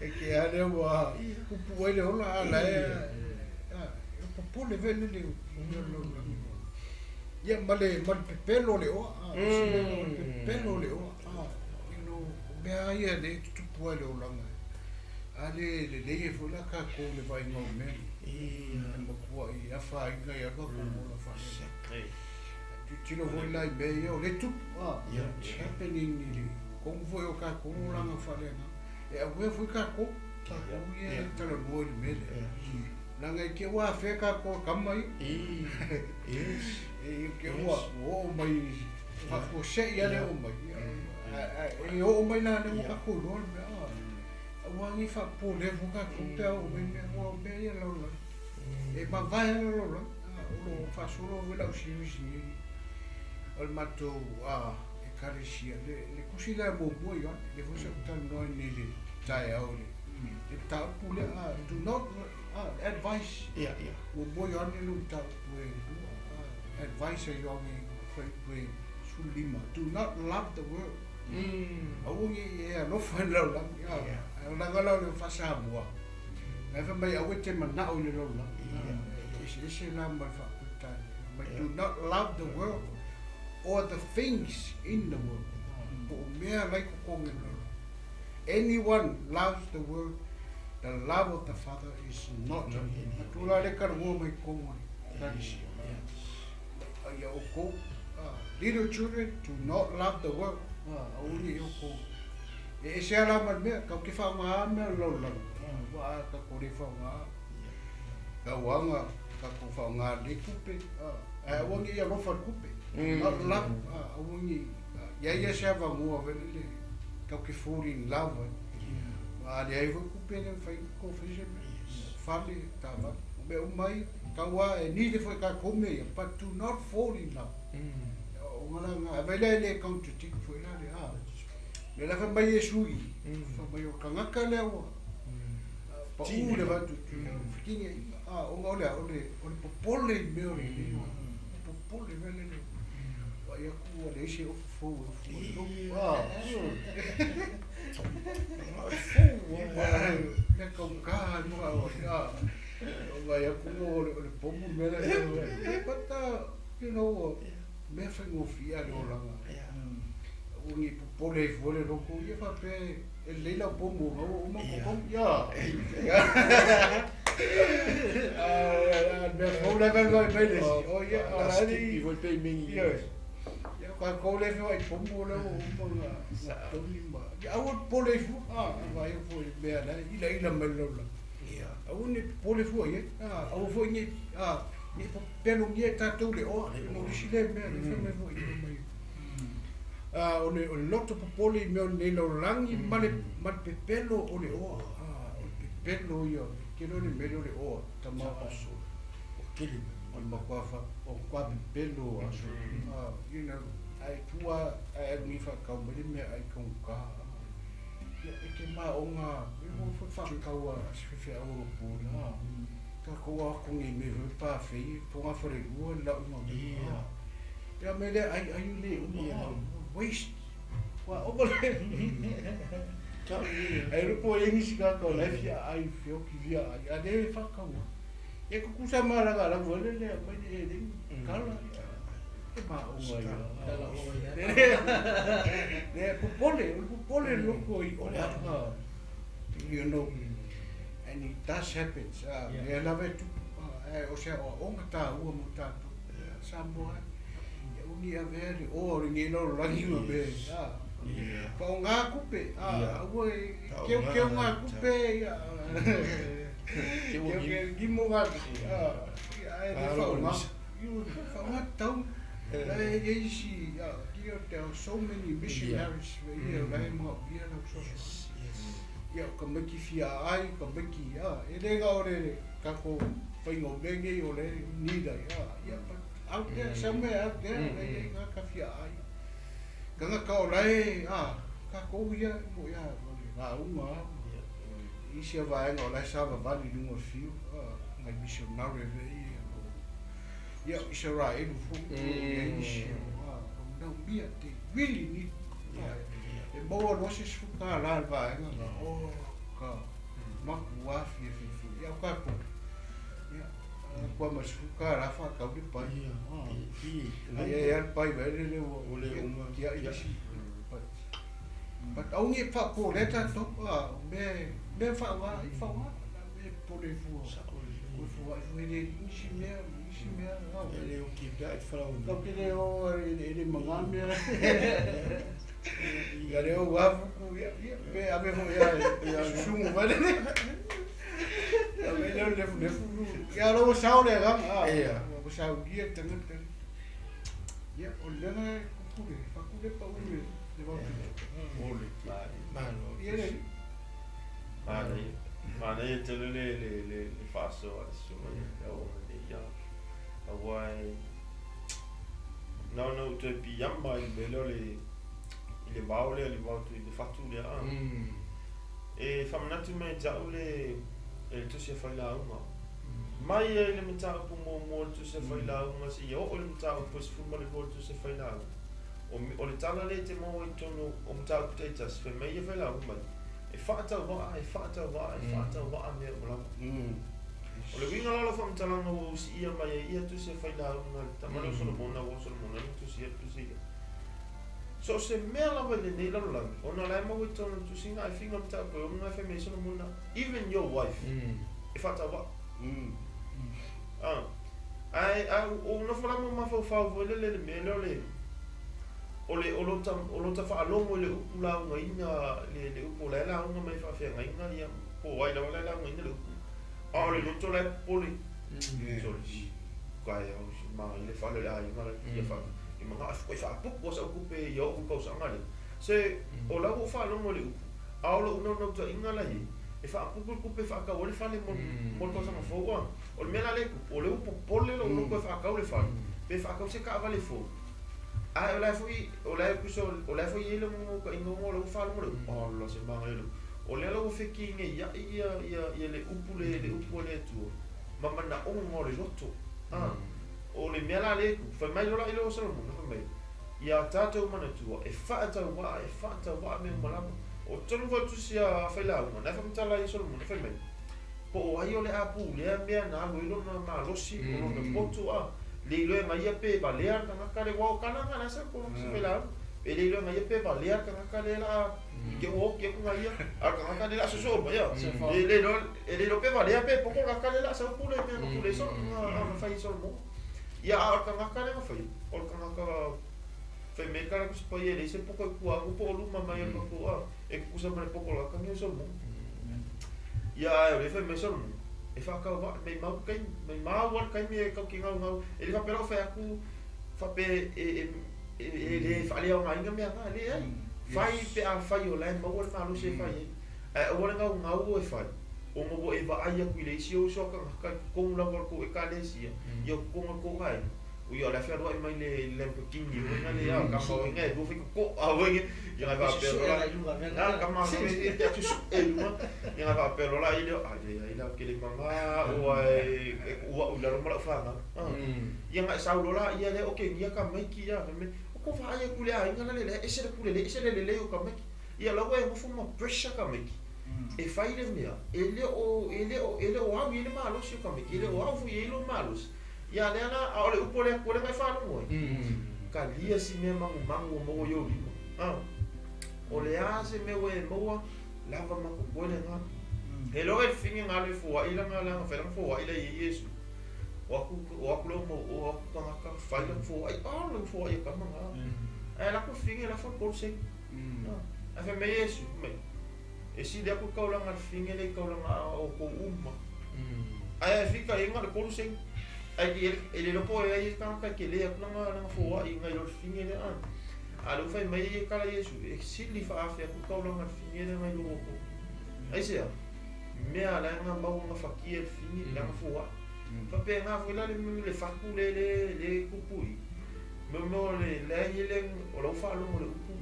E ke a lea ua kupu ai le ola a la e, a, e popole vele le mea o le lau. Ia, ma le, ma le pepelo le oa, a, si mea o le pepelo le oa, a, ino, mea ia le tutupu ai le olanga. A le, le lei e fo la ka kou le vai ngau mea. Ia. E makua i awha inga i alua kou ola wha. Tilotilo foi la i mea ia o le tupu, it's happening i le kogu foi o kākou olaga faaleagaga. E auea foi kākou, kākou ia e talanoa i le mea lea. Leaga e te ua afea kākou e kama ia. E te ua oo mai faafuasei lava le oo mai. E oo mai la lea ua kākou iloa le mea. Aua nei faapopolea fua kākou pe a oo mai mea, aua o mea ia lalolagi. E mavae lava le lalolagi. O lo o faasolo foi lau series nei o le matou ekalesia, le tusi lea muamua Ioane, lea foi sa ou talanoa ai nei i le taeao i le mataupu lea, do not advice. Muamua Ioane le mataupu e lua, advice a Ioane fuaiupu e 15, do not love the world. Aua ne i e alofa i le lalolagi, ae leaga la o le faa-Samoa, la e fai mai aua e te manao i le lalolagi. E eseese la ma le faa-Peretania. Mai do not love the world or the things in the world. Po o mea la i totonu o le lalolagi. Anyone loves the world, the love of the Father is not in him. Matua la le talanoa mai totonu o le ekalesia. Ia outou, little children, do not love the world. Aua ne i outou. E ese lava la ma le mea, tatou te faaaoga mea o le lalolagi. Ua a tatou le faaaoga. Tauaga, tatou faaaoga lenei tupe. Ae aua ne i alofa i le tupe. Not love. Aua ne i iai ia se avanoa foi lele tatou te fall in love ai. A leai foi tupe e le mafai ona tatou faia se mea. Fale, taavale. O mea uma ia, tau lava e need foi e tatou mea ia, but do not fall in love. O ga la na, vai lea e le contradict foi la le, a. Lea la fai mai Iesu i, fai mai o le tagata lea ua pau le vaetutu, fetini a, ona o le a, o le, o le popole i mea o lenei ola. Popole mea lele. Vaai atu ua leai se ofu fou e ofu ai logo, a. Mea taugata le moa, a. Vaai atu o le pomu le mea lea. But, you know, mea faigofie a le olaga. Ua ni popole ai fua le loto ia faapea e lelei lau pomu ona ua uma totogi. Ia. A mea fou la vai mai mai le isi. O ia, o la ni. Foi pe mingi. Ia. Ia kākou le feoai pomu o lea ua uma ona totogi ma. Ia aua le popole ai fua. A vaai foi i mea la e ilaila mai le lalolagi. Aua ne i popole fua i ai. Aua foi ne i ne i pelogia e tatou le oa. O le isi lea mea lea fai mai foi mai. O le loto popole i mea o lenei lalolagi ma le pepelo o le oa. O le pepelo ia, tele o le mea lea o le oa, tama o le matua o matua pepelo aso. You know, ae tua ae alu nei faatau mai le mea ai taugata. Ia, e te maoga, e o foi faatau a se faifeau o lou la. Tatou o atu nei mea foi pa fei, fogafalelua le lauga mai. Ia mea lea ai ai le uma, waste. Ua oma le. Ai ropo e nisi kākou la e fia ai feoki fia ai, a le faataua. E kukusa ma laga lau le le mai le le kala. E maoga ia. Le popole, o le popole loko i oa. You know, and it does happen. Lea lava e tupu, o se aoaoga taua mo tatou. Samoa, ia uni avea le oa o lenei lalolagi ma mea. Faaaoga tupe, aua e keokeo ngā tupe, ia. Keokeo gimo ngā tupe, ia, ae le faaaoga. Faaaoga tatau. E i ai isi, you know, there are so many missionaries, ia, la e manaomia lau fesoasoani. Ia, o tamaiti fia ai, tamaiti, e le na o le tatou faiga o mea nei o le need ai, ia, but out there, somewhere out there, la e i ai tagata fia ai. Tagata o la e, tatou ia, mo ia, o le lauga, isi a vaega o la e savavali i luga o le fiu, nai missionary mea ia, ia, o Isaraelu foi, o i ai nisi, o manaomia, they really need, e maua loa se $10 le vaega, o ka matua fiafia. Ia o tatou, ia, atu lava ma le $10 faatau le pai. Ai ai lava le pai vai lele ua tiai le isi. But aua ne i faapolea tatou, o mea mea e faaaoga ai, faaaoga. Mea e popole fua, o le fua'i foi e le nisi mea, isi mea. E le o ki pea i whalau. Kau ke le o e le manga mea. Ia le o wafu ia ia pe ave ho ia ia susungu vale. Ia me le le le ia lo sao le ga. Ia. O sao dia tanga. Ia o le na kupule, fakule pa u le le va. O le ti. Malo. Ia le Manaia. Manaia tele le faasoa a le susuga ia le auauna nei ia. Auā e na ona ou toe piama i le mea lea o le i le vao lea le vao i le fatu lea a. E faamanatu mai ia te a'u le e le tusi a failauga. Mai ai le mataupu muamua o le tusi a failauga seia oo i le mataupu e 12 le tusi a failauga. O le tala lea e te maua i totonu o mataupu taitasi fai mai ia failauga mai. E faatauvaa, e faatauvaa, e faatauvaa mea uma lava. O le uiga la o lau faamatalaga ua usiia mai ai ia tusi a failauga le tama lea o Solomona ua Solomona na tusia le tusi lea. So o se mea lava i lenei lalolagi, ona o la e maua i totonu o le tusiga ae figa mataupu e oga e fai mai ai Solomona, even your wife, e faatauvaa. Ah. Ae a ou nofo la ma mafaufau foi lele i le mea lea o le o le o lota o lota faalogo i le upu laugaina le upu o la e lauga mai faafeagaiga ia po o ai lava la e laugaina le upu. A o le loto la e popole. Sole kai au si ma i le fale o le aiga la ia fa i manga afu koe faapupu o sa'u tupe ia o'u tausaga lea. Se o la ua ou faalogo i le upu, a o lo'u naunautaiga la iai, e faapupu le tupe e faatau ai le fale mo mo le tausaga fou a. O le mea la lea e tupu, o lea ua popole lo'u loto e faatau le fale, pe faatau se taavale fou. Ae o la e foi o la e tusa o la e foi i ai le naunautaiga ona o lea ua faalogo i le upu, ala se magaia le upu. O lea la ua fekineia'i ia ia ia le upu le le upu a le Atua ma manaoga o le loto. A o le mea la lea e tupu, fai mai loa la i le o Solomona fai mai, ia tatou manatua e faatauvaa, e faatauvaa mea uma lava. O totonu foi o le tusi a failauga, na e faamatala ai e Solomona fai mai, po o ai o le a pulea mea na alu ai lona malosi, o lona poto a, le iloa e gaia pe valea le tagata le, aua o tala na la e sau i tusi failauga. Pe le iloa e gaia pe valea le tagata lea o le a i te ua oti atu gaia, a o le tagata lea o le a soosoo mai a. E le iloa e le iloa pe valea pe poto le tagata lea o le a sau pule i mea na pule ai Solomona na fai e Solomona. Ia a o le tagata lea na faia, o le tagata fai mai le tala Tusi Paia e leai se poto i tua atu po o luma mai o le tatou a, e tutusa ma le poto o le tagata lenei o Solomona. Ia ae o lea e fai mai Solomona, e faatauvaa, maimau le taimi, maimau lava le taimi e tatou te gaugau. E le faapea la o fai atu faapea e e le faaleaogaina mea na, leai. Fai pe afai o la e maua le malosi e fai ai. Ae aua le gaugau e fai, ona ua e vaai atu i le isi ou uso a tagata i totonu lava o le tou ekalesia, ia o totonu o le tou aiga, ui o le a fealuai mai le Lamborghini foi na le a kama foi na e lua foi toto'a foi ia na faapea loa la na kama foi e te atu su'e i luga ia na faapea loa la ia ai ai la ou te le maga ua e ku'u a'u i lalo ma la'u fanau ia na e sau loa la ia lea okegia tamaiti ia fai mai o kou vaai atu i le aiga la le lea ese le pule lelei ese le lelei o tamaiti ia la ua e nofo ma pressure tamaiti e fai le mea e le o e le o e le o au i ai le malosi o tamaiti e le o au foi i ai lou malosi. Ia lea la a o le upu a le Atua lea na e faalogo ai, talia si mea magumagu ua maua i ou lima. A o le a se mea ua e maua, lava ma totoe lena. E iloa e le fine na alu e foai lana lana fai lana foai la e i ai Iesu. O atu o atu le mau o atu tagata fai lana foai, a lana foai a tama na. Ae alu atu le fine lafo le 3 sene. Ae fai mai Iesu, fai mai, e sili atu le taulaga a le fine le i taulaga a outou uma. Ae fika i ai na o le 3 sene. Ae e le iloa po o ai se tagata e tele atu lana foai nai lo le fine lea. A o lea ua fai mai e tala Iesu, e sili faaafe atu le taulaga a le fine lea nai lo outou. Aisea? Mea la e na maua gafatia e le fine lana foai. Faapena foi la le fatu lea e tupu i i, mea o le la e i ai le o la ua faalogo i le upu,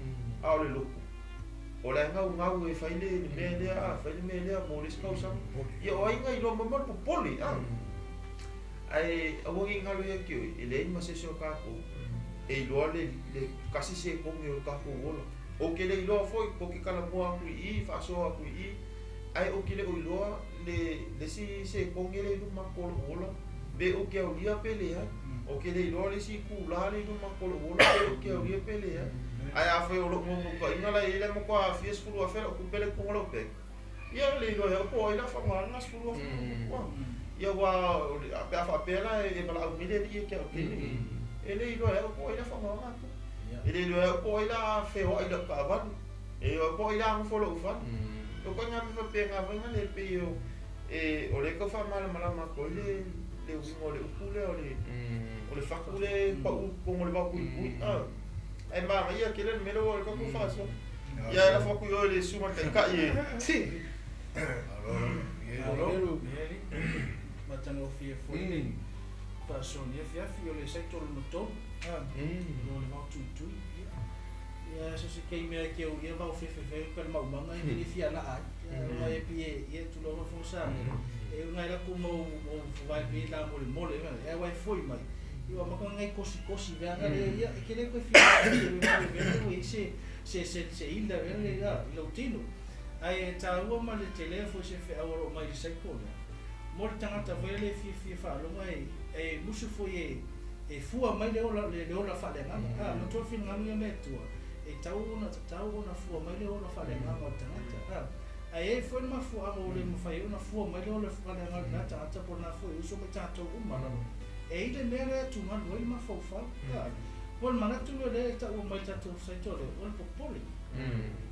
a o le loto, o la e gaugau e fai le mea lea, a fai le mea lea mo le isi tausaga. Ia o ai na iloa mai ma le popole, a? Ae aua ne i galo ia te oe, e leai ma se isi o tatou e iloa le tasi sekone o le tatou ola. Ou te le iloa foi, tou te talanoa atu i i, faasoa atu i i, ae ou te le o iloa le isi sekone lea i luma atu o lou ola, pe ou te aulia pe leai. Ou te le iloa le isi itulā lea i luma atu o lou ola, pe ou te aulia pe leai. Ae afai o lou naunautaiga la e i ai le matua aafia 10,000 lau tupe lea i totonu o lau bank, ia le iloa e au po o ai o le a faaaogaina lena 10,000. Ia ua pe a faapea la e valaau mai le alii ia te au i le taimi lenei, e le iloa e au po o ai la faaaogaina atu. E le iloa e au po o ai la feoai i lau taavale. E le iloa po o ai la nofo i lou fale. O ituaiga mea faapena foi lea e pei o e o lea e tau faamalamalama atu ai le le uiga o le upu lea o le o le fatu lea e pau i totonu o le vaopuipui. Ae manaia tele le mea lea ua o le tatou faasoa. Ia ae lafo atu i oe le susuga i le Taitai e. Malo, matagofie foi le faasoa i lenei afiafi, o le saito lona tolu, o le vaotuitui. Ia, so se taimi lava e te o ia vaofefefe ai ka le maumaga e le fia laa ai. Ona e pei e, ia tulou le Fofoga Samoa, e uiga ai latou mau vae pei la molemole, ae ua e foi mai, ia ua amata ona nai kosikosi veaga lea, ia e te le toe fia laa ua i ai se se ila vea lea i lou tino. Ae taua ma le tele foi se feau o lo o mai i le cycle lea, mo le tagata foi lea e fiafia faalogo e musu foi e fua mai le ola le ola faaleagaga. A matua finagalo ia mea tua, e tau ona tatau ona fua mai le ola faaleagaga o le tagata. A ae i ai foi le mafuaaga ua le mafai ai ona fua mai le ola faaleagaga o lena tagata po o lena foi uso ma i tatou uma lava. E i ai le mea lea e atugalu ai le mafaufau. A po o le manatu lea o lea e taua mai i le tatou cycle lea, o le popole.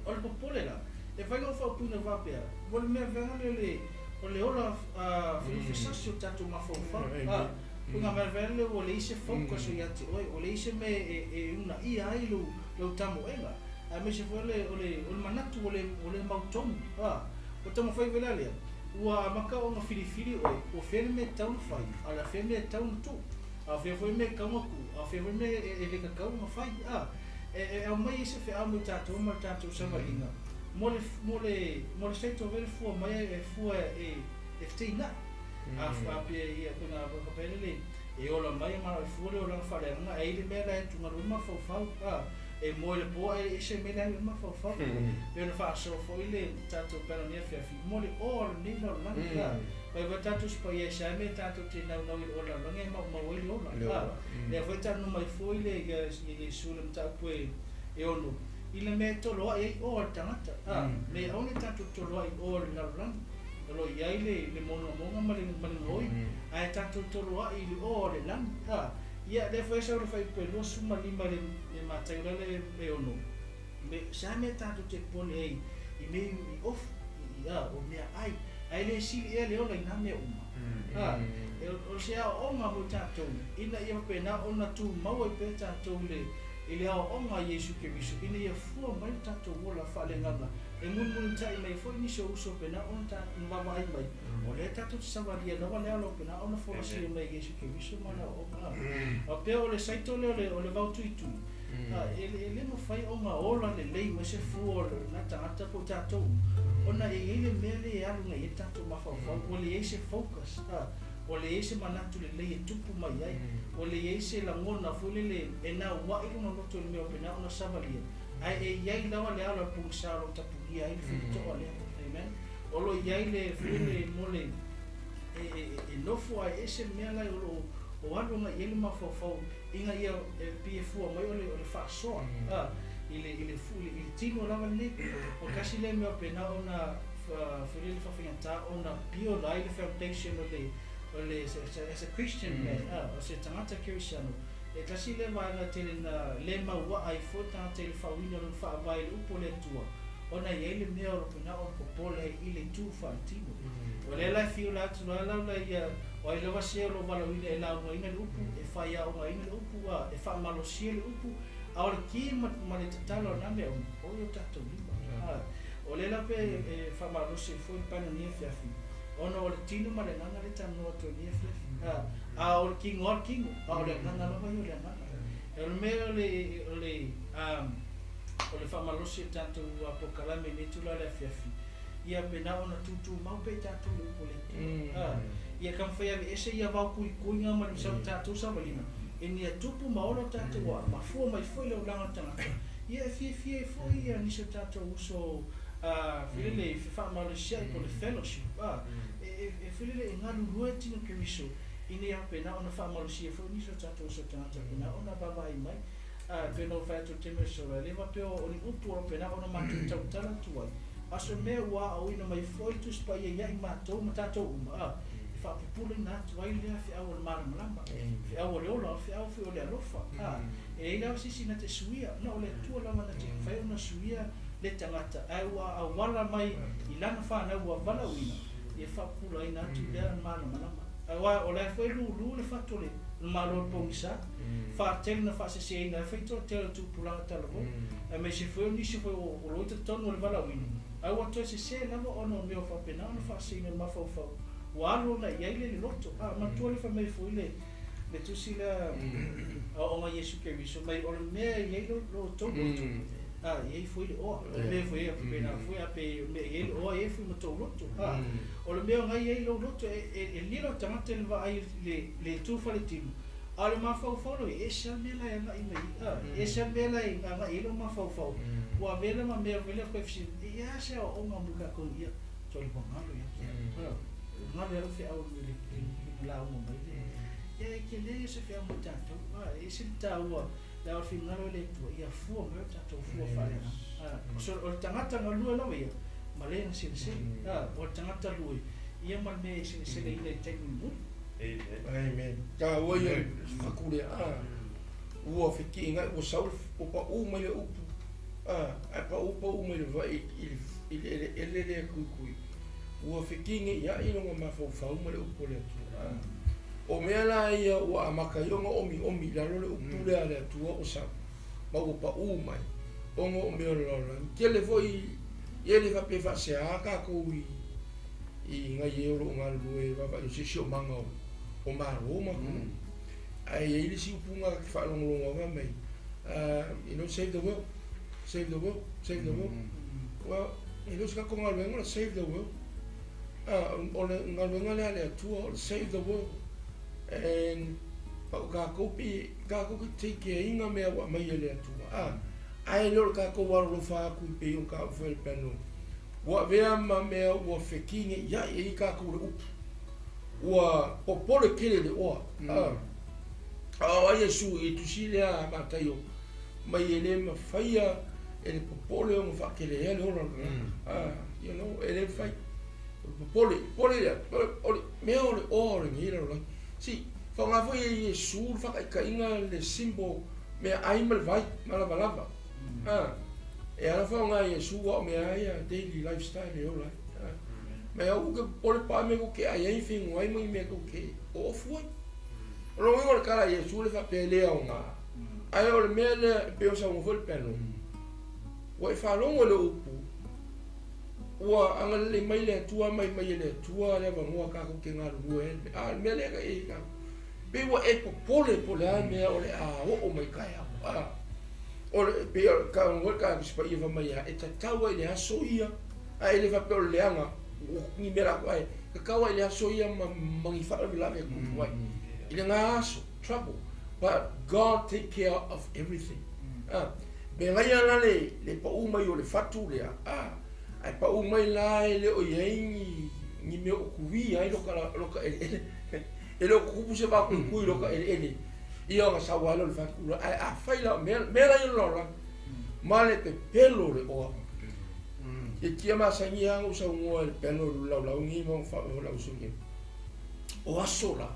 O le popole la, e fai lau faaupuina faapea, o le mea veaga lea o le ola felefesasi o tatou mafaufau. O ngā mea vea lea ua leai se focus o ia te oe, ua leai se mea e uunaia ai lou tamoega, aemaise foi o le manatu ua le mautonu. Ua taumafai foi la lea, ua amata ona filifili oe, po o fea le mea e tatau ona fai, a o le a fea le mea e tatau ona tuu, a o fea foi le mea e tatau ona tuu, a o fea foi le mea e le tatau ona fai. E aumai ai se feau mo i tatou ma le tatou savaliga, mo le mo le mo le saito vele fua mai e fua e feteina'i. A faapea ia koina faapea lele e ola mai e manao e fua le olaga faaleagaga ae i le mea la e atugalu ai le mafaufau e moe le po ae ese le mea la e alu ai le mafaufau. Pei ona faasoa foi le tatou panel nei afiafi mo le o o lenei lalolagi Vai vai tatou sipaia e se mea tatou te naunau i le ola lalolagi ae maumau ai le ola. Lea foi talanoa mai foi le Iesu i le mataupu e ono i le mea e toloai ai o a le tagata. Me aua ne i tatou toloai o a le lalolagi. O lo o i ai le mogamoga ma le gaoi, ae tatou toloai i le o a le lagi. Ia, lea foi e sau le fuaiupu e 25 i le Mataio la le e ono, me, se a mea tatou te popole ai i mea i ofu, i, o meaai, ae le sili ea le ola i nā mea uma. O se aoaoga mo tatou, ina ia faapena ona tumau ai pea tatou i le i le aoaoga a Iesu Keriso, ina ia fua mai lo tatou ola faaleagaga, e mulimulitai mai ai foi nisi o uso pena ona vaavaai mai, o lea tatou te savalia lava le ala o pena ona folasia mai e Iesu Keriso ma le aoaoga. A pea o le saito lea o le vaotuitui, e le mafai ona ola lelei mai se fua o lena tagata po o tatou uma, ona e i ai le mea lea e alu agai i ai le tatou mafaufau, ua leai se focus, ua leai se manatu lelei e tupu mai ai, ua leai se lagona foi lele e naua'i lona loto i le mea o pena ona savalia, ae e i ai lava le ala o le pogisa o lo o tapunia ai le faitotoa lea. Amen. O lo o i ai le foi lele mo le e nofo ae ese le mea la o lo o alu agai i ai le mafaufau ina ia e pei e fua mai o le faasoa i le i le i le tino lava lenei. O le tasi lea mea o pena ona foi lele faafaigata ona build ai le foundation o le o le as a Christian man, o se tagata kerisiano, e tasi lea vaega tele na le mauaa ai foi le tagata i le faauiina o lona faavae i le upu a le Atua, ona e i ai le mea o lo pena ona popole ai i le itu faaletino. O lea la e fiu la atu la lau la ia, o ai lava se o lo o valaauina e laugaina le upu, e faiaogaina le upu, a e faamalosia le upu, a o le ki ma le tatalo a na mea uma, o i o tatou lima. O lea la pe e faamalosi ai foi le panel nei afiafi, ona o le tino ma le agaga lea e talanoa atu ai nei afiafi. A o le kino lava le kino, a o le agaga lava ia o le agaga. O le mea o le o le o le faamalosi o le tatou polokalame i lenei itula o le afiafi, ia pena ona tutumau pea i tatou i le upu a le Atua. Ia taumafai e aveese ia vaokuikuiga ma le tatou savaliga, ina ia tupu ma ola o tatou aa, mafua mai foi le olaga o le tagata, ia e fiafia ai foi ia nisi o tatou uso foi lele e fefaamalosia po o le fellowship, e foi lele e galulue tino Keriso, ina ia faapena ona faamalosia foi nisi o tatou uso tagata pena ona vaavaai mai. E pei ona ou fai atu i le taimi o le sola, e le faapea o ni upu o lo o faapena ona matou tautala atu ai, a o se mea ua aoina mai foi le Tusi Paia ia i matou ma tatou uma, e Faapupulaina atu ai lea feau o le malamalama, feau o le ola, o le feau foi o le alofa. E leai lava se isi na te suia, na o le Atua lava na te mafai ona suia le tagata, ae ua auala mai i lana fanau ua valaauina, ia faapupulaina atu lea malamalama. Aua o la e foi e lulu le fatu o le Malo o le pogisa, faatele na faaseseina ai foi toatele o tupulaga talavou, aemaise foi o nisi foi o lo o i totonu o le valaauina, ae ua toe sese lava ona o mea ua faapena ona faaseseina e le mafaufau, ua alu ona i ai le loto. A manatua le fai mai foi le le tusi lea Aoaoga a Iesu Keriso mai, o le mea e i ai lo outou loto, a i ai foi le oa. O le mea foi e faapena foi, a pe o le mea e i ai le oa, e i ai foi ma tou loto. A o le mea o na i ai lou loto, e lilo le tagata i le vaai i le tu faletino, a o le mafaufau lou e ese lava le mea la e agai mai ai, a e ese lava le mea la e agai ai lou mafaufau, ua avea lea ma mea foi lea koe fesili, e a se aoaoga mo tatou ia, sole ua galo ia te au, a ua galo ia lau feau i le lauga mai lea. Ia e tele se feau mo tatou, a e ese le taua le ao finagalo e le Atua ia fua mai o tatou fua faaleagaga. A so o le tagata galue lava ia ma le na selesele, a o le tagata lue ia ma le mea e seleseleina i le taimi mulimuli. Amen. Amen. Taua ia fatu lea. A ua fekiinai ua sau ua paʻū mai le upu. A ae paʻū paʻū mai le vai i le eleele lea kuikui. Ua fekiinai lona mafaufau ma le upu a le Atua. A o mea la ia ua amata ai ona omiomi i lalo le upu lea a le Atua ua sau ma ua paʻū mai ona o mea o le lalolagi. Tele foi ia le faapea e faasea tatou i nai e o lo o galulue vaavaai o siosiomaga o Malo ma atunuu. Ae i ai le isi upu na te faalogologo atu fai mai, you know, save the world, save the world, save the world. Well, e le o se tatou galuega o le save the world. O le galuega lea a le Atua o le save the world. And pau tatou pe tatou te take care ina mea ua aumai e le Atua. Ae le o le tatou alolofa atu i pei o ka fai le piano. Ua avea ma mea ua fekiga'ia'i ai tatou le upu. Ua popole tele le oa. A o ai Iesu i tusi lea a Mataio mai e le mafaia e le popole ona faakelea le ola o le tagata. You know, e le mafai. Popole, popole lea, o le mea o le oa o lenei lalolagi. Si, faaaoga foi e Iesu le faataitaiga le symbol mea ai ma le vai ma lavalava. E ala faaaoga e Iesu a o mea ai a daily lifestyle e ola ai. Ma au ke popole pa me ko ke ai ai whingo ai ma i mea ko ke o ofu ai. O lo ingo le kala Iesu le faapea lea o ngā. Ae o le mea lea e pei o saunoa foi le piano. Ua e faalogo i le upu, ua agalelei mai le Atua mai mai e le Atua le avanoa tatou te galulue ai. A o le mea lea ka e ka. Pei ua e popole po o le a le mea o le a oo mai taeao. A o le pei o ka ngoe ka tusi paia fai mai ia e tatau ai le aso ia ae le faapea o le leaga ni mea la ai tatau ai le aso ia ma ni faalavelave e tupu ai. I le ngā aso, trouble. But God take care of everything. Me ngai la le le paʻū mai o le fatu lea. A ai paʻū mai la e le o i ai ni mea o kui ai lo ka lo ka eleele. E le o kupu se va kui kui lo ka eleele. Ia ona sau ai le fatu la ai a fai la mea mea la i lo la. Ma le pepelo le oa. E tia masangi anga o saunoa le piano laulaungi ma fa o lausungi. O aso la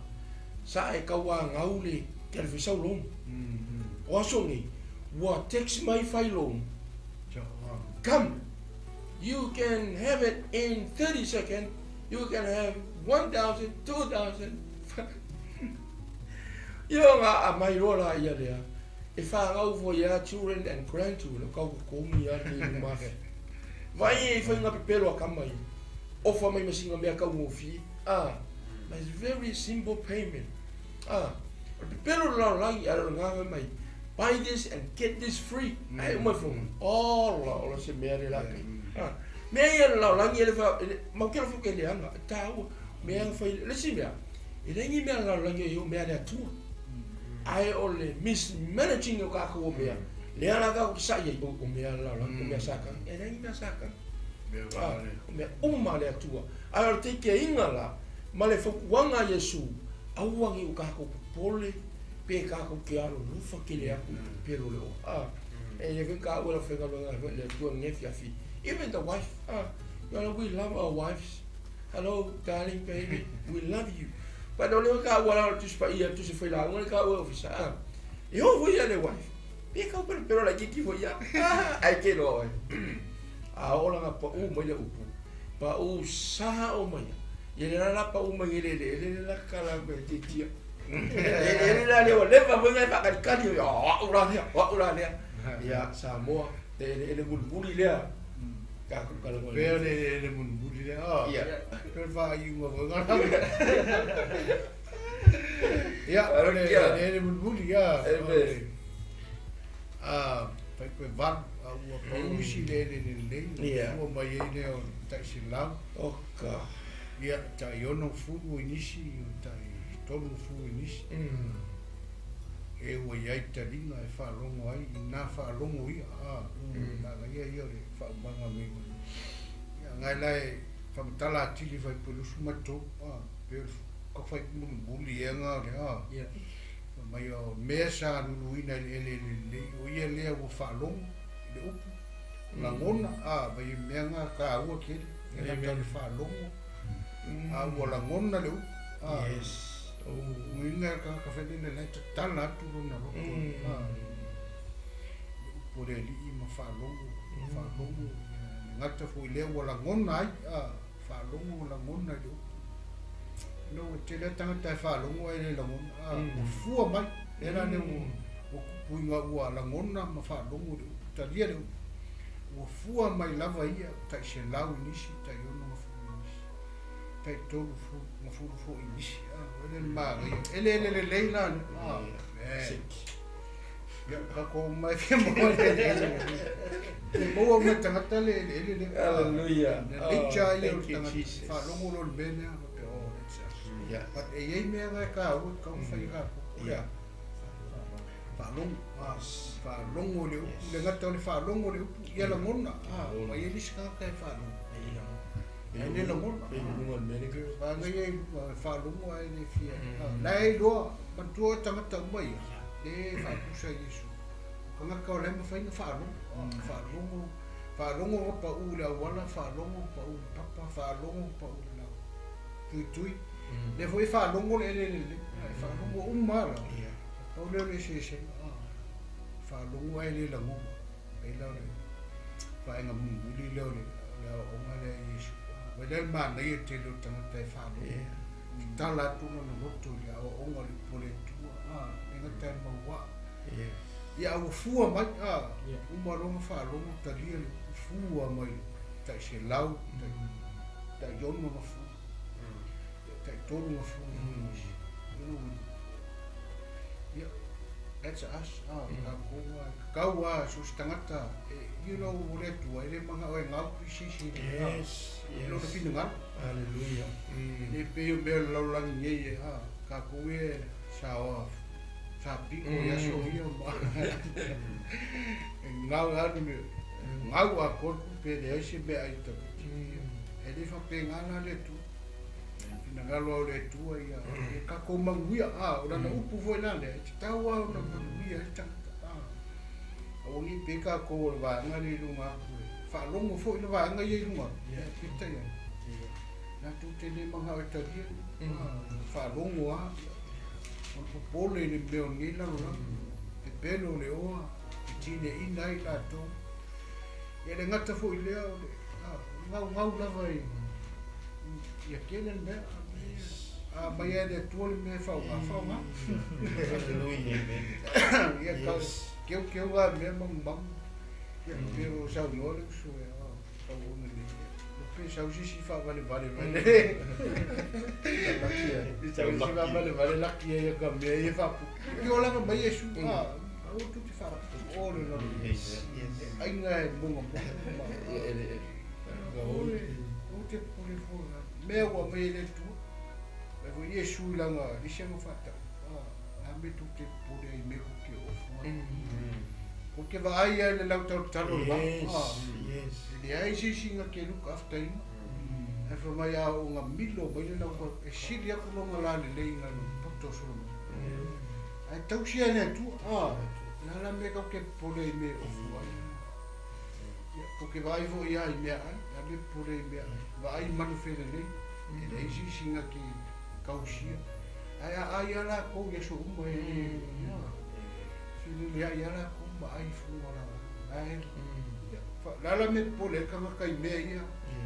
sa e kaua ngau le telefisau lomu. O aso nei ua text mai fai lomu. Come, you can have it in 30 seconds. You can have 1,000, 2,000. Ia nga a mai loa la ia lea. E whāngau for ia children and grandchildren. O kau komi ia te mafi. Vai e whai ngā pepelo a kama i. Ofa mai masinga mea kau ngofi. Ah, but it's very simple payment. Ah, o pepelo la langi a ngā mai. Buy this and get this free. Ai uma fo. Oh la o se mea le la. Ah, mea ia la langi ele fa mau ke fo ke le anga. Ta o mea fai le si mea. E lengi mea la langi yo mea le atua. Ai o le mismanaging o ka ko mea. Le ala ka ko sa ia o mea la la o mea saka. E lengi mea saka. O mea uma le atua. Ai o te ke inga la ma le fokuanga Iesu. Auangi o ka ko popole pe ka ko ke alo lufa ke le aku pelo le o. Ah, e le ka o la fenga lo le atua nge fia fi. Even the wife, you know, we love our wives. Hello, darling baby, we love you. But o leo ka ua la o tusi pa ia, tusi foi la, unga ka ua ofisa. Ah. E ho foi ia le wife. Pe kau pero pero la kiki foi ia. Ah, ai ke loa oe. A o langa pa u mai le upu. Pa u sa o mai. Ia le la pa u mai le le le la kala me titia. Le le la le o leva foi ngai whakalikali. O ura lea, o ura lea. Ia Samoa, le le le mulmuli lea. Ka ku kala mo. Pea le le mulmuli lea. Ah. Ia. Pe wha i unga foi ngā. Ia, o le le le mulmuli ia. E me. Ah, pai koe valu, a ua pausi le le le le. Ia. Ua mai ei lea o tai se lau. Oka. Ia, tai ono fulu i nisi, o tai tolu fulu i nisi. E ua iai taliga e faalogo ai i nā faalogo ia a laga ia ia o le faaumaga mei ia agai la e faamatala atili faipolusu ma tou a pe o le kafai mulimuli ega o le a Ia. mai o mea sa luluina i le eleele lelei o ia lea ua faalogo i le upu lagona a mai mea ga kāua tele e gata o le faalogo a ua lagona le upu a Yes. Oh. uiga tagata failele la e tatala atu lona loto a le upu o le alii ma faalogo faalogo ia le gata foi lea ua lagona ai a faalogo lagona i le upu no e tele tagata e faalogo ai le lagona a ua fua mai lea la le ua ua kupuiga ua lagona ma faalogo i le upu talia le upu ua fua mai lava ia tai selau i nisi tai ono mafulu i nisi tai tolu fu mafulu foi i nisi a o le magaia eleele lelei la le a e Sick. ia kako mai fia mo le le maua mai tagata le eleele le Hallelujah. le Oh, nature ia o thank you, tagata Jesus. faalogo lo le mea lea faapea oh that's us Yeah. but e iai mea ga e kāua kau fai kako o Yeah. lea faalogo a faalogo le upu le gata o le faalogo le upu ia lagona a ma ia lisi tagata e faalogo e le lagona Pe lunga le manager. vaga ia i luga e faalogo ae le fia la e iloa matua o tagata uma ia le faapusa Iesu o tagata o lae mafai na faalogo faalogo faalogo ka paʻu i le auala faalogo paʻu i le papa faalogo paʻu i le lau tuitui lea foi e faalogo le eleele lelei e faalogo uma la Yeah. pau lea o le eseesega faalogo ae le lagona ai la o le faaiga mulimuli lea o le o le aoaoga lea i Iesu mai lea le manaia tele o tagata e faalogo Yeah. tatala atu lona loto i le aoaoga o le upu o le Atua le gata e mauaa Yes. ia ua fua mai a Ia. uma loga faalogo talia le upu fua mai tai selau tai tai ono ma fulu ia tai tolu ma fulu you know ia that's us ah kākou a kakau a so se tagata e you know o le Atua e le magao e gau sisi Yes. lona Yes. finagalo Hallelujah. le pei o mea o le lalolagi nei e a kākou e saoa sapiko i aso ia ma e gau alu le gau a koku pe leai se mea ai tamaiti e le faapegana le Atua finagalo au le Atua ia e kākou manuia a o lana upu foi la lea e tatau a ona manuia ai tagata a auagi pe kākou o le vaega le i luga atu e faalogo foi le vaega ia i luga atu e peitai ai latou te lē magao e talia faalogo a o le popole i le mea o lenei lalolagi pepelo o le oa e tineʻina ai latou ia le gata foi lea o le a gaugau lava i ia kele le mea a mai ai le Atua le mea e faaaoga faaaoga Hallelujah. ia ka keukeu a mea magumagu ia pe o saunoa le uso e a tauona nei lo pe sau sisi faavalevale mai le sau sisi faavalevale laki ai ia ka mea ia faapupu ke o lava mai Iesu a aua tou te faapupu o le lalo Yes. Yes. aiga e mogamoga ma Ia ele ele. o o te pule foi mea ua mai e le Atua mai foi Iesu i laga lisi aga faatau a a me tou te pule ai me ko ke ofu ai ko ke vaai ai le lau talotalo le vaa Yes. Yes. e leai se isiga ke look after ina ae famai a oga milo mai le lau e sili aku loga lalelei ga le poto o Solomoni ae tausia e le Atua a la la mea kau ke popole i mea ofu ai ia ko ke vaai foi ia i mea ai a me popole i mea ai vaai i manu felelei E leai se isi na te tausia. Ae aai lava latou i aso uma e le, ia, feleleai lava latou ma ai i fuga o la ae, ia, o le a la le mea e popole ai le tagata i mea ia,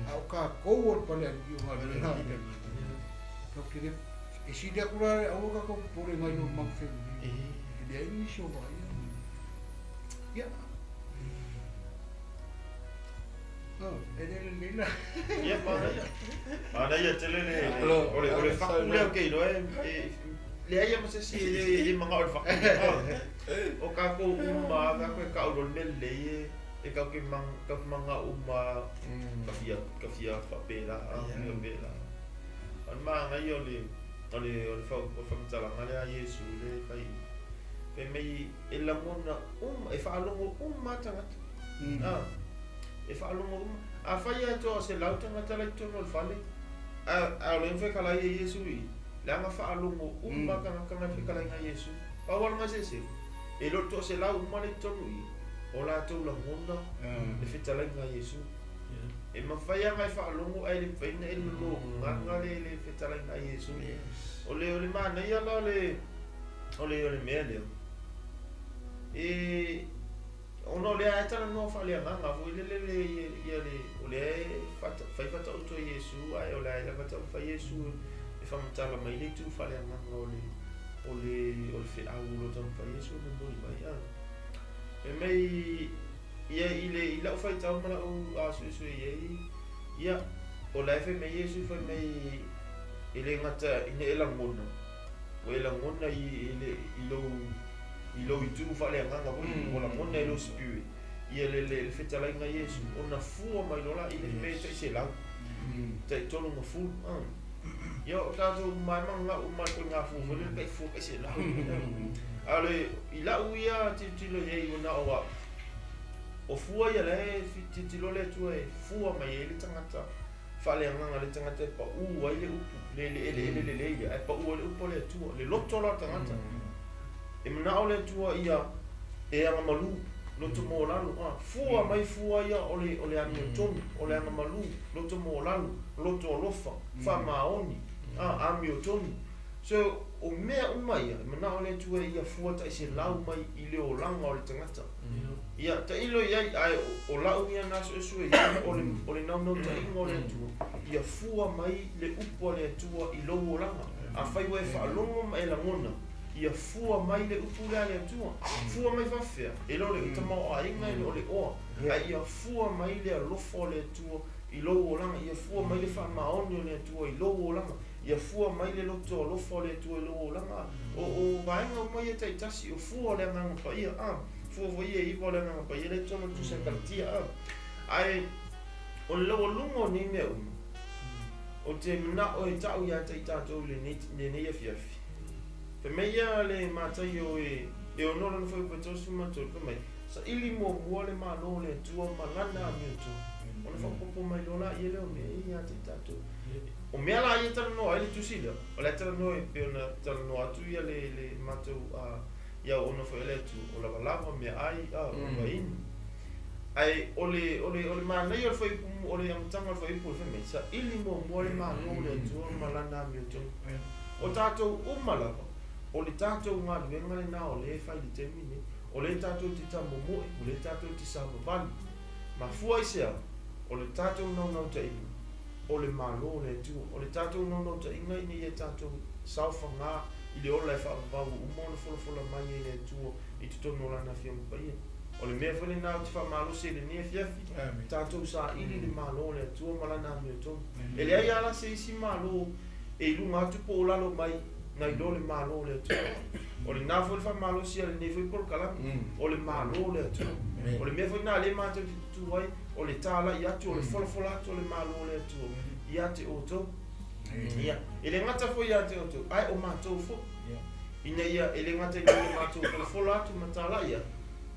a o tatou o le palealii o galuega a le Alii. Tatou te le, e sili atu la aua tatou popole nai lo Mount Family, e leai nisi o vaaia. Ia. Oh, e le lelei la. Ia, manaia. Manaia tele le, o le, o le faku lea ou te iloa e, leai lava ma se isi e le manao i le faku. O tatou uma lava, fai atu e tau loa le mea lelei e tatou te manao uma ka fia, ka fia faapela, faapela. O le manaia o le, o le, o le faamatalaga lea a Iesu lea e fai, fai mai e lagona uma, e faalogo uma lava tagata. E faalogo uma. Afai lava e 100 tagata la i totonu o le fale, ae o lea na fetalai ai Iesu i i, leaga faalogo uma tagata na fetalaiga a Iesu. Pau lava le gasese, e le o le 100 uma la i totonu i i, o latou lagona le fetalaiga a Iesu. E mafai lava ona e faalogo ae le mafai ona e lologaga le fetalaiga a Iesu. O le manaia la o le mea lea, e Ona o lea e talanoa faaleagaga foi lele le ia le o lea e fai faataoto e Iesu ae o lea lava taumafai Iesu e faamatala mai le itu faaleagaga o le o le o le feau o lo o taumafai Iesu e momoli mai a. Fai mai ia i le i lau faitau ma lau suesue i ai ia o la e fai mai Iesu fai mai e le gata ina e lagona ua e lagona i le i lou i lou itu faaleagaga foi ua lagona e lou spirit ia le le fetalaiga a Iesu ona fua mai loa la i le mea e tai 100 tai 30 ia o tatou uma lava e mananao uma i le ituaiga fua foi lele tai fua tai 100 a o le i lau ia tilotilo i ai ua na o au o fua ia la e tilotilo le Atua e fua mai ai le tagata faaleagaga le tagata e pau ai le upu le le eleele lelei ia ae pau ai le upu a le Atua le loto la o le tagata e manao le Atua ia e agamalu loto maualalo a fua mai fua ia o le o le amiotonu o le agamalu loto maualalo loto alofa faamaoni a amiotonu so o mea uma ia e manao le Atua ia fua taiselau mai i le olaga o le tagata Ia, tailo i ai, ae o lau ia na suesue i ai, o le, o le naunautaiga o le Atua, ia fua mai le upu a le Atua i lou olaga. Afai ua e faalogo ma e lagona, ia fua mai le upu lea a le Atua. Fua mai faafefea? E le o le tamaoaiga, e le o le oa, ae ia fua mai le alofa o le Atua i lou olaga, ia fua mai le faamaoni o le Atua i lou olaga, ia fua mai le loto alofa o le Atua i lou olaga. O, o vaega uma ia taitasi, o fua o le Agaga Paia, a, fua foi ia e iva o le Agaga Paia lea i totonu o le Tusi a Kalatia, a. Ae, o le laualuga o nei mea uma, ou te manao e ta'u ia te i tatou i lenei, lenei afiafi. Fai mai ia le Mataio e, e ono lona fuaiupu e 33, fai mai, Saili muamua le Malo o le Atua ma Lana amiotonu, ona faaopoopo mai loa laia lea o mea ia ia te i tatou. O mea la ia e talanoa ai le tusi lea, o la e talanoa e pei ona talanoa atu ia le, le matou, a, ia auauna foi a le Atua, o lavalava, meaai, a, o vainu. Ae o le, o le, o le manaia o le fuaiupu, o le amataga o le fuaiupu fai mai, saili muamua le Malo o le Atua ma Lana amiotonu. O tatou uma lava, o le tatou galuega lena o lea e fai i le taimi lenei, o lea tatou te tamomoe, o lea tatou te savavali. Mafua aisea? O le tatou naunautaiga, o le Malo o le Atua. O le tatou naunautaiga ina ia tatou saofaga i le ola e faavavau ua uma ona folafola mai e le Atua i totonu o Lana Afioga Paia. O le mea foi lena ou te faamalosi ai i lenei afiafi, tatou saili le Malo o le Atua ma Lana amiotonu. E leai lava la se isi Malo e i luga atu po o lalo mai nai lo le Malo o le Atua. O lena foi le faamalosi a lenei foi polokalame, o le Malo o le Atua. O le mea foi lena lea matou te tutū ai, o le talai atu, o le folafola atu o le Malo o le Atua ia te outou. Ia, e le gata foi ia te outou, ae o matou foi. Ina ia, e le gata ina ia matou folafola atu ma talai atu,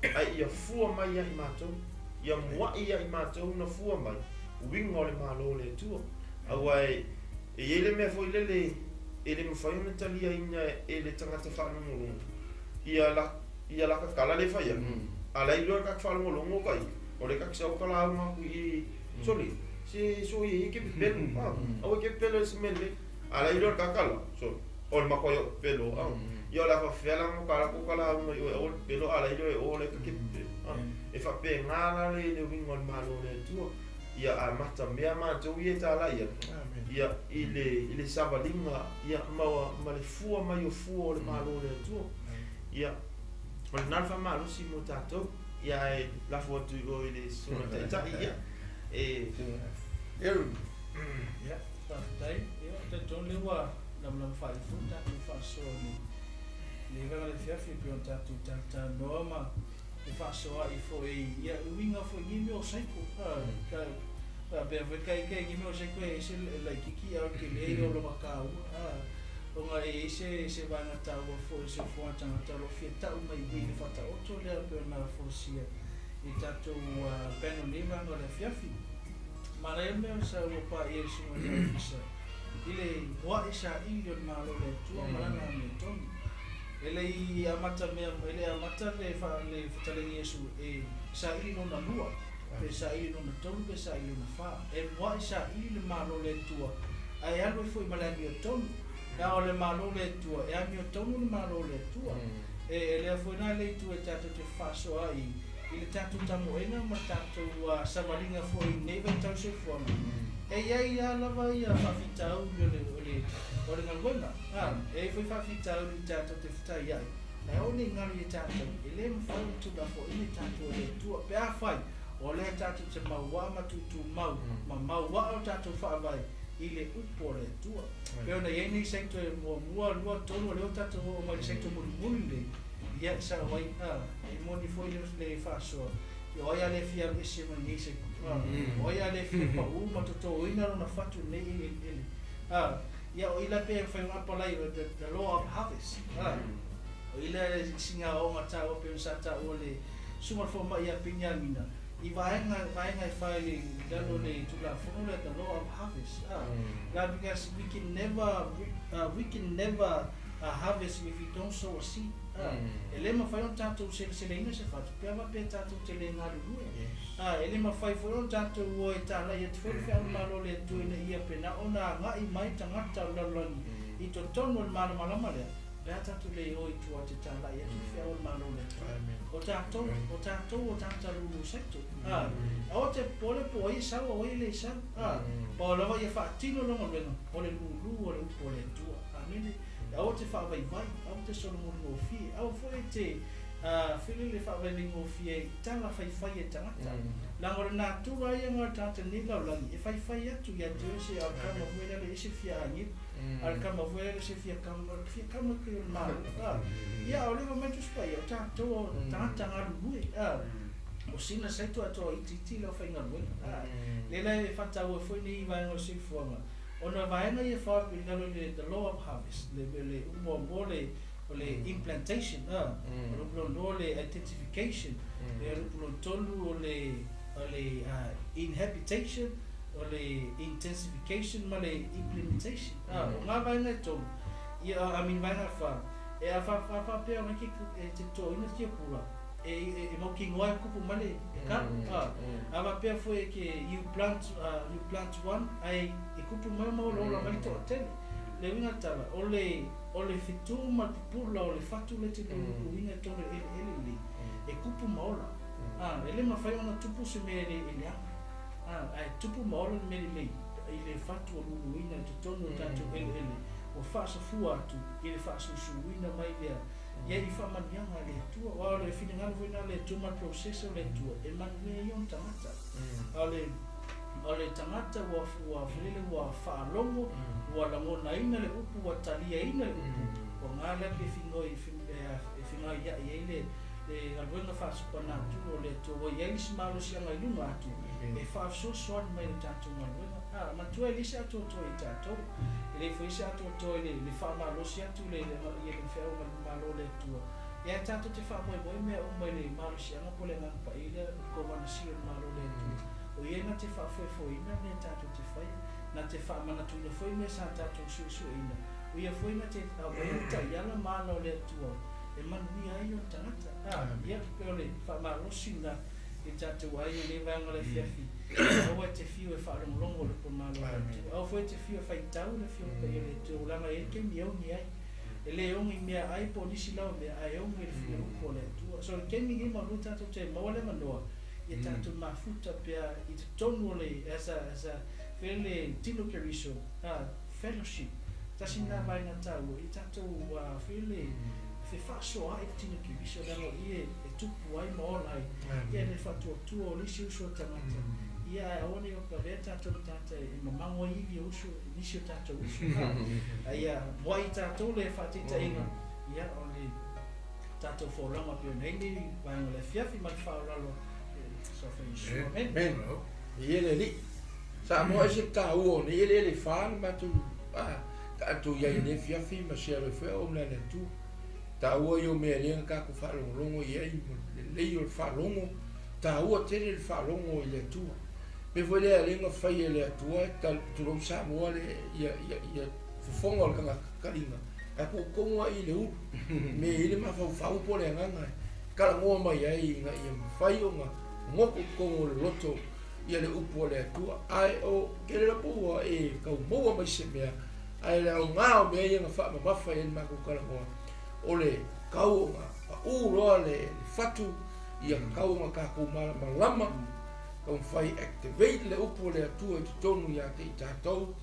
ae ia fua mai ia i matou, ia mua'i ia i matou na fua mai, uiga o le Malo o le Atua. Aua e i ai le mea foi lele e le mafai ona taliaina e le tagata faalogologo ia la ia laka tala lea e fai atu, a la e iloa e le tagata faalogologo ka ia, o lea ta te sau ta lauga atu i i, sole, Se so ye ke pelo ah awa ke pelo se mele ala ilo kakala so o le makoa yo pelo ah ia la fa fela mo kala ko kala mo yo o pelo ala ilo o le ke ah e fa pe ngala le le wingo le malo le tu ia a mata mea ma tu ia tala ia ia ile savalinga ia ma ma le fua ma yo fua le malo le tu ia o le nalfa malo si mo tato ia e la fua tu o ile so ta ia e ia faafetai ia te tonu le ua lamalamu faaifu tatou faasoa le vaega le fiafi pe ona tatou talatanoa ma le faasoa'i fo'i ia uiga fo'i ni mea o saiko pea foi kai ni mea o saiko e ese laikiki a o le telē o lona kāua ona e i ai se vaega taua fo'i se fofoga tagata o loo fia ta'u mai i le faataoto lea pe ona folasia i tatou panel nei vaega o le afiafi. Manaia mea o sa ua paia i suga i ofisa i le moa'i sa'ili o le malo le Atua ma lana amiotonu. E lei amata mea, e le amata le fetalaiga Iesu e sa'ili lona lua, pe sa'ili lona tolu, pe sa'ili lona fā. E moa'i sa'ili le malo le Atua, ae alu ai foi ma le amiotonu. A o le malo le Atua, e amiotonu le malo le Atua. E lea foi na le itu e tatou te faasoa ai i le tatou tamoega ma le tatou savaliga foi nei vaitau soifuaga. E iai a lava ia faafitauli o le galuega. E ai foi faafitauli tatou te fetai ai. Ae o nei galu ia tatou, e lē mafai ona tulafo'ina i tatou e le Atua. Pe afai, o lea tatou te maua'a ma tutumau, ma maua'a o tatou faavae i le upu o le Atua. Pe ona iai nei saito e muamua, lua, tolu, o lea o tatou oo mai le saito mulimuli lei, ia e sa'o ai, e moni foi le faasoa. O ai a le fia alu ese mai nei saiko. O ai a le fia pa'ū ma totōina lona fatu nei ele. Ia o ila pe fai ona apalai the law of harvest. O ila singa o ngata o pe sa ta o le suga fo mai ia Peniamina. I vaega e fai le lalo le tulafono le the law of harvest. La because we can never harvest if we don't sow a seed. E le mafai ona tatou seleseleina se fatu, pe ava pe tatou te le galulue. E le mafai foi ona tatou o e talai atu foi le feau malo le Atua ina ia pena ona aga'i mai tagata o le lalolagi i totonu o le malamalama lea, pe a tatou le o i tua te talai atu le feau o le malo le Atua. O tatou o tagata lulu saito. Aua te pole po ai sau o ai le sau. Pa o lava ia faatino le galuega o le lulu o le upu o le Atua. Amene. Aua te faavaivai, aua te solomologofie, aua foi te fili le faavaivai i tala faifai e tagata. Laga o le natura ia ga o le tagata nei lalolagi, e faifai atu ia te oe se ao kama foi lale e se fia agelu, ao le kama foi lale se fia kama, fia kama ke o le malo. Ia o leva mai tusi paia, o tatou o tagata galulue. O sina saito atoa itiiti lau faigaluega. Le la e faataua foi nei vaega o le soifuaga. Ona vaega ia fa i lalo le the law of harvest, le umuamua o le implantation, o le upulonua o le identification, le upulontolu o le inhabitation, o le intensification ma le implementation. O ngā vaega e tolu, ia a min vaega fa, e a fa pea ona ki e te toina te pula, e mau ki ngoa e kupu male e kalu. A va pea foi ke you plant one, ai e kupu mai mau lola mai to tele. Le winga tala, o le fitu ma pupula, o le fatu le te luluina tonu ele ele le, e kupu maola. E le mawhai ona tupu se mea le ele anga. Ai tupu maola le mea le i le fatu o luluina te tonu o tātou ele ele. O whaasafua atu, i le whaasusuina mai lea. Ia i whaamanianga le Atua, o le whinengalo foi na le Atua ma le process o le Atua, e manuia i on tagata. O le tagata ua whilele ua whaalongo, ua langonaina le upu, ua taliaina le upu. O ngā lea pe whingoi, e whingai ia i le galuega whaasupana atu o le Atua, ua iai lisi malosiaga i luga atu, e whaafesoasoani mai le tatou galuega. Matua e lisi atoatoa i tatou, e le foi se atoatoa i le whaamalosi atu le ia le wheau ma le malo le Atua. Ia tatou te whaamoemoe mea uma i le malosiaga po le agaga paia lea kovanasi o le malo le Atua. O ia na te whaafoefoeina mea tatou te whaia, na te whaamanatuina foi mea sa tatou suesueina. O ia foi na te awaia taiala malo le Atua, e manuia ai o tagata. Ia pe o le whaamalosi na i I tatou aiga i lenei vaega o le afiafi, aua e te fiu e faalogologo i le upu malo a le Atua. Aua foi e te fiu e faitau le Afioga Paia o le Atua, leaga e i ai le taimi e ogi ai. E le ogi i meaai po o nisi lava mea, ae ogi i le upu a le Atua. So, o le taimi lenei malu tatou te maua le avanoa, ia tatou mafuta pea i totonu o le, as a, as a, fai le tino Keriso, fellowship. Tasi lena vaega taua, ia tatou, fai le, fefaasoa ai le tino Keriso, leaga o i e tupu ai ma ola ai, ia le faatuatua o le isi uso o tagata, ia ae aua ne i opalea tatou matata e mamago ai ivi o uso, nisi o tatou uso, a ia moai tatou le faataitaiga, ia o le tatou folauga pei ona i ai lenei vaega o le afiafi ma le faaaloalo suafa Iesu. Amene. Amen. Ia le Alii. Samoa ese le taua o nei eleele e fa le matou tatou i ai i lenei afiafi ma share ai foi auauna a le Atua. Taua ia o mea lea na tatou faalogologo i ai ma le lelei o le faalogo, taua tele le faalogo i le Atua. Mea foi lea lea na fai e le Atua tulou Samoa le ia ia ia fofoga o le tagata kaliga ae tuu tonu lava i le ulu me i le mafaufau po o le agaga e talanoa mai ai ina ia mafai ona goto i totonu o le loto ia le upu a le Atua. Ae o tele la po ua e tau maua mai se mea, ae le aoga o mea ia na faamamafa i ai le matou talanoa, o le tau ona pau loa le fatu, ia tau ona tatou malamalama, taumafai activate le upu a le Atua i totonu ia te i tatou,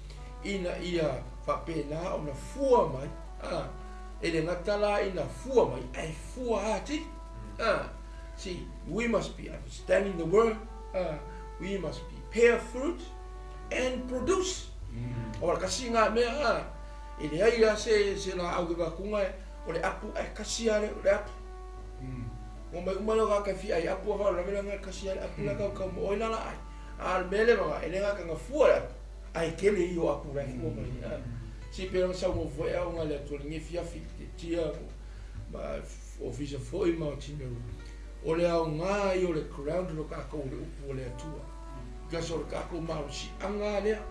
ina ia faapena ona fua mai, e le gata la ina fua mai, ae fua atili. See, we must be understanding the word, we must be bear fruit and produce. O le kasi ngā mea, e leai la se la au ke vakunga, o le apu e kasi ale o le apu. O mai uma leo ka fi ai apu a la mea kasi ale apu la kau kau mo oi la la ai. A le mele manga e le ngā kanga fua le apu. Ai kele i o apu la fua mai. Si pera sa mo foi au ngā le atua le nge fia fi te tia ma ofisa foi ma o tino. O le au ngā i o le ground lo kākou le upu o le atua. Because o le kākou malosi anga lea.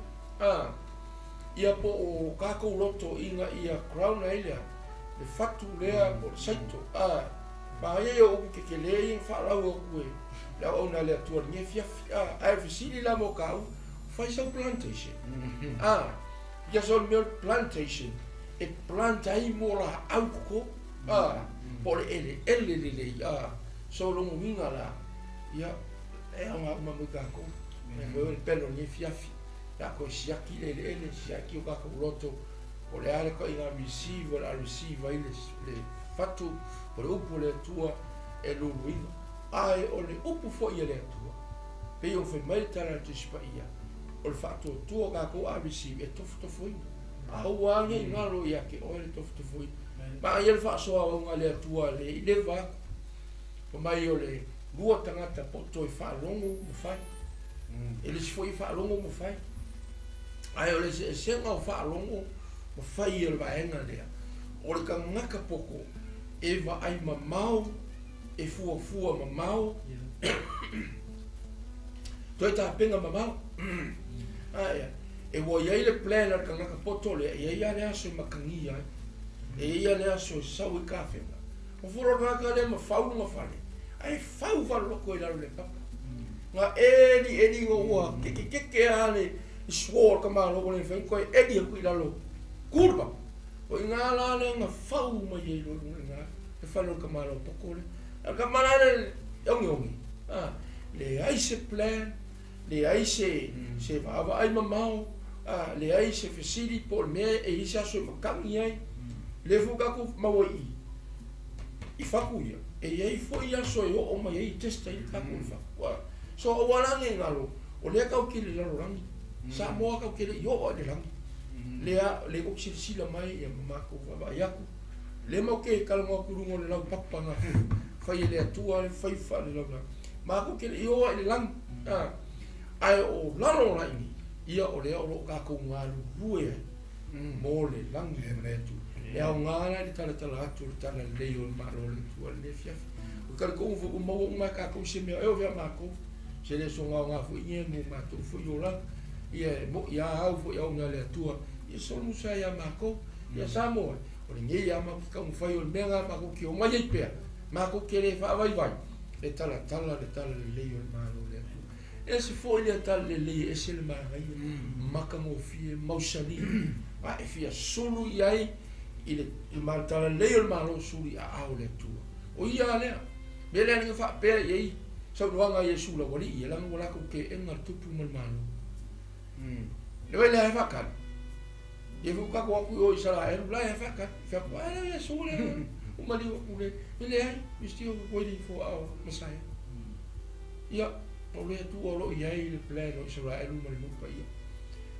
Ia po o kākou loto inga ia crown ai lea. Le fatu lea po le saito. Ma ia ia upu ke ke lea ia whaalau o kue. Le au na le atua le nge fia fi. Ai fisili la mo kau. Fai sau plantation. Because o le mea plantation. E planta ai mo la au koko. Po le ele ele le le. So longo winga la. Ia e au ngā uma mo kākou. E mo le pelo nge fia fi. La ko siaki le ele ele siaki o kākou loto. O le ale ko inga receive o la receive ai le fatu o le upu le atua e luluina. Ai o le upu fo ia le atua. Pe o fai mai tala le tusipa ia. O le whaatuatua kākou a receive e tofutofuina. A ua ange i ngalo ia ke oe le tofutofuina. Ma ia le whaasoa o ngā le atua le i le vaku. O mai o le lua tangata poto e whaalongo mo whai. E le sifo i whaalongo mo whai. Ai o le se esenga o whaalongo mo whai e le vaenga lea. O le kangaka poko e va ai mamao, e fua fua mamao. Toi tā penga mamao. Aia, e ua iai le plan al kangaka poto lea, e ia le aso e makangi ai. E ia le aso e sau i kawhenga. O furo ngaka le ma whau nga whale. Ai whau whale loko i lalo le papa. Ngā eri eri ngā ua, keke keke a le suo ka malo o le whain koe eri aku i lalo. Kurba. O i ngā la le ngā whau mai e lo ngā le whale o ka malo poko le. Al ka mana le ongi ongi. Le ai se plan, le ai se se vaava ai mamao, le ai se fesili po le mea e isi aso e makangi ai. Le fukaku maua i. I whaku ia. E iai foi aso e o mai ai testa i kaku i whaku. So o warange ngalo, o lea kau kele lalo rangi. Sa moa kau kele i o le rangi. Lea le o silasila mai ia mako wa iaku. Le mau ke kalonga kurungo le lau papa ngā whai e le atua le whai wha le lau la. Mako kele i o le langi. Ai o lalo la ini. Ia o lea o lo kākou ngā lue ai. Mō le langi o le atua. E au ngā le tala tala atu le tala lei o le malo le atua le fiafi. O kare kou fu maua uma kākou se mea e o vea mākou. Se le so ngā ngā fui ia mo mātou fui o la. Ia mo ia au fui au ngā le atua. Ia solu sa ia mākou. Ia Samoa. O le ngei ia mākou ka umwhai o le mea ngā mākou ki o mai ai pea. Mākou ke le whaawai vai. Le talatala le talalelei o le Malo o le Atua. E ese foi lea talalelei e ese le manaia, matagofie, mausali, a e fia sulu i ai i le talalelei o le Malo sulu i aao o le Atua. O ia lea. Mea lea ni faapea i ai saunoaga a Iesu laualii, e leaga ua latou teena le tupu ma le Malo. Le vai lea e faatali. Ia foi tatou atu i o i Isaraelu la e faatali. Fai atu, ai lea Iesu lea. O maliu atu le, e leai, we still waiting for our Messiah. Ia, o le Atua o lo o i ai le plan o Isaraelu ma le nuu paia.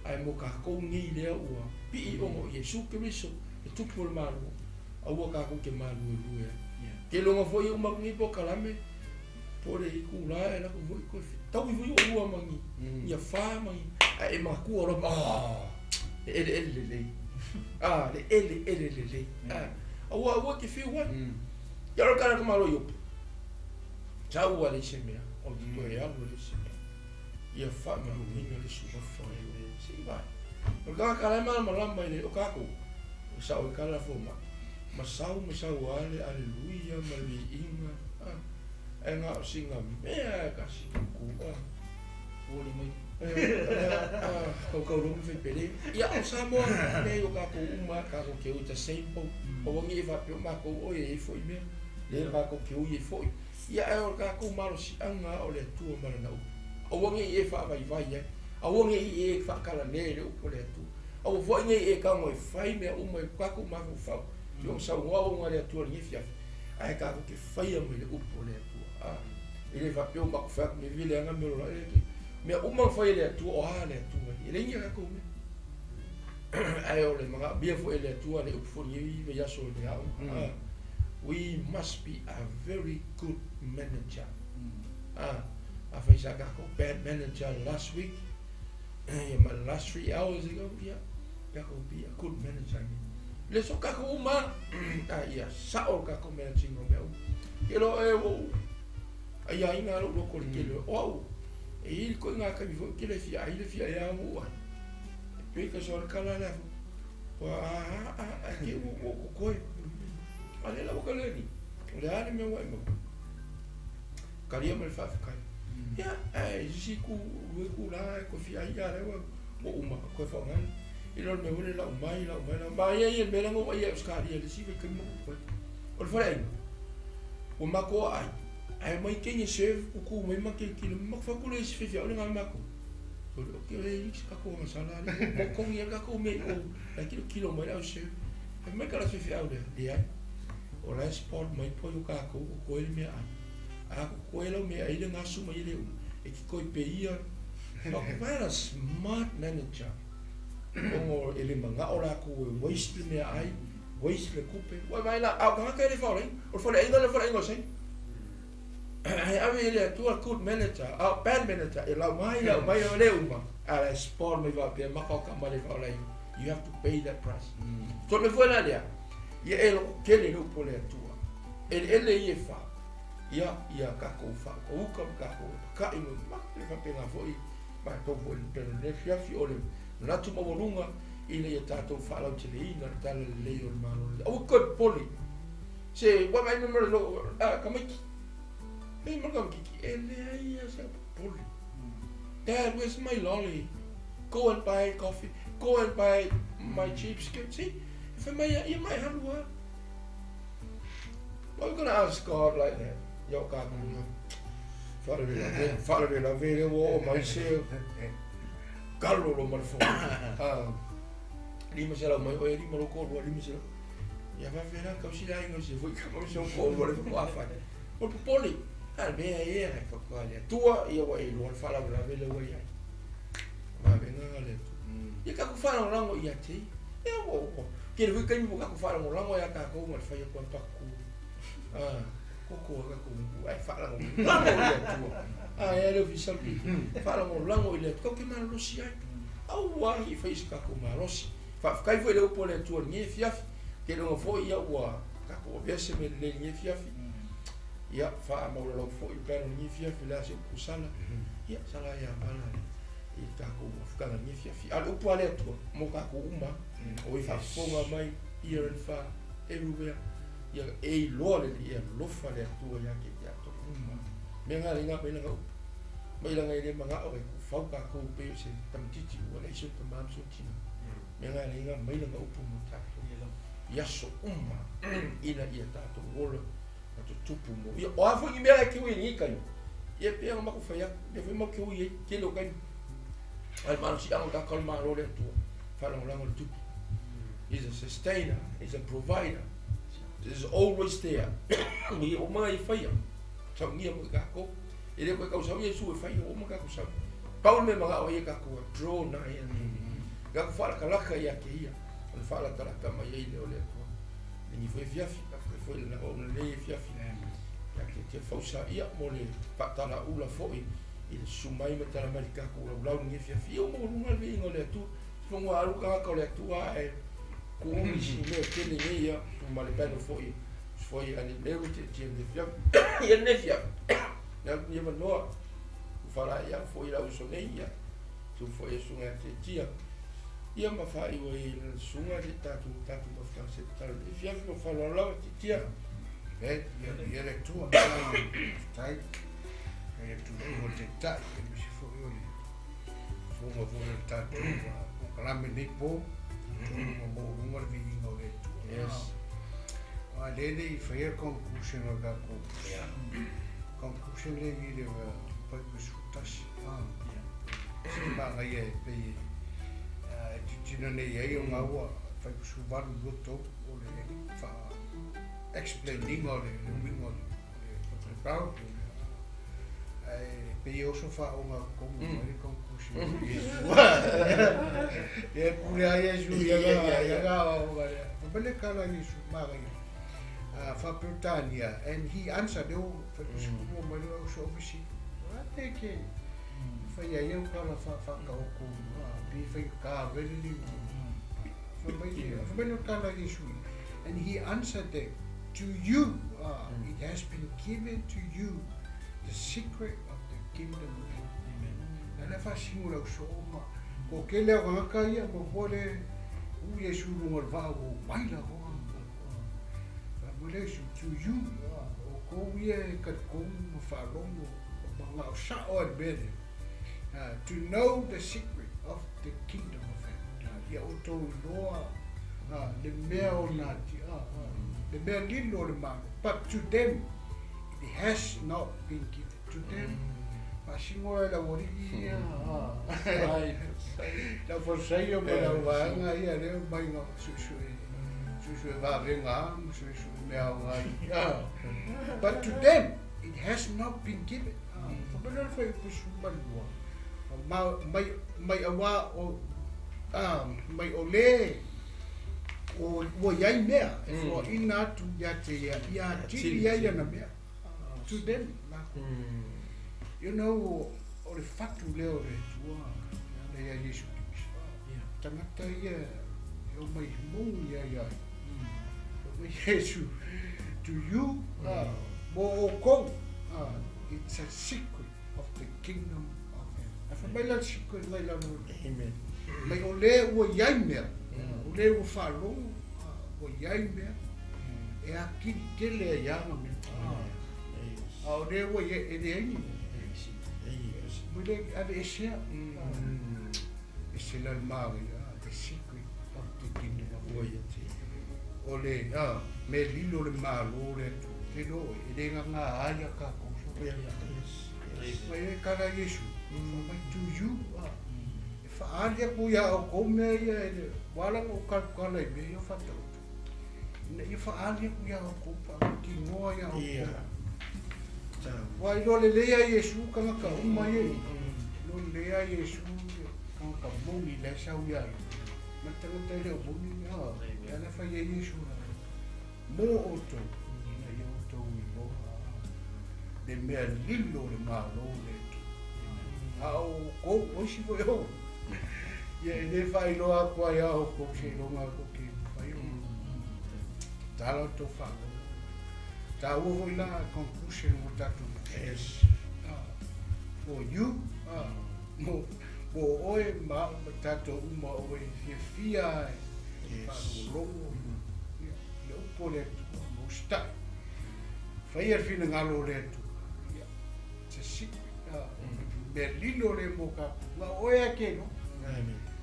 Ae mo tatou nei lea ua pii ona o Iesu Keriso, le tupu o le Malo, aua tatou te maluelue ai. Ke loga foi e uma atu nei polokalame, po o le itulā e alu atu foi toe fetaui foi oulua ma ni ia fa ma ni ae e matua loa, ah, le eleele lelei, ah, le eleele lelei, ah, aua aua e te fiu ai. Ia o le tagata malo i upu, sau lava leai se mea, o le toe alu e leai se mea. Ia faamanuina le suafa o le se i vaai. O le tagata la e malamalama i le o tatou, e sao i tala fomai, ma sau ma sau lava le aleluia ma le viiga, ah, ae na o sina mea e tasi tutu, ah. Ua mai. Kaukaulogi faipele. Ia, o Samoa, leai o tatou uma, tatou te o i the same boat. Aua ne i e faapea o matou oe e i ai foi mea, lea matou te ui ai foi. Ia, ae o le tatou malosiaga o le Atua ma lana upu. Aua ne i e faavaivai ai, aua ne i e faakalale i le upu a le Atua. Aua foi ne i e tago e fai mea uma i tatou mafaufau. I o saunoa auauna a le Atua i lenei afiafi, ae tatou te faia mai le upu a le Atua. Ah, e le faapea ua matou fai atu nei vile aga mea o lo e mea uma na fai e le Atua, o a le Atua, e leai ni a tatou mea. Ae o le manaomia foi e le Atua le upu foi lenei vaiaso i le aoga. Ah, we must be a very good manager. Ah, afai sa tatou bad manager last week, ia ma last 3 hours ago, ia, tatou be a good manager. Le so tatou uma, ah, ia sao le tatou managing o mea uma. Ke lo e ua ai aiga lou loko le tele o au, e i le koiga taimi foi ke le fia ai le fia e au ai. E pei ka so le kala le afu. Ua a a a ke ua ua kokoe. A le la ua ka le ni. O le a le mea ua e mau. Kalia ma le faafetai. Ia, ae sisi ku lue ku la e koe fia ai ia le ua ua uma koe whaongai. I lo le mea ua le lau mai, lau mai, lau mai. Ia ia le mea la ngau ai e Australia le si vai kai mo koe. O le fale aiga. Ua mako ai. Ae mai kenge serve kuku mai ma ke kilo ma fa kule si fefi au le ngā mako. So le okay le i ka ko masala le. Mo kongi ka ko me o la kilo kilo mai au serve. Ai mai ka la fefi au le. Le ai. O la sport mai po yo ka ko ko le mea ai. A ko ko le mea ai le ngasu mai le u. E ki koi pe ia. Ma ko vai smart manager. Ongo e le manga o la ko e waste le mea ai, waste le kupe. Wai mai la au ka ka le fa le. O le fale ainga le fale ainga sei. Ai ave le Atua good manager, a bad manager e lau mai lau mai o le uma. A la sport mai va pe maka o ka mai fa la. You have to pay that price. So le foi la lea. Ia e loko kele le upu o le Atua. E ele i e fa. Ia ia tatou faukauka ma tatou paka'i ma ma le faapena foi matou foi le pele le afiafi o le manatu maualuga ina ia tatou faalauteleina le talalelei o le Malo. Aua koe popole. Se ua vaai mai ma le a tamaiti. E ma le tamaititi e leai lava se popole. Dad, where's my lolly? Go and buy coffee. Go and buy my chips. See? Fai mai ia mai halu lava. Why we gonna ask God like that? Ia o tatou ia. Faalavelave, faalavelave le ua oo mai se galo lo ma le fono. Ah, 500 mai oe, lima lou toalua, 500. Ia faafefea la tausi le aiga o se foi ka mau se toalua le faatoa fai. O le popole. A le mea e e faatoa le Atua, ia ua e iloa le faalavelave lea ua i ai. Vavega le Atua. Ia tatou faalagolago ia te ia. Ia ua ua. Tele foi taimi ua tatou faalagolago ia tatou ma le fai atu a paku. Ah, koko a tatou ai faalagolago i le Atua. Ah, e le ofisa o le piki. Faalagolago i le Atua. Tatou te malolosi ai. Aua i fai se tatou malosi. Faafetai foi i le upu a le Atua i lenei afiafi. Keloga foi ia ua tatou avea se mea lelei i lenei afiafi. Ia, faamaualalo foi le plan o lenei afiafi le a se upu sala. Ia, sala ia mala i le tatou mafutaga i lenei afiafi. A o le upu a le Atua, mo tatou uma, o i faafofoga mai, here and far, everywhere. Ia e iloa le ia alofa le Atua ia te tatou. uma. Mea nga le nga mai langa upu. Mai langa e le manga'o e ku'ufau kakou pei o se tamatiti ua leai se tamā ma se tina. Mea nga le nga mai langa upu mo tatou. I aso uma ina ia tatou ola ma tutupu mo. Ia o a foi ni mea e ke ui ni kai. Ia pe nga maku fai atu, le foi mau ke ui e tele o kai. Ai malosi'aga o tatou malo le Atua. Faalagolago le tupu. He's a sustainer, he's a provider. He's always there. Ia o mai faia. Saunia mo kākou. E le koe kausau Iesu e fai o ma kākou sau. Pau le mea maga'o ai e kākou e draw nigh unto him. Kākou faalakalaka ia te ia. O le faalatalata mai ai lea o le Atua. Lengi foi afiafi, faafetai foi le lava ona lenei afiafi. Ia te te fausa ia mo le faatala'ula foi i le susu mai ma tala mai le tatou laulau lenei afiafi. Ia ua maualuga le viiga o le Atua. Fofoga alu tagata o le Atua ae kuumi si mea tele nei ia ma le pano foi foi a le leu te te ne fia ia ne fia ia ia manoa fala ia foi la uso nei ia tu foi e sunga te tia ia ma fa i wai le sunga te tatu tatu ma fa se tal e fia fia fa la la te tia E, ia, ia le tua, tai, ia tu o te tai, e misi foi o le fonga foi o le tātou, o kalame nei pō, tonu ma maualuga le viiga o le Atua. Yes. A le le i whaia conclusion o kākou. Conclusion le i le pai ko sutasi. Se maangaia e pei e titino nei ai o ngā ua whai ko su valu loto o le wha explaininga o le uiga o le parable. Ai pei oso wha o ngā kongu mai conclusion o Iesu. E pule a Iesu ia ngā ia ngā o ngā. Whamele kala Iesu maangaia. Wha-Peretania, and he answered, o whai ko sukuru o mai le au so ofisi. A te ke whai ai au kala wha whaka o kou, pi whai ka veli. Whai mai le kala Iesu. And he answered them, to you, it has been given to you the secret of the kingdom of heaven. Amen. Na wha singo lau so ma. Ko ke leo ngaka ia mo pole u Iesu lunga le vaa o mai la hoa. To you, o kou ia e ka kou ma whalongo, ma ngā o sao e mele. To know the secret of the kingdom of heaven. Ia o tō iloa, le mea o nā ti, le mea lilo o le malo. But to them, it has not been given. To them, whasingo e la wari ia. La whasaio ma la waanga ia reo mai ngā susu e. Susu e vavenga, susu e mea o ngai. But to them, it has not been given. Whapena whai pusu malua. Mai awa o, mai o le, o ua iai mea, e fua ina atu ia te ia, ia tili ia ia na mea. To them. You know, o le whatu leo le tua, ia ia Yesu Kristo. Tangata ia, e o mai mungi ia ia. Yesu, to you, mo o kou, it's a secret of the kingdom of heaven. A wha mai la secret ngai la mo. Amen. Mai o le ua iai mea, o le ua whalongo, ua iai mea, e a kiri kele a ianga mea. A o le ua ia e le aingi. Mo le ave esea, ese la maui, the secret of the kingdom of heaven. O le, me lilo le malo le atu, te lo, e le ngā ngā aia ka kouso. Mai e kala Iesu, mai to you, e whaalia ku ia o kou mea ia, e le walanga o kalukala i mea ia whatautu. Ina ia whaalia ku ia o kou, whaamati noa ia o kou. Wai lo le lea Iesu kanga ka uma ia, lo lea Iesu kanga ka mongi le sau ia. Matangata e leo moni, ia la whai e Iesu mō o tō, ina ia o tō i loa, le mea lilo le malo le tō. A o kou, o isi foi o. Ia e le whai loa kua ia o kou se longa ko ke whai o. Tāla o tō whālo. Tā ua foi la conclusion o tātou. Yes. For you, mo oe ma tātou uma oe fia fia e whaalongo. Le upo le atua, mo stai. Whai ar whina ngalo le atua. That's a secret. Mea lilo le mo ka nga oe a ke no.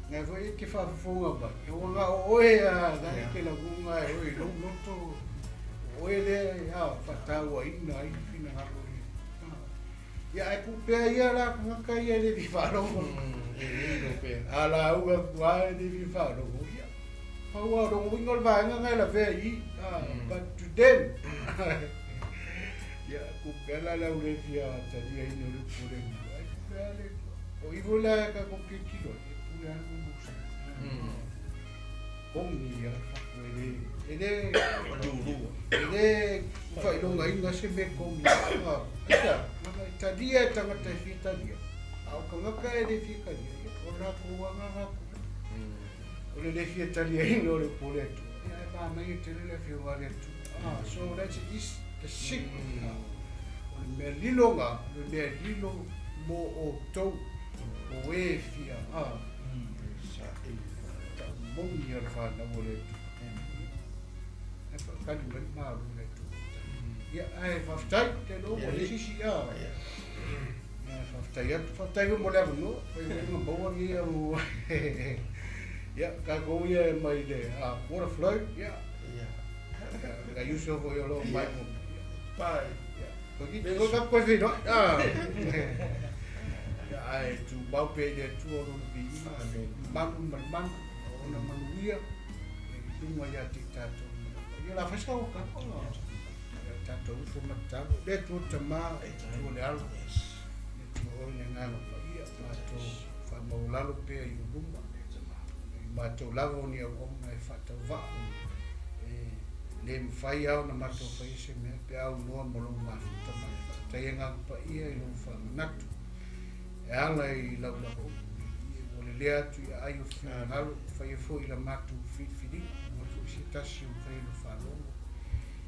Ngai foi e ke whaafofonga mai. E ua nga o oe a ngai ke la ngunga e oe lou loto. Oe le a whataua ina ai whina ngaro le. Ia ai kupea ia la ngaka ia le vi wharongo. A la uga kua e le vi wharongo. Ia. Paua rongo ingo le vaenga ngai la vea i. But to them. Ia kupea la lau le fia talia ina le pule. Ai kupea le. O ivo la ka ko ke kilo. E pule anu musa. Kongi ia whaku e le. E le. E le whailonga inga se me kongi. Aita, talia e tangata e fia talia. A o kangaka e le fia kalia. O la ko wanga ngā O le le fia talia ina o le pule atu. Ia e mānai e tele le fia wale atu. So that's is the secret. O le mea lilo ngā, le mea lilo mō o tau o e fia. Ta mongi o le whanau o le atu. E whakani mai māru le atu. Ia, ai, whaftai, te logo, le sisi, ia. Ia, whaftai atu, whaftai mo le awanoa, whai wai ngā maua ngi au. Ia, ka kou ia e mai le, water flow, ia. Ka yuso fo i o lo mai mo. Pai. Ia, ko ki te kau koe whinoa. Ia, ai, tu mau pe le tu o lo vi manu manu manu, o na manu ia, e tunga ia te tātou. Ia la whaisa o ka. Ia tātou uso matalo. Le tu tama, tu le alo. Le tu o le ngano pa ia, mātou whamaulalo pea i uluma. Mātou lava o ni au ona e whatau waa. E le mwhai au na mātou whai se mea pe au noa mo lou mafuta mai. Whaatai e ngā pa ia i lou whanganatu. E ala i lau la o. O le lea atu i ai o whingalo, whai e fo i la mātou whiriwhiringa. O le fo i se tasi o whai lo whalongo.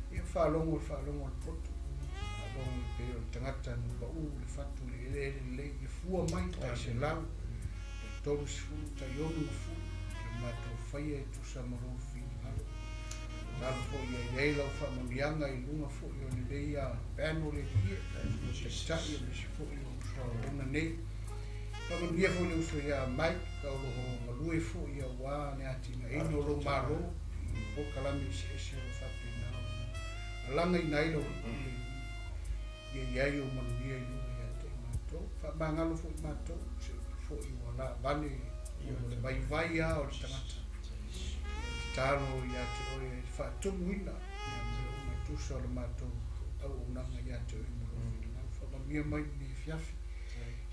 Ia whalongo le whalongo le poto. Whalongo le pe o le tangata no pa u, le whatu, le ele ele le i fua mai, tai se lau. Tai toru sifuru, tai onu fu. Le mātou whai e tusa mo lou whingalo. Talo fo ia i lei lau whaamonianga i lunga fo i o le lei a pano le kia. O te tai o misi fo i o usa o ona nei. Whamanuia fo le uso ia mai, ka o loho ngalue fo ia wā ne atina ino lo maro, i pokalame se ese o whapena. Alanga i nailo i ia iai o manuia i lunga ia te mātou. Whamangalo fo i mātou, se fo i wala vane, o le vai vai a o le tangata. Te talo ia te oe whaatumuina, ia me o matusa o le mātou au o nanga ia te oe mo lo whiringa. Whamamia mai ni fiafi.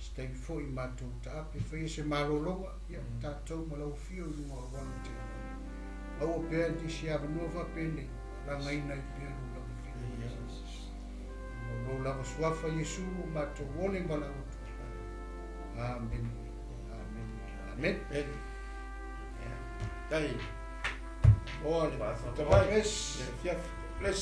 Se fo i mātou taape, whai se malologa, ia tātou ma lau fio i lunga o wana te. Aua pea te si awanua whapene, langa ina i pea lo lava whiringa. Mo lo lava suafa Yesu o mātou ole ma lau atu. Amen. Amen. Amen. Tai. O le. Tawai. Bless. Fiafi. Bless.